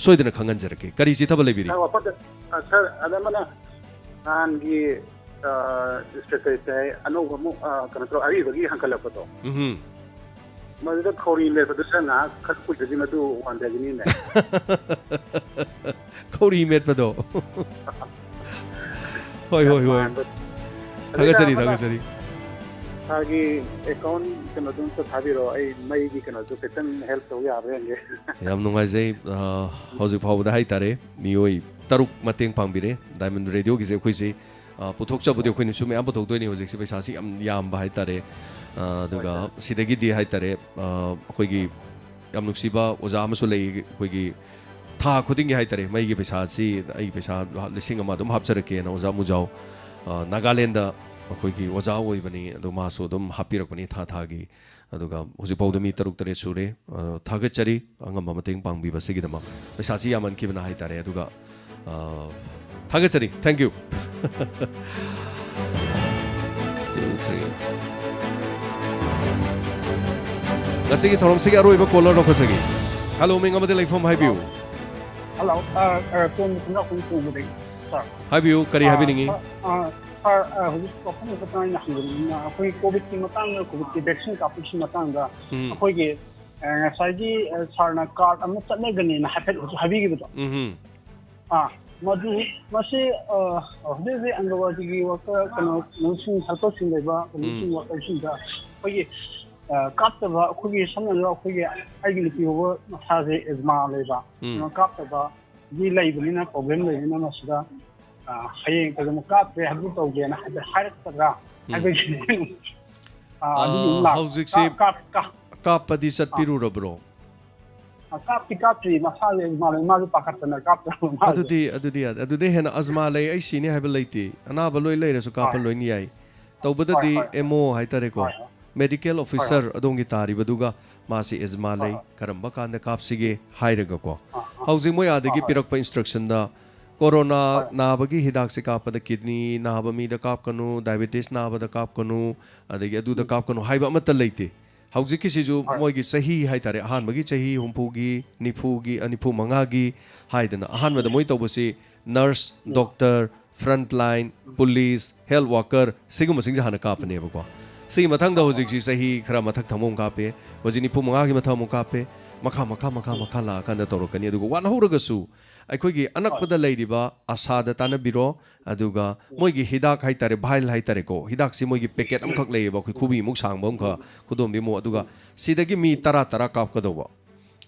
ꯁꯣꯏꯗꯅ ꯈꯪꯍꯟꯖꯔꯛꯀꯦ꯫ ꯀꯔꯤ ꯆꯤꯊꯕ ꯂꯩꯕꯤꯔꯤ? ꯁꯥꯔ, ꯋꯥꯐꯝꯗ, ꯑ, ꯁꯥꯔ, ꯑꯗ ꯑꯃꯅ ꯅꯍꯥꯟꯒꯤ, ꯑ, ꯁꯦꯀ꯭ꯔꯦꯇꯔꯤ ꯑꯅꯧꯕ ꯑꯃꯨꯛ, ꯑ, ꯀꯩꯅꯣ ꯇꯧꯔ, ꯑꯔꯤꯕꯒꯤ ꯍꯟꯀꯠꯂꯛꯄꯗꯣ, ꯎꯝ꯫ ꯃꯗꯨꯗ ꯈꯧꯔꯤ ꯃꯦꯠꯄꯗꯨ ꯁꯥꯔ ꯉꯥꯏꯍꯥꯛ ꯈꯔ ꯀꯨꯏꯗꯗꯤ ꯃꯗꯨ ꯋꯥꯟꯊꯈꯤꯅꯤꯅꯦ꯫ ꯈꯧꯔꯤ ꯃꯦꯠꯄꯗꯣ꯫ ꯍꯣꯏ, ꯍꯣꯏ, ꯍꯣꯏ꯫ ꯃꯥꯟꯕ꯫ ꯊꯥꯒꯠꯆꯔꯤ, ꯑꯗꯨꯅ ꯊꯥꯒꯠꯆꯔꯤ꯫ ꯁꯥꯔꯒꯤ ꯑꯦꯀꯥꯎꯟ ꯀꯩꯅꯣꯗꯣ ꯑꯝꯇ ꯊꯥꯕꯤꯔꯛꯑꯣ, ꯑꯩ ꯃꯩꯒꯤ ꯀꯩꯅꯣꯗꯣ ꯈꯤꯇꯪ ꯍꯦꯜꯞ ꯇꯧ ꯌꯥꯕ꯭ꯔꯥ ꯌꯦꯡꯒꯦ꯫ ꯌꯥꯝ ꯅꯨꯡꯉꯥꯏꯖꯩ꯫ ꯑ, ꯍꯧꯖꯤꯛ ꯐꯥꯎꯕꯗ ꯍꯥꯏꯇꯥꯔꯦ, ꯃꯤꯑꯣꯏ ꯇꯔꯨꯛ ꯃꯇꯦꯡ ꯄꯥꯡꯕꯤꯔꯦ꯫ ꯗꯥꯏꯃꯟ ꯔꯦꯗꯤꯑꯣꯒꯤꯁꯦ ꯑꯩꯈꯣꯏꯁꯤ, ꯑ, ꯄꯨꯊꯣꯛꯆꯕꯗꯤ ꯑꯩꯈꯣꯏꯅꯁꯨ ꯃꯌꯥꯝ ꯄꯨꯊꯣꯛꯇꯣꯏꯅꯤ꯫ ꯍꯧꯖꯤꯛꯁꯤ ꯄꯩꯁꯥꯁꯤ ꯌꯥꯝ ꯌꯥꯝꯕ ꯍꯥꯏꯇꯥꯔꯦ꯫ ꯑ, ꯑꯗꯨꯒ ꯍꯣꯏ, ꯁꯥꯔ꯫ ꯁꯤꯗꯒꯤꯗꯤ ꯍꯥꯏꯇꯥꯔꯦ, ꯑ, ꯑꯩꯈꯣꯏꯒꯤ ꯌꯥꯝ ꯅꯨꯡꯁꯤꯕ ꯑꯣꯖꯥ ꯑꯃꯁꯨ ꯂꯩ, ꯑꯩꯈꯣꯏꯒꯤ ꯊꯥ ꯈꯨꯗꯤꯡꯒꯤ ꯍꯥꯏꯇꯥꯔꯦ, ꯃꯩꯒꯤ ꯄꯩꯁꯥꯁꯤ, ꯑꯩꯒꯤ ꯄꯩꯁꯥ ꯂꯤꯁꯤꯡ ꯑꯃ ꯑꯗꯨꯝ ꯍꯥꯞꯆꯔꯛꯀꯦꯅ ꯑꯣꯖꯥ ꯃꯨꯖꯥꯎ, ꯑ, ꯅꯥꯒꯥꯂꯦꯟꯗ ꯑꯩꯈꯣꯏꯒꯤ ꯑꯣꯖꯥ ꯑꯣꯏꯕꯅꯤ, ꯑꯗꯣ ꯃꯥꯁꯨ ꯑꯗꯨꯝ ꯍꯥꯞꯄꯤꯔꯛꯄꯅꯤ ꯊꯥ ꯊꯥꯒꯤ꯫ ꯑꯗꯨꯒ ꯍꯧꯖꯤꯛꯐꯥꯎꯗ ꯃꯤ ꯇꯔꯨꯛ ꯇꯔꯦꯠ ꯁꯨꯔꯦ꯫ ꯑ, ꯊꯥꯒꯠꯆꯔꯤ ꯑꯉꯝꯕ ꯃꯇꯦꯡ ꯄꯥꯡꯕꯤꯕꯁꯤꯒꯤꯗꯃꯛ꯫ ꯄꯩꯁꯥꯁꯤ ꯌꯥꯝꯃꯟꯈꯤꯕꯅ ꯍꯥꯏꯇꯥꯔꯦ꯫ ꯑꯗꯨꯒ, ꯑ, ꯊꯥꯒꯠꯆꯔꯤ꯫ Thank you꯫ Two, three꯫ ꯉꯁꯤꯒꯤ ꯊꯧꯔꯝꯁꯤꯒꯤ ꯑꯔꯣꯏꯕ ꯀꯣꯂꯔ ꯂꯧꯈꯠꯆꯒꯦ꯫ ꯍꯦꯂꯣ, ꯃꯤꯡ ꯑꯃꯗꯤ ꯂꯩꯐꯝ ꯍꯥꯏꯕꯤꯌꯨ꯫ ꯍꯦꯂꯣ, ꯑ, ꯑ, ꯇꯣꯝꯕ ꯈꯨꯟꯗ꯭ꯔꯥꯛꯄꯝ ꯀꯣꯡꯕꯗꯒꯤ, ꯁꯥꯔ꯫ ꯍꯥꯏꯕꯤꯌꯨ, ꯀꯔꯤ ꯑ, ꯍꯥꯏꯕꯤꯅꯤꯡꯉꯤ? ꯑ, ꯑ, ꯁꯥꯔ, ꯑ, ꯍꯧꯖꯤꯛ ꯋꯥꯐꯝ ꯑꯃꯈꯛꯇꯪ ꯑꯩꯅ ꯍꯪꯖꯅꯤꯡꯉꯤꯅ, ꯑꯩꯈꯣꯏ ꯀꯣꯚꯤꯗꯀꯤ ꯃꯇꯥꯡꯗ, ꯀꯣꯚꯤꯗꯀꯤ ꯚꯦꯛꯁꯤꯟ ꯀꯥꯞꯄꯒꯤ ꯃꯇꯥꯡꯗ ꯎꯝ꯫ ꯑꯩꯈꯣꯏꯒꯤ, ꯑ, ꯉꯁꯥꯏꯒꯤ, ꯑ, ꯁꯥꯔꯅ ꯀꯥꯔꯗ ꯑꯃ ꯆꯠꯅꯒꯅꯤꯅ ꯍꯥꯏꯐꯦꯠ ꯍꯧꯖꯤꯛ ꯍꯥꯏꯕꯤꯈꯤꯕꯗꯣ꯫ ꯎꯝ꯫ ꯑꯥ, ꯃꯗꯨ, ꯃꯁꯤ, ꯑ, ꯍꯧꯖꯤꯛ ꯍꯧꯖꯤꯛ ꯑꯪꯒꯟꯋꯥꯗꯤꯒꯤ ꯋꯥꯀꯔ, ꯀꯩꯅꯣ, ꯅꯔꯁꯁꯤꯡ, ꯍꯦꯜꯄꯔꯁꯤꯡ ꯂꯩꯕ, ꯎꯝ꯫ ꯅꯔꯁꯁꯤꯡ ꯋꯥꯀꯔꯁꯤꯡꯗ ꯑꯩꯈꯣꯏꯒꯤ, ꯑ, ꯀꯥꯞꯇꯕ, ꯑꯩꯈꯣꯏꯒꯤ ꯁꯝꯅ ꯍꯥꯏꯔꯕꯗ ꯑꯩꯈꯣꯏꯒꯤ, ꯑꯩꯒꯤ ꯅꯨꯄꯤ ꯐꯥꯎꯕ ꯃꯁꯥꯁꯦ ꯑꯦꯖꯃꯥ ꯂꯩꯕ, ꯎꯝ꯫ ꯀꯩꯅꯣ, ꯀꯥꯞꯇꯕꯒꯤ ꯂꯩꯕꯅꯤꯅ, ꯄ꯭ꯔꯣꯕ꯭ꯂꯦꯝ ꯂꯩꯕꯅꯤꯅ ꯃꯁꯤꯗ, ꯑ, ꯍꯌꯦꯡ ꯀꯩꯒꯨꯝꯕ ꯀꯥꯞꯇ꯭ꯔꯦ, ꯑꯗꯨ ꯇꯧꯒꯦꯅ ꯍꯥꯏꯐꯦꯠ ꯍꯥꯏꯔꯛꯀꯗ꯭ꯔꯥ ꯎꯝ꯫ ꯍꯥꯏꯕꯒꯤ, ꯑ, ꯑꯗꯨꯒꯤ ꯑ, ꯂꯥꯛ-, ꯍꯧꯖꯤꯛꯁꯤ ꯀꯥꯞ-, ꯀꯥꯞ-, ꯀꯥꯞ-, ꯀꯥꯞꯄꯗꯤ ꯑꯥ꯫ ꯆꯠꯄꯤꯔꯨꯔꯕ꯭ꯔꯣ? ꯑ, ꯀꯥꯞꯇꯤ ꯀꯥꯞꯇ꯭ꯔꯤ, ꯃꯁꯥꯁꯦ ꯃꯥꯜꯂꯦ, ꯃꯥꯁꯨ ꯄꯥꯈꯠꯇꯅ ꯀꯥꯞꯇ꯭ꯔꯕ ꯃꯥꯜꯂꯦ꯫ ꯑꯗꯨꯗꯤ, ꯑꯗꯨꯗꯤ ꯌꯥꯗꯦ꯫ ꯑꯗꯨꯗꯤ ꯍꯦꯟꯅ ꯑꯖꯃꯥ ꯂꯩ, ꯑꯩ ꯁꯤꯅꯤ ꯍꯥꯏꯕ ꯂꯩꯇꯦ꯫ ꯑꯅꯥꯕ ꯂꯣꯏ ꯂꯩꯔꯁꯨ ꯀꯥꯞꯄ ꯍꯣꯏ꯫ ꯂꯣꯏꯅ ꯌꯥꯏ꯫ ꯇꯧꯕꯗꯗꯤ ꯍꯣꯏ, ꯍꯣꯏ꯫ ꯑꯦꯝ ꯑꯣ ꯍꯥꯏꯇꯥꯔꯦꯀꯣ, ꯍꯣꯏ, ꯍꯣꯏ꯫ ꯃꯦꯗꯤꯀꯦꯜ ꯍꯣꯏ, ꯍꯣꯏ꯫ ꯑꯣꯐꯤꯁꯔ ꯑꯗꯣꯝꯒꯤ ꯇꯥꯔꯤꯕꯗꯨꯒ ꯃꯥꯁꯤ ꯑꯦꯖꯃꯥ ꯍꯣꯏ, ꯂꯩ, ꯍꯣꯏ꯫ ꯀꯔꯝꯕ ꯀꯥꯟꯗ ꯀꯥꯞꯁꯤꯒꯦ ꯍꯥꯏꯔꯒꯀꯣ꯫ ꯑꯥ, ꯑꯥ꯫ ꯍꯧꯖꯤꯛ ꯃꯣꯏ ꯑꯥꯗꯒꯤ ꯍꯣꯏ, ꯍꯣꯏ꯫ ꯄꯤꯔꯛꯄ ꯏꯟꯁꯇ꯭ꯔꯛꯁꯟꯗ ꯀꯣꯔꯣꯅꯥ ꯅꯥꯕꯒꯤ ꯍꯤꯗꯥꯛꯁꯦ ꯀꯥꯞꯄꯗ ꯀꯤꯗꯅꯤ ꯅꯥꯕ ꯃꯤꯗ ꯀꯥꯞꯀꯅꯨ, ꯗꯥꯏꯕꯦꯇꯤꯁ ꯅꯥꯕꯗ ꯀꯥꯞꯀꯅꯨ, ꯑꯗꯒꯤ ꯑꯗꯨꯗ ꯀꯥꯞꯀꯅꯨ ꯍꯥꯏꯕ ꯑꯃꯠꯇ ꯂꯩꯇꯦ꯫ ꯍꯧꯖꯤꯛꯀꯤꯁꯤꯁꯨ ꯃꯣꯏꯒꯤ ꯆꯍꯤ ꯍꯥꯏꯇꯥꯔꯦ, ꯑꯍꯥꯟꯕꯒꯤ ꯆꯍꯤ ꯍꯨꯝꯐꯨꯒꯤ, ꯅꯤꯐꯨꯒꯤ, ꯑ, ꯅꯤꯐꯨ ꯃꯉꯥꯒꯤ ꯍꯥꯏꯗꯅ ꯑꯍꯥꯟꯕꯗ ꯃꯣꯏ ꯇꯧꯕꯁꯤ nurse, doctor, front line, police, health worker, ꯁꯤꯒꯨꯝꯕꯁꯤꯡꯁꯦ ꯍꯥꯟꯅ ꯀꯥꯞꯄꯅꯦꯕꯀꯣ꯫ ꯁꯤꯒꯤ ꯃꯊꯪꯗ ꯍꯧꯖꯤꯛꯁꯤ ꯆꯍꯤ ꯈꯔ ꯃꯊꯛ ꯊꯪꯕ ꯑꯃꯨꯛ ꯀꯥꯞꯄꯦ꯫ ꯍꯧꯖꯤꯛ ꯅꯤꯐꯨ ꯃꯉꯥꯒꯤ ꯃꯊꯪ ꯑꯃꯨꯛ ꯀꯥꯞꯄꯦ꯫ ꯃꯈꯥ, ꯃꯈꯥ, ꯃꯈꯥ, ꯃꯈꯥ ꯂꯥꯛꯑꯀꯥꯟꯗ ꯇꯧꯔꯛꯀꯅꯤ꯫ ꯑꯗꯨꯒ ꯋꯥꯠꯍꯧꯔꯒꯁꯨ ꯑꯩꯈꯣꯏꯒꯤ ꯑꯅꯛꯄꯗ ꯂꯩꯔꯤꯕ ꯑꯁꯥꯗ ꯇꯥꯟꯅꯕꯤꯔꯣ꯫ ꯑꯗꯨꯒ ꯃꯣꯏꯒꯤ ꯍꯤꯗꯥꯛ ꯍꯥꯏꯇꯥꯔꯦ, ꯚꯥꯏꯜ ꯍꯥꯏꯇꯥꯔꯦꯀꯣ, ꯍꯤꯗꯥꯛꯁꯤ ꯃꯣꯏꯒꯤ ꯄꯦꯀꯦꯠ ꯑꯃꯈꯛ ꯂꯩꯌꯦꯕ, ꯑꯩꯈꯣꯏ ꯈꯨꯕꯤꯃꯨꯛ ꯁꯥꯡꯕ ꯑꯃꯈꯛ, ꯈꯨꯗꯣꯝꯕꯤꯃꯨꯛ꯫ ꯑꯗꯨꯒ ꯁꯤꯗꯒꯤ ꯃꯤ ꯇꯔꯥ ꯇꯔꯥ ꯀꯥꯞꯀꯗꯧꯕ꯫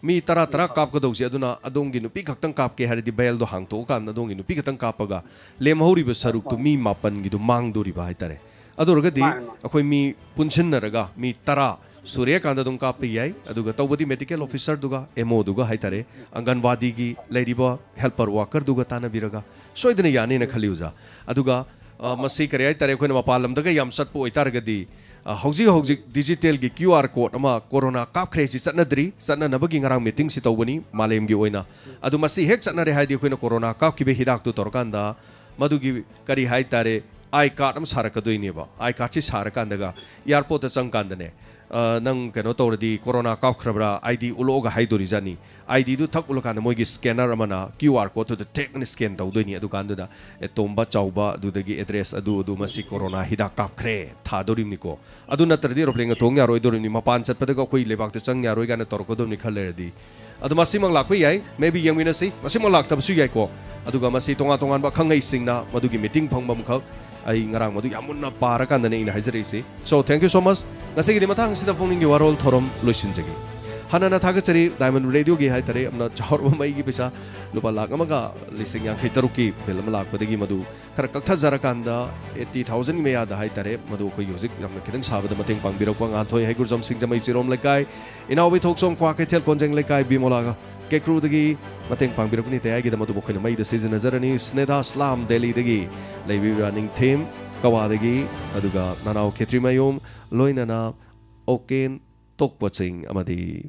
ꯃꯤ ꯇꯔꯥ ꯇꯔꯥ ꯀꯥꯞꯀꯗꯧꯁꯦ, ꯑꯗꯨꯅ ꯑꯗꯣꯝꯒꯤ ꯅꯨꯄꯤ ꯈꯛꯇꯪ ꯀꯥꯞꯀꯦ ꯍꯥꯏꯔꯗꯤ ꯚꯥꯏꯜꯗꯣ ꯍꯥꯡꯇꯣꯛꯑꯀꯥꯟꯗ ꯑꯗꯣꯝꯒꯤ ꯅꯨꯄꯤ ꯈꯛꯇꯪ ꯀꯥꯞꯄꯒ ꯂꯦꯝꯍꯧꯔꯤꯕ ꯁꯔꯨꯛꯇꯨ ꯃꯤ ꯃꯥꯄꯟꯒꯤꯗꯨ ꯃꯥꯡꯗꯣꯔꯤꯕ ꯍꯥꯏꯇꯥꯔꯦ꯫ ꯑꯗꯨ ꯑꯣꯏꯔꯒꯗꯤ ꯑꯩꯈꯣꯏ ꯃꯤ ꯄꯨꯟꯁꯤꯟꯅꯔꯒ ꯃꯤ ꯇꯔꯥ ꯁꯨꯔꯦꯀꯥꯟꯗ ꯑꯗꯨꯝ ꯀꯥꯞꯄ ꯌꯥꯏ꯫ ꯑꯗꯨꯒ ꯇꯧꯕꯗꯤ ꯃꯦꯗꯤꯀꯦꯜ ꯑꯣꯐꯤꯁꯔꯗꯨꯒ, ꯑꯦꯝ ꯑꯣꯗꯨꯒ ꯍꯥꯏꯇꯥꯔꯦ, ꯑꯪꯒꯟꯋꯥꯗꯤꯒꯤ ꯂꯩꯔꯤꯕ ꯍꯦꯜꯄꯔ ꯋꯥꯀꯔꯗꯨꯒ ꯇꯥꯟꯅꯕꯤꯔꯒ ꯁꯣꯏꯗꯅ ꯌꯥꯅꯤꯅ ꯈꯜꯂꯤ ꯑꯣꯖꯥ꯫ ꯑꯗꯨꯒ, ꯑ, ꯃꯁꯤ ꯀꯔꯤ ꯍꯥꯏꯇꯥꯔꯦ, ꯑꯩꯈꯣꯏꯅ ꯃꯄꯥꯟ ꯂꯝꯗꯒ ꯌꯥꯝ ꯆꯠꯄ ꯑꯣꯏꯇꯥꯔꯒꯗꯤ, ꯑ, ꯍꯧꯖꯤꯛ ꯍꯧꯖꯤꯛ ꯗꯤꯖꯤꯇꯦꯜꯒꯤ ꯀ꯭ꯌꯨ ꯑꯥꯔ ꯀꯣꯗ ꯑꯃ, ꯀꯣꯔꯣꯅꯥ ꯀꯥꯞꯈ꯭ꯔꯦ ꯁꯤ ꯆꯠꯅꯗ꯭ꯔꯤ, ꯆꯠꯅꯅꯕꯒꯤ ꯉꯔꯥꯡ ꯃꯤꯇꯤꯡꯁꯤ ꯇꯧꯕꯅꯤ ꯃꯥꯂꯦꯝꯒꯤ ꯑꯣꯏꯅ꯫ ꯑꯗꯨ ꯃꯁꯤ ꯍꯦꯛ ꯆꯠꯅꯔꯦ ꯍꯥꯏꯗꯤ ꯑꯩꯈꯣꯏꯅ ꯀꯣꯔꯣꯅꯥ ꯀꯥꯞꯈꯤꯕ ꯍꯤꯗꯥꯛꯇꯨ ꯇꯧꯔꯀꯥꯟꯗ ꯃꯗꯨꯒꯤ ꯀꯔꯤ ꯍꯥꯏꯇꯥꯔꯦ, ꯑꯥꯏ ꯀꯥꯔꯗ ꯑꯃ ꯁꯥꯔꯛꯀꯗꯣꯏꯅꯦꯕ꯫ ꯑꯥꯏ ꯀꯥꯔꯗꯁꯤ ꯁꯥꯔꯀꯥꯟꯗꯒ ꯑꯦꯌꯥꯔꯄꯣꯔꯠꯇ ꯆꯪꯀꯥꯟꯗꯅꯦ, ꯑ, ꯅꯪ ꯀꯩꯅꯣ ꯇꯧꯔꯗꯤ, ꯀꯣꯔꯣꯅꯥ ꯀꯥꯞꯈ꯭ꯔꯕ꯭ꯔꯥ, ꯑꯥꯏ ꯗꯤ ꯎꯠꯂꯛꯑꯣꯒ ꯍꯥꯏꯗꯣꯔꯤꯖꯥꯠꯅꯤ꯫ ꯑꯥꯏ ꯗꯤꯗꯨ ꯊꯛ ꯎꯠꯂꯀꯥꯟꯗ ꯃꯣꯏꯒꯤ ꯁ꯭ꯀꯦꯅꯔ ꯑꯃꯅ ꯀ꯭ꯌꯨ ꯑꯥꯔ ꯀꯣꯗꯇꯨꯗ ꯊꯦꯛ ꯑꯅ ꯁ꯭ꯀꯦꯟ ꯇꯧꯗꯣꯏꯅꯤ꯫ ꯑꯗꯨꯀꯥꯟꯗꯨꯗ, "ꯑꯦ, ꯇꯣꯝꯕ ꯆꯥꯎꯕ ꯑꯗꯨꯗꯒꯤ ꯑꯦꯗ꯭ꯔꯦꯁ ꯑꯗꯨ ꯑꯗꯨ ꯃꯁꯤ ꯀꯣꯔꯣꯅꯥ ꯍꯤꯗꯥꯛ ꯀꯥꯞꯈ꯭ꯔꯦ" ꯊꯥꯗꯣꯔꯤꯕꯅꯤꯀꯣ꯫ ꯑꯗꯨ ꯅꯠꯇ꯭ꯔꯗꯤ ꯑꯦꯔꯣꯄ꯭ꯂꯦꯟꯒ ꯇꯣꯡ ꯌꯥꯔꯣꯏꯗꯣꯔꯤꯕꯅꯤ, ꯃꯄꯥꯟ ꯆꯠꯄꯗꯒ ꯑꯩꯈꯣꯏ ꯂꯩꯕꯥꯛꯇ ꯆꯪ ꯌꯥꯔꯣꯏ ꯀꯥꯏꯅ ꯇꯧꯔꯛꯀꯗꯣꯔꯤꯕꯅꯤ ꯈꯔ ꯂꯩꯔꯗꯤ꯫ ꯑꯗꯣ ꯃꯁꯤꯃꯛ ꯂꯥꯛꯄ ꯌꯥꯏ, maybe ꯌꯦꯡꯃꯤꯟꯅꯁꯤ, ꯃꯁꯤꯃꯛ ꯂꯥꯛꯇꯕꯁꯨ ꯌꯥꯏꯀꯣ꯫ ꯑꯗꯨꯒ ꯃꯁꯤ ꯇꯣꯉꯥꯟ ꯇꯣꯉꯥꯟꯕ ꯑꯈꯪ ꯑꯍꯩꯁꯤꯡꯅ ꯃꯗꯨꯒꯤ ꯃꯤꯇꯤꯡ ꯐꯝꯕ ꯑꯃꯈꯛ, ꯑꯩ ꯉꯔꯥꯡ ꯃꯗꯨ ꯌꯥꯝ ꯃꯨꯟꯅ ꯄꯥꯔꯀꯥꯟꯗꯅꯦ ꯑꯩꯅ ꯍꯥꯏꯖꯔꯛꯏꯁꯤ꯫ So, thank you so much꯫ ꯉꯁꯤꯒꯤꯗꯤ ꯃꯇꯥꯡ ꯑꯁꯤꯗ ꯄꯨꯛꯅꯤꯡꯒꯤ ꯋꯥꯔꯣꯜ ꯊꯧꯔꯝ ꯂꯣꯏꯁꯤꯟꯖꯒꯦ꯫ ꯍꯥꯟꯅꯅ ꯊꯥꯒꯠꯆꯔꯤ ꯗꯥꯏꯃꯟ ꯔꯦꯗꯤꯑꯣꯒꯤ ꯍꯥꯏꯇꯥꯔꯦ, ꯌꯥꯝꯅ ꯆꯥꯎꯔꯕ ꯃꯩꯒꯤ ꯄꯩꯁꯥ ꯂꯨꯄꯥ ꯂꯥꯈ ꯑꯃꯒ ꯂꯤꯁꯤꯡ ꯌꯥꯡꯈꯩ ꯇꯔꯨꯛꯀꯤ ꯕꯤꯜ ꯑꯃ ꯂꯥꯛꯄꯗꯒꯤ ꯃꯗꯨ ꯈꯔ ꯀꯛꯊꯖꯔꯀꯥꯟꯗ eighty thousand ꯃꯌꯥꯗ ꯍꯥꯏꯇꯥꯔꯦ, ꯃꯗꯨ ꯑꯩꯈꯣꯏꯒꯤ ꯍꯧꯖꯤꯛ ꯌꯥꯝꯅ ꯈꯤꯇꯪ ꯁꯥꯕꯗ ꯃꯇꯦꯡ ꯄꯥꯡꯕꯤꯔꯛꯄ ꯉꯥꯟꯊꯣꯏ ꯍꯩꯒ꯭ꯔꯨꯖꯝ ꯁꯤꯡꯖꯃꯩ ꯆꯤꯔꯣꯝ ꯂꯩꯀꯥꯏ, ꯏꯅꯥꯎꯕꯤ ꯊꯣꯛꯆꯣꯝ ꯀ꯭ꯋꯥ ꯀꯩꯊꯦꯜ ꯀꯣꯟꯖꯦꯡ ꯂꯩꯀꯥꯏ ꯕꯤꯃꯣꯂꯥꯒ ꯀꯦꯀ꯭ꯔꯨꯗꯒꯤ ꯃꯇꯦꯡ ꯄꯥꯡꯕꯤꯔꯛꯄꯅꯤ꯫ ꯇꯌꯥꯏꯒꯤꯗꯃꯛ ꯑꯗꯨꯕꯨ ꯑꯩꯈꯣꯏꯅ ꯃꯩꯗ ꯁꯤꯖꯤꯟꯅꯖꯔꯅꯤ꯫ ꯁ꯭ꯅꯦꯗꯥ ꯁ꯭ꯂꯥꯝ ꯗꯦꯜꯂꯤꯗꯒꯤ ꯂꯩꯕꯤꯕ ꯅꯤꯡꯊꯦꯝ ꯀꯋꯥꯗꯒꯤ, ꯑꯗꯨꯒ ꯅꯅꯥꯎ ꯈꯦꯇ꯭ꯔꯤꯃꯌꯨꯝ, ꯂꯣꯏꯅꯅ ꯑꯣꯀꯦꯟ ꯇꯣꯛꯄꯆꯤꯡ ꯑꯃꯗꯤ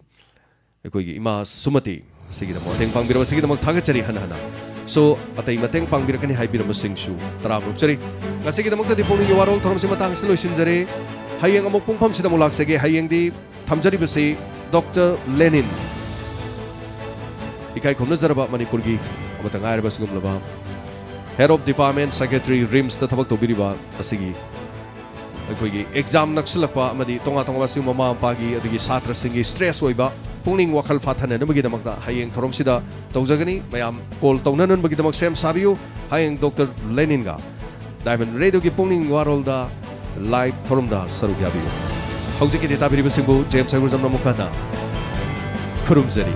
ꯑꯩꯈꯣꯏꯒꯤ ꯏꯃꯥ ꯁꯨꯃꯇꯤ, ꯁꯤꯒꯤꯗꯃꯛ ꯃꯇꯦꯡ ꯄꯥꯡꯕꯤꯔꯕ ꯁꯤꯒꯤꯗꯃꯛ ꯊꯥꯒꯠꯆꯔꯤ ꯍꯟꯅ ꯍꯟꯅ꯫ ꯁꯣ ꯑꯇꯩ ꯃꯇꯦꯡ ꯄꯥꯡꯕꯤꯔꯛꯀꯅꯤ ꯍꯥꯏꯕꯤꯔꯝꯕꯁꯤꯡꯁꯨ ꯇꯔꯥꯝꯅ ꯑꯣꯛꯆꯔꯤ꯫ ꯉꯁꯤꯒꯤꯗꯃꯛꯇꯗꯤ ꯄꯨꯛꯅꯤꯡꯒꯤ ꯋꯥꯔꯣꯜ ꯊꯧꯔꯝꯁꯤ ꯃꯇꯥꯡꯁꯤꯗ ꯂꯣꯏꯁꯤꯟꯖꯔꯦ꯫ ꯍꯌꯦꯡ ꯑꯃꯨꯛ ꯄꯨꯡꯐꯝꯁꯤꯗ ꯑꯃꯨꯛ ꯂꯥꯛꯆꯒꯦ꯫ ꯍꯌꯦꯡꯗꯤ ꯊꯝꯖꯔꯤꯕꯁꯤ ꯗꯣꯛꯇꯔ ꯂꯦꯅꯤꯟ, ꯏꯀꯥꯏ ꯈꯨꯝꯅꯖꯔꯕ ꯃꯅꯤꯄꯨꯔꯒꯤ ꯑꯃꯠꯇ ꯉꯥꯏꯔꯕ ꯁꯤꯒꯨꯝꯂꯕ Head of Department, Secretary, ꯔꯤꯝꯁꯇ ꯊꯕꯛ ꯇꯧꯕꯤꯔꯤꯕ ꯑꯁꯤꯒꯤ ꯑꯩꯈꯣꯏꯒꯤ ꯑꯦꯛꯖꯥꯝ ꯅꯛꯁꯤꯜꯂꯛꯄ ꯑꯃꯗꯤ ꯇꯣꯉꯥꯟ ꯇꯣꯉꯥꯟꯕ ꯁꯤꯒꯨꯝꯕ ꯃꯃꯥ ꯃꯄꯥꯒꯤ ꯑꯗꯒꯤ ꯁꯥꯇ꯭ꯔꯁꯤꯡꯒꯤ ꯁ꯭ꯇ꯭ꯔꯦꯁ ꯑꯣꯏꯕ ꯄꯨꯛꯅꯤꯡ ꯋꯥꯈꯜ ꯐꯥꯊꯅꯅꯕꯒꯤꯗꯃꯛꯇ ꯍꯌꯦꯡ ꯊꯧꯔꯝꯁꯤꯗ ꯇꯧꯖꯒꯅꯤ꯫ ꯃꯌꯥꯝ ꯀꯣꯜ ꯇꯧꯅꯅꯕꯒꯤꯗꯃꯛ ꯁꯦꯝ ꯁꯥꯕꯤꯌꯨ꯫ ꯍꯌꯦꯡ ꯗꯣꯛꯇꯔ ꯂꯦꯅꯤꯟꯒ ꯗꯥꯏꯃꯟ ꯔꯦꯗꯤꯑꯣꯒꯤ ꯄꯨꯛꯅꯤꯡ ꯋꯥꯔꯣꯜꯗ ꯂꯥꯏꯚ ꯊꯧꯔꯝꯗ ꯁꯔꯨꯛ ꯌꯥꯕꯤꯌꯨ꯫ ꯍꯧꯖꯤꯛꯀꯤꯗꯤ ꯇꯥꯕꯤꯔꯤꯕꯁꯤꯡꯕꯨ ꯖꯦꯝꯁ ꯍꯩꯒ꯭ꯔꯨꯖꯝꯅ ꯑꯃꯨꯛ ꯍꯟꯅ ꯈꯨꯔꯨꯝꯖꯔꯤ꯫